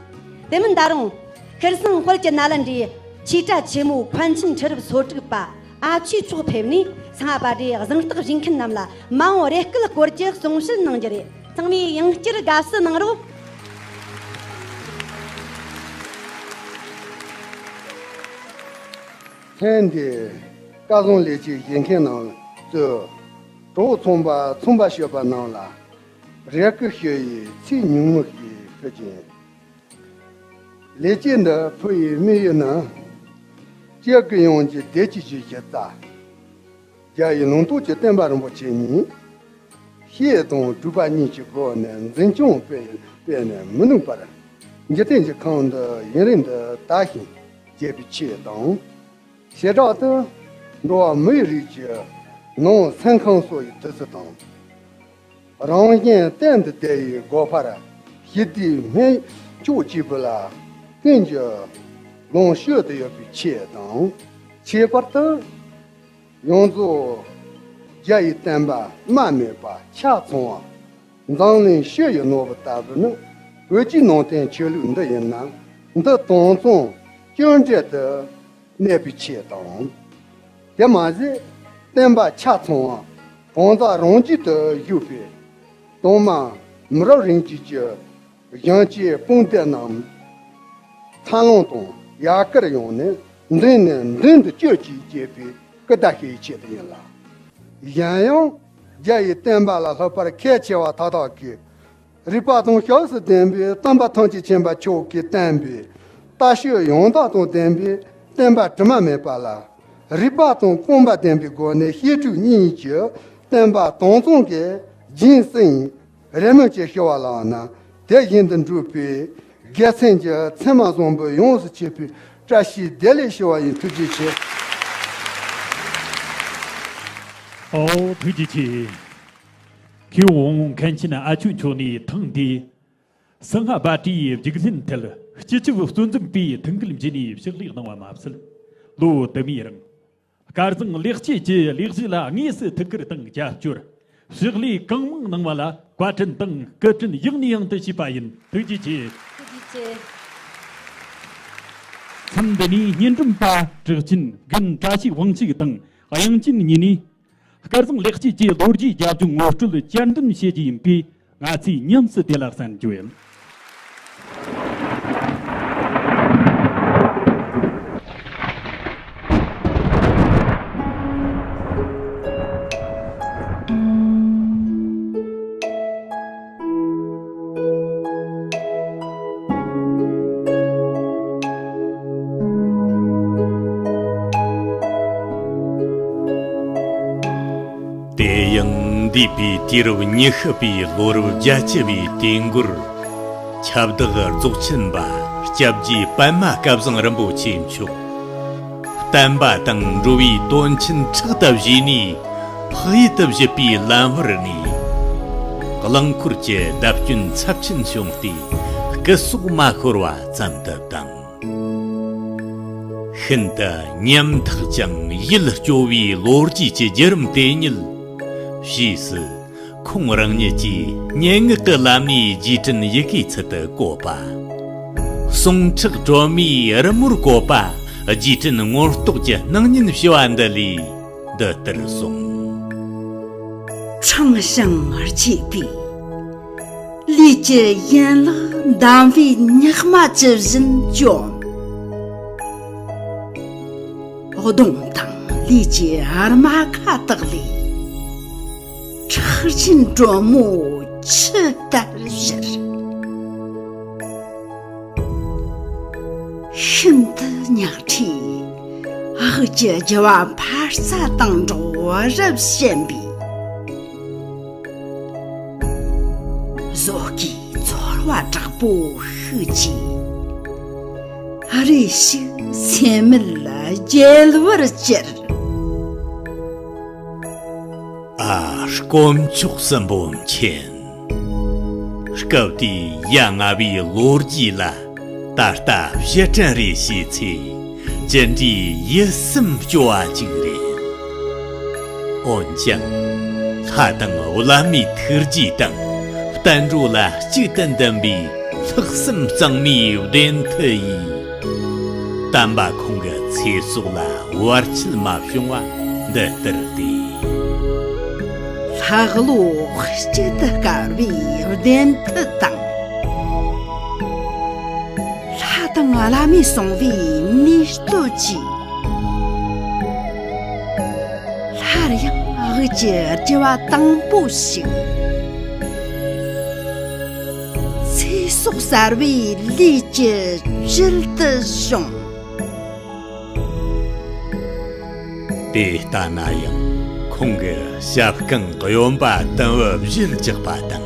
དེ་མིན་ད་རུང་། ཤྲཱི་སེང་དཔལ་གྱི་ནཱ་ལེནྡྲའི་ཆོས་གྲྭ་ཆེན་མོའི་མཁན་ཆེན་ཁྲི་རབས་སོ་དྲུག་པ་ཨ་ཆོས་མཆོག་ཕེབས་ནས་གསང་སྔགས་པ་འདྲའི་གཟེངས་རྟགས་བཞེས་མཁན་རྣམས་ལ་མ་འོངས་རེ་སྐུལ་སྐོར་གྱི་གསུང་བཤད་གནང་རྒྱུ་རེད། ཚང་མས་ཡང་བསྐྱར་དགའ་བསུ་གནང་རོགས། ལྷན་དུ་སྐལ་བཟང་ལེགས་སྐྱེས་བཞེས་མཁན་རྣམས་གཙོས། གྲོགས་ཚོང་པ་ཚོང་པ་སྤྱོད་པ་རྣམས་ལ། རེ་སྐུལ་ཞུ་ཡི་ཚིག་ཉུང་ངུ་ཞིག་ཕུལ་གྱིན། ལེགས་སྐྱེས་འདི་ཕུལ་ཡི་དམིགས་ཡུལ་ནི། སྤྱི་སྒེར་ཡོངས་ཀྱི་བདེ་སྐྱིད་ཀྱི་གཞི་རྩ། རྒྱལ་བའི་ལུང་རྟོགས་ཀྱི་བསྟན་པ་རིན་པོ་ཆེ་ཉིད། བཤད་དང་སྒྲུབ་པ་གཉིས་ཀྱི་སྒོ་ནས་འཛིན་སྐྱོང་སྤེལ་སྤེལ་ནས་མི་ནུབ་པར། འཇིག་རྟེན་གྱི་ཁམས་འདི་ཡུན་རིང་དུ་དར་ཞིང་རྒྱས་པའི་ཆེད་དང་། བྱེ་བྲག་ཏུ་འགྲོ་བ་མིའི་རིགས་ཀྱི་ནང་སེམས་ཁམས་གསོ་བའི་དུས་ཚོད་དང་། རང་གཞན་གཏན་དུ་བདེ་བའི་སྒོ་འཕར་ཞི་བདེའི་སྨན་མཆོག་གཅིག་པུ་ལ་ཀུན་གྱིས་ལོངས་སྤྱོད་དུ་ཡོད་པའི་ཆེད་དང་། ཁྱད་པར་དུ་ཡོངས་རྫོགས་རྒྱ་ཡི་བསྟན་པ་རྨ་མེད་པ་ཆ་ཚང་བ་འཛམ་གླིང་ཕྱི་ཡི་ནོར་བུ་ལྟ་བུ་ནི་བོད་ཀྱི་ནང་བསྟན་ཆོས་ལུགས་འདི་ཡིན་ན། འདི་དྭངས་གཙང་ཅོ་འདྲི་དུ་གནས་པའི་ཆེད་དང་། དེ་མ་ཟད་བསྟན་པ་ཆ་ཚང་བ་གང་ཟག་རང་རྒྱུད་དུ་བཞུགས་པའི་གདོང་མ་མི་རབས་རིམ་གྱིས་ཀྱི་གཞོན་སྐྱེས་དཔུང་སྡེ་རྣམས་འཚར་ལོངས་དང་ཡར་སྐུལ་ཡོང་ནས་མདུན་ནས་མདུན་དུ་སྐྱོད་ཅིག་ཅེས་པའི་སྐུལ་བརྡ་ཞུ་ཡི་ཆེད་དུ་ཡིན་ལ། གཞན་ཡང་རྒྱ་ཡི་བསྟན་པ་ལ་སློབ་པར་ཁས་འཆེ་བ་དག་དག་གིས། རིག་པ་དང་སྐྱབས་སུ་ལྡན་པའི་སྟོན་པ་ཐམས་ཅད་མཁྱེན་པ་མཆོག་གིས་བསྟན་པའི་ལྟ་སྤྱོད་ཡང་དག་དང་ལྡན་པའི་བསྟན་པ་དྲི་མ་མེད་པ་ལ། རིག་པ་དང་རྐང་པ་ལྡན་པའི་སྒོ་ནས་བཤད་སྒྲུབ་གཉིས་ཀྱི་བསྟན་པ་དྭངས་གཙང་གི་སྦྱིན་སྲེག་རེ་སྨོན་ཅེས་ཞུ་བ་ལགས་ན། དེ་བཞིན་དུ་འགྲུབ་པའི་དགེ་མཚན་གྱི་མཚན་མ་བཟང་པོ་ཡོངས་སུ་མཆོད་པའི་བཀྲ་ཤིས་བདེ་ལེགས་ཞུ་བ་ཡིན། ཐུགས་རྗེ་ཆེ། ཨོ་ཐུགས་རྗེ་ཆེ། མཁས་དབང་མཁན་ཆེན་ཨ་ཆོས་མཆོག་ནས་ཐེངས་འདིའི་སིང་ཧ་སྦལ་ཊའི་རྒྱུགས་ལེན་ཐད་སྤྱི་ཁྱབ་གཙོ་འཛིན་པས་ཐུགས་འགན་བཞེས་ནས་ཕྱག་ལས་གནང་བ་མ་ཟད། ལོ་དུ་མའི་རིང་སྐལ་བཟང་ལེགས་བཤད་ཀྱི་ལས་གཞི་ལ་དངོས་སུ་ཐུགས་ཁུར་དང་རྒྱབ་སྐྱོར། ཕྱག་ལས་གང་མང་གནང་བ་ལ་བཀའ་དྲིན་དང་སྐུ་དྲིན་ཡང་ནས་ཡང་དུ་ཞུས་པ་ཡིན། ཐུགས་རྗེ་ཆེ། ཐུགས་རྗེ་ཆེ། མཚམས་འདི་ནས་སྙན་སྒྲོན་པ་གྲགས་ཅན་རྒན་བཀྲ་ཤིས་དབང་ཕྱུག་དང་དབྱངས་ཅན་གཉིས་ནས། སྐལ་བཟང་ལེགས་བཤད་ཀྱི་ལོ་རྒྱུས་རྒྱབ་ལྗོངས་ངོ་སྤྲོད་བསྐྱར་འདོན་བྱེད་རྒྱུ་ཡིན་པས། ང་ཚོས་ཉམས་སུ་དེ་ལ་གསན་རྒྱུ་ཡིན། དེ་ཡང་འདས་པའི་དུས་རབས་ཉི་ཤུ་པའི་ལོ་རབས་བརྒྱད་ཅུ་བའི་དུས་འགོར། ཁྱབ་བདག་རྫོགས་ཆེན་པ་སྐྱབས་རྗེ་པདྨ་སྐལ་བཟང་རིན་པོ་ཆེ་མཆོག་བསྟན་པ་དང་འགྲོ་བའི་དོན་ཆེན་ཕྲག་ཏུ་བཞེས་ནས་འཕགས་ཡུལ་དུ་བཞུད་པའི་ལམ་བར་ནས། རླངས་འཁོར་གྱི་བརྡབ་སྐྱོན་ཚབས་ཆེན་བྱུང་སྟེ་སྐུ་སྲོག་མ་ཤོར་བ་ཙམ་དུ་བཏང་། ཤིན་ཏུ་ཉམ་ཐག་ཅིང་ཡིད་སྐྱོ་བའི་ལོ་རྒྱུས་ཀྱི་བརྒྱུད་རིམ་དེ་ཉིད། ཕྱིས་སུ་ཁོང་རང་ཉིད་ཀྱིས་སྙན་ངག་གི་ལམ་ནས་རྗེས་དྲན་ཡི་གེའི་ཚུལ་དུ་བཀོད་པ། གསུང་ཁྲག་སྒྲོན་མེའི་རི་མོར་བཀོད་པ། རྗེས་དྲན་ངོ་ཐོག་གི་སྣང་བརྙན་ཞེས་པ་འདི་ལས་འདི་ལྟར་གསུངས། ཕྲེང་ཞིང་རྒྱས་པའི་ལས་ཀྱི་ཡན་ལག་འདམ་བུའི་ཉག་མ་ཇི་བཞིན་བཅོམ། གདོང་དང་ལུས་ཀྱི་རྨ་ཁ་དག་ལས། ཁྲག་ཆེན་དྲོན་མོ་ཆུ་ལྟར་བཞུར། ཤིན་ཏུ་ཉག་ཕྲའི་དབུགས་ཀྱི་རྒྱུ་བ་འཕར་རྩ་དང་འགྲོགས་རབ་ཞན་པའི། བཟོད་དཀའི་ཚོར་བ་དྲག་པོ་ཤུགས་ཀྱིས། རེ་ཞིག་སེམས་མེད་བརྒྱལ་བར་གྱུར། ཨ། དཀོན་མཆོག་གསུམ་པོ་མཁྱེན། སྐབས་དེའི་ཡ་ང་བའི་ལོ་རྒྱུས་ལ་ད་ལྟ་ཕྱིར་དྲན་རེ་བྱས་ཚེ། ཅི་འདྲའི་ཡིད་སེམས་སྐྱོ་བ་ཅིག་རེད། འོན་ཀྱང་། ལྷ་དང་བླ་མའི་ཐུགས་རྗེ་དང་། བསྟན་འགྲོ་ལ་གཅིག་ཏུ་འདུན་པའི་ལྷག་བསམ་གཙང་མའི་བདེན་མཐུ་ཡིས། དམ་པ་ཁོང་གི་ཚེ་སྲོག་ལ་བར་ཆད་མ་བྱུང་བ་འདི་ལྟར་ཏེ། ལྷག་བློ་གཅིག་ཏུ་དཀར་བའི་བདེན་མཐུ་དང་། ལྷ་དང་བླ་མས་གསུངས་པའི་ནུས་སྟོབས་ཀྱིས། སླར་ཡང་དབུགས་ཀྱི་རྒྱུ་བ་དྭངས་པོ་ཞིག་ཚེ་སྲོག་གསར་བའི་ལུས་ཀྱི་བཅུད་དུ་བྱུང་། དེ་ལྟ་ན་ཡང་ཁོང་གི་ཞབས་རྐང་གཡོན་པ་དུམ་བུ་བཞིར་བཅག་པ་དང་།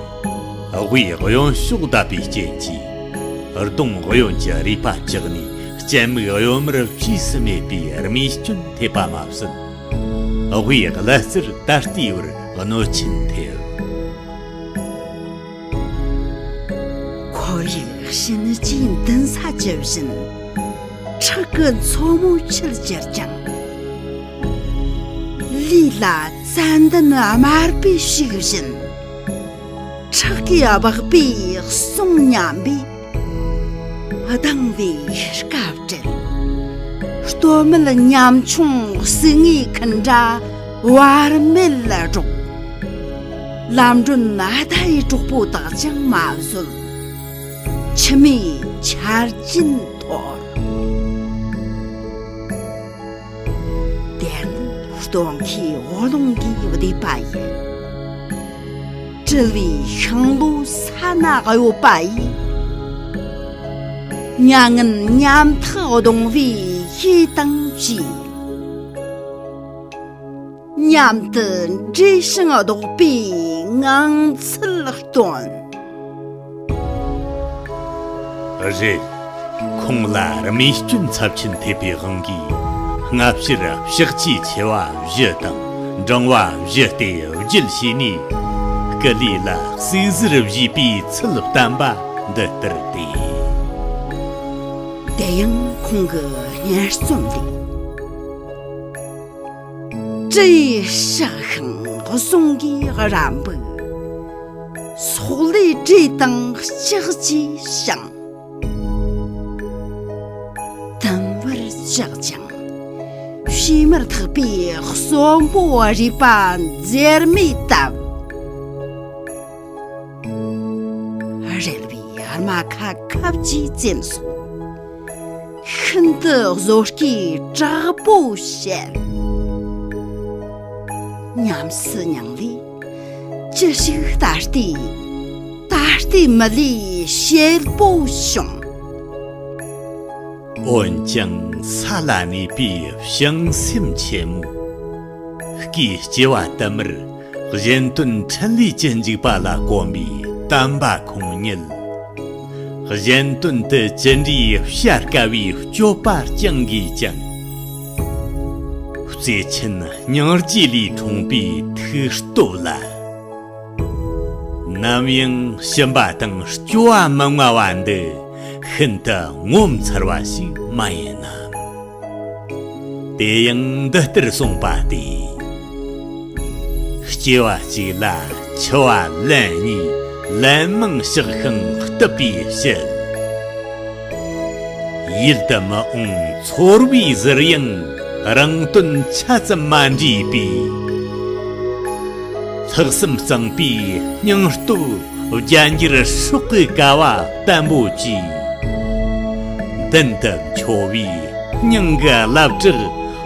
དབུས་གཡོན་ཕྱོགས་བརྡབས་པའི་རྐྱེན་གྱིས། གདོང་གཡོན་གྱི་རུས་པ་བཅག་ནས་སྤྱན་མིག་གཡོན་མར་བཅོས་སུ་མེད་པའི་རྨས་སྐྱོན་ཐེབས་པ་མ་ཟད། དབུས་ཀླད་རྩར་ད་ལྟའི་བར་གནོད་སྐྱོན་ཐེབས། གཤིན་རྗེའི་མདུན་ས་ཇི་བཞིན། ཁྲག་གི་མཚོ་མོ་འཁྱིལ་གྱུར་ཀྱང་། ལུས་ལ་ཙན་དན་དམར་པོས་ཞིག་བཞིན། ཁྲག་གིས་སྦགས་པའི་གསུང་ཉམས་པས། གདངས་པའི་སྐབས་བྲལ། སྟོད་སྨད་ཉམ་ཆུང་ཟུག་རྔུའི་འཁུན་སྒྲ་བར་མེད་ལ་སྒྲོག། ལམ་སྒྲོན་ཨ་ད་ཡི་གྲོགས་པོ་དག་ཀྱང་མ་བཟོད། མཆི་མའི་ཆར་རྒྱུན་འཐོར། དེར་ནི་སྟོན་ཁའི་འོག་རླུང་གིས་བདས་པ་ཡིན། སྤྲུལ་པའི་ཤིང་ལོ་ས་ན་གཡོ་བ་ཡིས། མྱ་ངན་ཉམ་ཐག་གདུང་བའི་ཡིད་དང་བཅས། མཉམ་དུ་འདྲེས་ཤིང་ལྡོག་པའི་ངང་ཚུལ་སྟོན། རེད། ཁོང་ལ་རྨས་སྐྱོན་ཚབས་ཆེན་ཐེབས་པའི་དབང་གིས། སྔ་ཕྱིར་ཕྱག་ཆས་ཆེ་བ་བཞི་དང་འབྲིང་བ་བཞི་སྟེ་བརྒྱུད་བྱས་ནས། སྐུ་ལུས་ལ་ཟུག་གཟེར་བཞེས་པའི་ཚུལ་བསྟན་པ་འདི་ལྟར་ཏེ། དེ་ཡང་ཁོང་གི་སྙན་རྩོམ་ལས། བཀྲུས་བཤགས་ཤིང་བཟུང་གིས་ར་འབུག། སོག་ལེའི་དྲེད་དང་ལྕགས་ཀྱིས་བཤང་། དུམ་བུར་བཅག་ཅིང་བྱེ་མར་ཐག་པའི་གསོན་པོ་རུས་པ་འཛེར་མས་བཏབ། རལ་བའི་རྨ་ཁ་ཁབ་ཀྱིས་བཙེམས་སོང་། ཤིན་ཏུ་བཟོ་ལྐོག་དྲག་པོ་བཤད། ཉམས་སུ་མྱངས་ལས་ཅི་ཞིག་ལྟ་སྟེ། ད་ལྟའི་མི་ལུས་ཞེད་པོ་བྱུང་། འོན་ཀྱང་ས་ལ་གནས་པའི་བྱང་སེམས་ཆེན་མོ། སྐུའི་སྐྱེ་བ་དུ་མར་གཞན་དོན་འཕྲིན་ལས་ཀྱི་འཇུག་པ་ལ་གོམས་པའི་དམ་པ་ཁོང་ཉིད། གཞན་དོན་དུ་ཅི་འདྲའི་བྱ་དཀའ་བའི་སྤྱོད་པ་བསྐྱང་གིས་ཀྱང་། བརྩེ་ཆེན་སྙིང་རྗེ་ལས་འཁྲུངས་པའི་ཐུགས་སྟོབས་ལ། ནམ་ཡང་ཞུམ་པ་དང་སྐྱོ་བ་མི་མངའ་བ་འདི་ཤིན་ཏུ་ངོ་མཚར་བ་ཞིག་མ་ཡིན་ནམ། དེ་ཡང་འདི་ལྟར་གསུངས་པ་སྟེ། སྐྱེ་བ་གཅིག་ལ་འཆི་བ་ལན་གཉིས་ལན་མང་བཞག་ཤིང་བཏུབ་པའི་ཕྱིར། ཡིད་དུ་མི་འོང་ཚོར་བའི་ཟུར་ཡང་རང་དོན་ཆ་ཙམ་མ་འདྲེས་པའི། ལྷག་བསམ་གཙང་པའི་སྙིང་སྟོབས་བརྒྱ་འགྱུར་སྲོག་གི་ཀ་བ་བརྟན་པོ་གྱིས། མདུན་དུ་འཁྱོལ་བའི་སྙིང་གི་རླབས་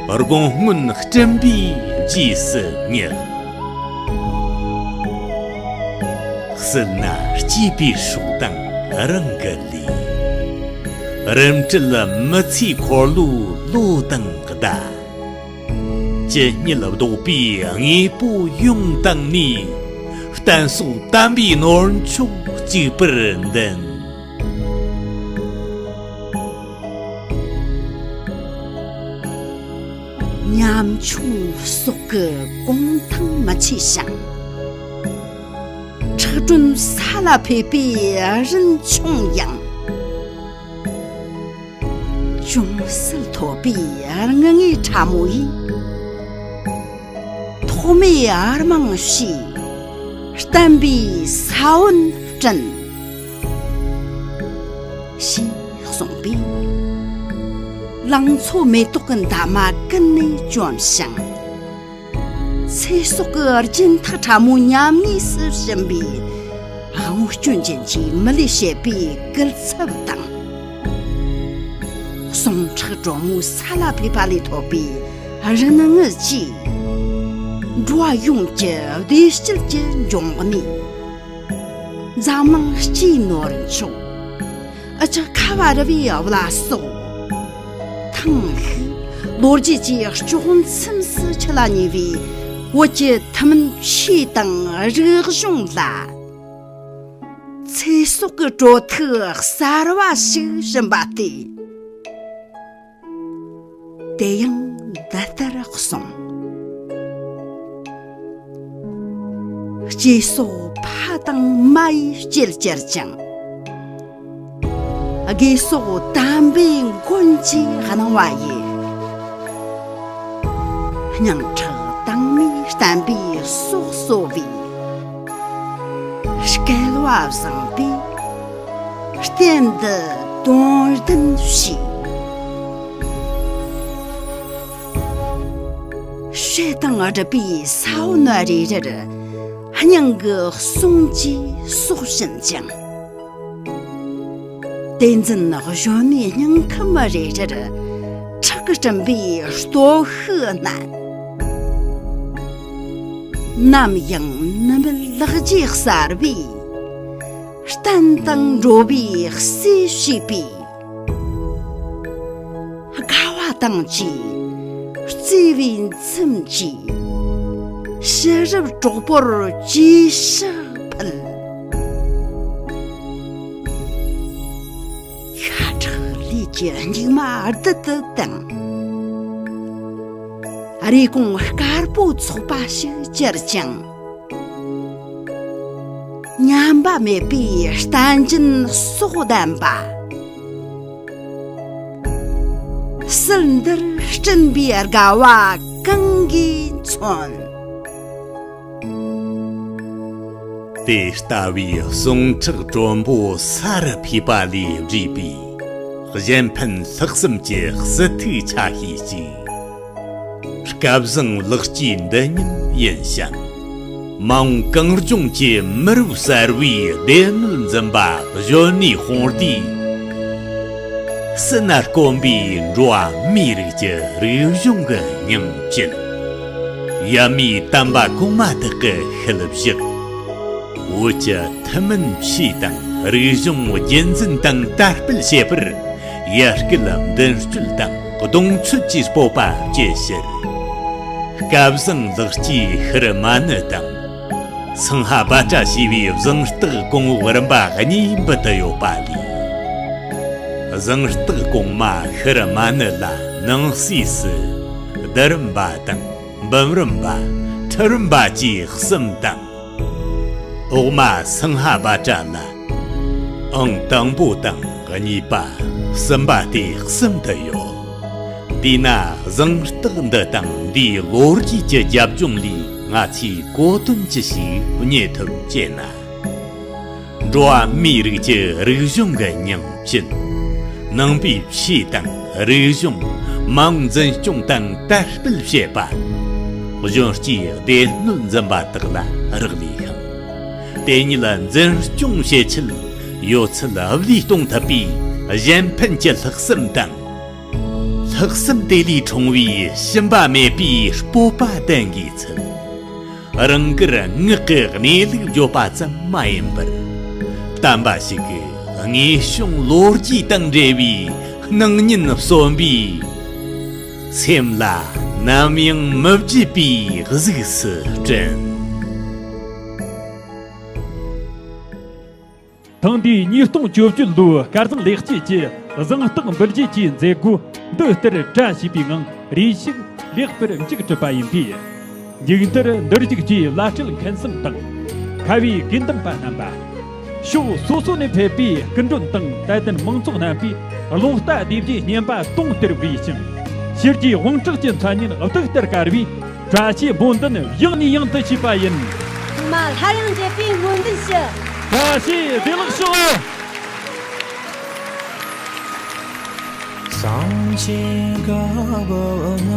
བྲག་དགོངས་སྔོན་སྤྲིན་པའི་རྗེས་སུ་བསྙེགས། བསིལ་ནས་སྐྱེས་པའི་སྲོག་དང་རང་གི་ལུས། རིམ་གྲལ་མི་ཚེའི་འཁོར་ལོའི་ལོ་དང་ཟླ། ཇི་སྙེད་ལྡོག་པའི་དངོས་པོ་ཡོངས་དང་ནས། བརྟན་སྲོག་དམ་པའི་ནོར་མཆོག་གཅིག་པུར་འདུན། ཉམ་ཆུང་སྲོག་གི་གུང་ཐང་མི་ཆེ་ཞིང་། ཁྲག་དྲོན་ས་ལ་ཕེབས་པའི་རིན་ཆུང་ཡང་། ཅུང་ཟད་ཐོབ་པའི་ངུ་ངའི་ཕྲ་མོ་ཡིས། ཐོག་མའི་རྨང་བྱས་བརྟན་པའི་ས་བོན་བསྐྲུན། ཞེས་གསུངས་པས། ལང་ཚོ་མེ་ཏོག་གི་འདབ་མ་ཀུན་ནས་བཅོམ་ཞིང་། ཚེ་སྲོག་གི་སྦྱིན་ཐག་ཕྲ་མོ་ཉམས་དངོས་སུ་ཕྱིན་པའི་དབང་སྐྱོན་ཅན་གྱི་མི་ལུས་བྱེད་པའི་སྐུལ་ཚབ་དང་། ཟུངས་ཁྲག་དྲོན་མོ་ས་ལ་ཕེབས་པ་ལས་ཐོབ་པའི་རིན་དངུལ་གྱིས། འགྲོ་བ་ཡོངས་ཀྱི་བདེ་སྐྱིད་ཀྱི་འབྱུང་གནས། འཛམ་གླིང་སྤྱིའི་ནོར་མཆོག་འུ་ཅག་ཁ་བ་རི་བའི་བླ་སྲོག་ཐང་ཤིག་ལོ་རྒྱུས་ཀྱི་ལྕོགས་མཚམས་སུ་འཁྱིལ་ལ་ཉེ་བའི་བོད་ཀྱི་ཐུན་མིན་ཆོས་དང་རིག་གཞུང་ལ། ཚེ་སྲོག་གི་དྲོད་ཐིགས་གསར་བ་ཞིག་བྱིན་པ་སྟེ། དེ་ཡང་འདི་ལྟར་གསུངས། སྐྱེ་སོགས་ཕ་དང་མ་ཡིས་སྐྱེལ་གྱུར་ཅིང་། དགོས་སོགས་དམ་པའི་མགོན་གྱིས་གནང་བ་ཡི། སྙིང་ཁྲག་དྭངས་མའི་བསྟན་པའི་སྲོག་གསོ་བའི། སྐལ་བ་བཟང་པོའི་རྟེན་འདི་དོན་ལྡན་བྱས། བཤད་དང་སྒྲུབ་པའི་ས་བོན་རེ་རེར། སྙིང་གི་གསུང་གིས་སྲོག་བྱིན་ཅིང་། དེ་འཛིན་གཞོན་ནུའི་སྙིང་ཁམས་རེ་རེར། ཁྲག་གི་སྤྲིན་པའི་སྟོབས་ཤུགས་བསྣན། ནམ་ཡང་ནུབ་མེད་ལེགས་སྐྱེས་གསར་བའི། བསྟན་དང་འགྲོ་བའི་སྲས་བྱས་པའི། དགའ་བ་དང་བཅས་བརྩེ་བའི་མཚམས་ཀྱིས། ཕྱི་རབས་གྲོགས་པོར་གྱེས་ཕྱག་ཕུལ། ཤ་ཁྲག་ལུས་ཀྱི་སྙིགས་མ་རྡུལ་དུ་དྭངས། རེ་སྐོང་དཀར་པོ་ཚོགས་པ་ཞིག་གྱུར་ཅིང་། ཉམས་པ་མེད་པའི་བསྟན་སྦྱིན་སྲོག་ལྡན་པ། ཟིལ་འདིར་སྤྲིན་པའི་དགའ་བ་གང་གིས་མཚོན། དེ་ལྟ་བུའི་གསུང་ཁྲག་དྲོན་པོ་ས་རུ་ཕུལ་བ་ལས་བྲིས་པའི་གཞན་ཕན་ལྷག་བསམ་གྱི་སྲིད་ཐིག་ཆ་ཤས་ཤིག། སྐལ་བཟང་ལེགས་སྐྱེས་འདི་ཉིད་ཡིན་ཞིང་། མ་འོངས་གངས་ལྗོངས་ཀྱི་མི་རབས་གསར་བའི་སྡེ་སྣོད་འཛིན་པ་གཞོན་ནུའི་དཔུང་སྡེས། སྲིད་ན་དཀོན་པའི་འགྲོ་བ་མིའི་རིགས་ཀྱི་རིག་གཞུང་གི་སྙིང་བཅུད། ཡབ་མེས་དམ་པ་གོང་མ་དག་གི་ཤུལ་བཞག། བོད་ཀྱི་ཐུན་མིན་ཆོས་དང་རིག་གཞུང་རྒྱུན་འཛིན་དང་དར་སྤེལ་བྱེད་པར་ཡར་སྐུལ་མདུན་སྐྱོད་དང་གདེང་ཚོད་ཀྱི་སྤོབས་པ་བསྐྱེད་ཕྱིར། སྐལ་བཟང་ལེགས་སྐྱེས་ཤི་རི་མ་ཎི་དང་། སིང་ཧ་བྷ་དྲ་ཞེས་པའི་གཟེངས་རྟགས་གོང་འོག་རིམ་པ་གཉིས་འབུལ་དུ་ཡོད་པ་ལས། གཟེངས་རྟགས་གོང་མ་ཤི་རི་མ་ཎི་ལ་ནང་གསེས་སུ་བསྡུ་རིམ་པ་དང་། འབུམ་རམས་པ། ཁྲི་རམས་པ་བཅས་གསུམ་དང་། འོག་མ་སིང་ཧ་བྷ་དྲ་ལ་ཨང་དང་པོ་དང་གཉིས་པ། གསུམ་པ་སྟེ་གསུམ་དུ་ཡོད། དེས་ན་གཟེངས་རྟགས་འདི་དང་འདིའི་ལོ་རྒྱུས་ཀྱི་རྒྱབ་ལྗོངས་ལས་ང་ཚོས་གོ་དོན་ཅི་ཞིག་རྙེད་ཐུབ་ཅེ་ན། འགྲོ་བ་མིའི་རིགས་ཀྱི་རིག་གཞུང་གི་སྙིང་བཅུད། ནང་པའི་ཆོས་དང་རིག་གཞུང་མ་འོངས་འཛིན་སྐྱོང་དང་དར་སྤེལ་བྱེད་པ། གཞོན་སྐྱེས་སྡེ་སྣོད་འཛིན་པ་དག་ལ་རག་ལས་ཤིང་། དེ་ཉིད་འཛིན་སྐྱོང་བྱེད་ཆེད་ཡོད་ཚད་བློས་གཏོང་ཐུབ་པའི་གཞན་ཕན་གྱི་ལྷག་བསམ་དང་། ལྷག་བསམ་དེ་ལས་འཁྲུངས་པའི་ཞུམ་པ་མེད་པའི་སྤོབས་པ་ལྡན་དགོས་ཚུལ། རང་དགར་ངག་གི་གནས་ལུགས་བརྗོད་པ་ཙམ་མ་ཡིན་པར། བསྟན་པ་ཞིག་གི་དངོས་བྱུང་ལོ་རྒྱུས་དང་འབྲེལ་བའི་སྣང་བརྙན་གསོན་པའི་སེམས་ལ་ནམ་ཡང་མི་བརྗེད་པའི་གཟུགས་སུ་བསྐྲུན། ཐེངས་འདིའི་ཉིས་སྟོང་བཅུ་བཅུ་ལོའི་སྐལ་བཟང་ལེགས་སྐྱེས་ཀྱི་གཟེངས་རྟགས་འབུལ་རྒྱུ་གྱི་མཛད་སྒོ་འདི་ལྟར་གྲ་བྱས་པའི་ངང་རེ་ཞིག་ལེགས་པར་མཇུག་གྲུབ་པ་ཡིན་པས། མཇུག་མཐར་འདིར་བཞུགས་ཀྱི་བླ་སྤྲུལ་མཁན་གསུམ་དང་། ཁ་བའི་དགེ་འདུན་པ་རྣམ་པ། ཕྱོགས་སོ་སོ་ནས་ཕེབས་པའི་སྐུ་མགྲོན་དང་དད་ལྡན་མང་ཚོགས་རྣམ་པས་ཀློང་རྟ་སྡེ་བརྒྱད་བསྙེན་པ་དུང་ལྟར་བའི་ཞིང་། ཕྱི་རྒྱུའི་དབང་དྲག་གི་མཚན་སྙན་གདུགས་ལྟར་དཀར་བའི། བཀྲ་ཤིས་སྨོན་འདུན་ཡང་ནས་ཡང་དུ་ཞུས་པ་ཡིན། ཚང་མ་སླར་ཡང་མཇལ་བའི་སྨོན་འདུན་ཞུ། བཀྲ་ཤིས་བདེ་ལེགས་ཤོག། སངས་རྒྱས་བཀའ་བབས་སྔ་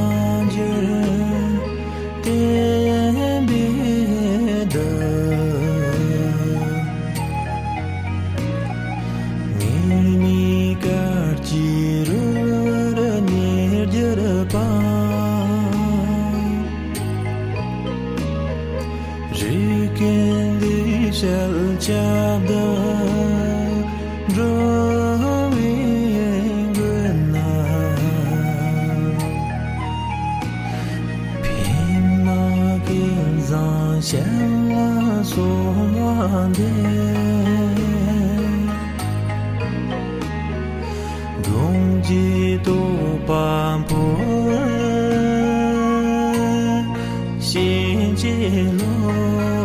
འགྱུར་བསྟན་པའི་བདུད། ངེས་མེད་སྐར་གྱི་རི་བོར་གནས་གྱུར་པ། རིག་ཀུན་ལས་བྱེད་ཁྱབ་བརྡལ་འགྲོ་བའི་མགོན་ན། ཕན་མ་སྐལ་བཟང་ཞལ་ལ་གསོལ་བ་འདེབས། ལོངས་སྤྱོད་རྟོགས་པ་འཕོ་བར་བྱིན་གྱིས་རློབས།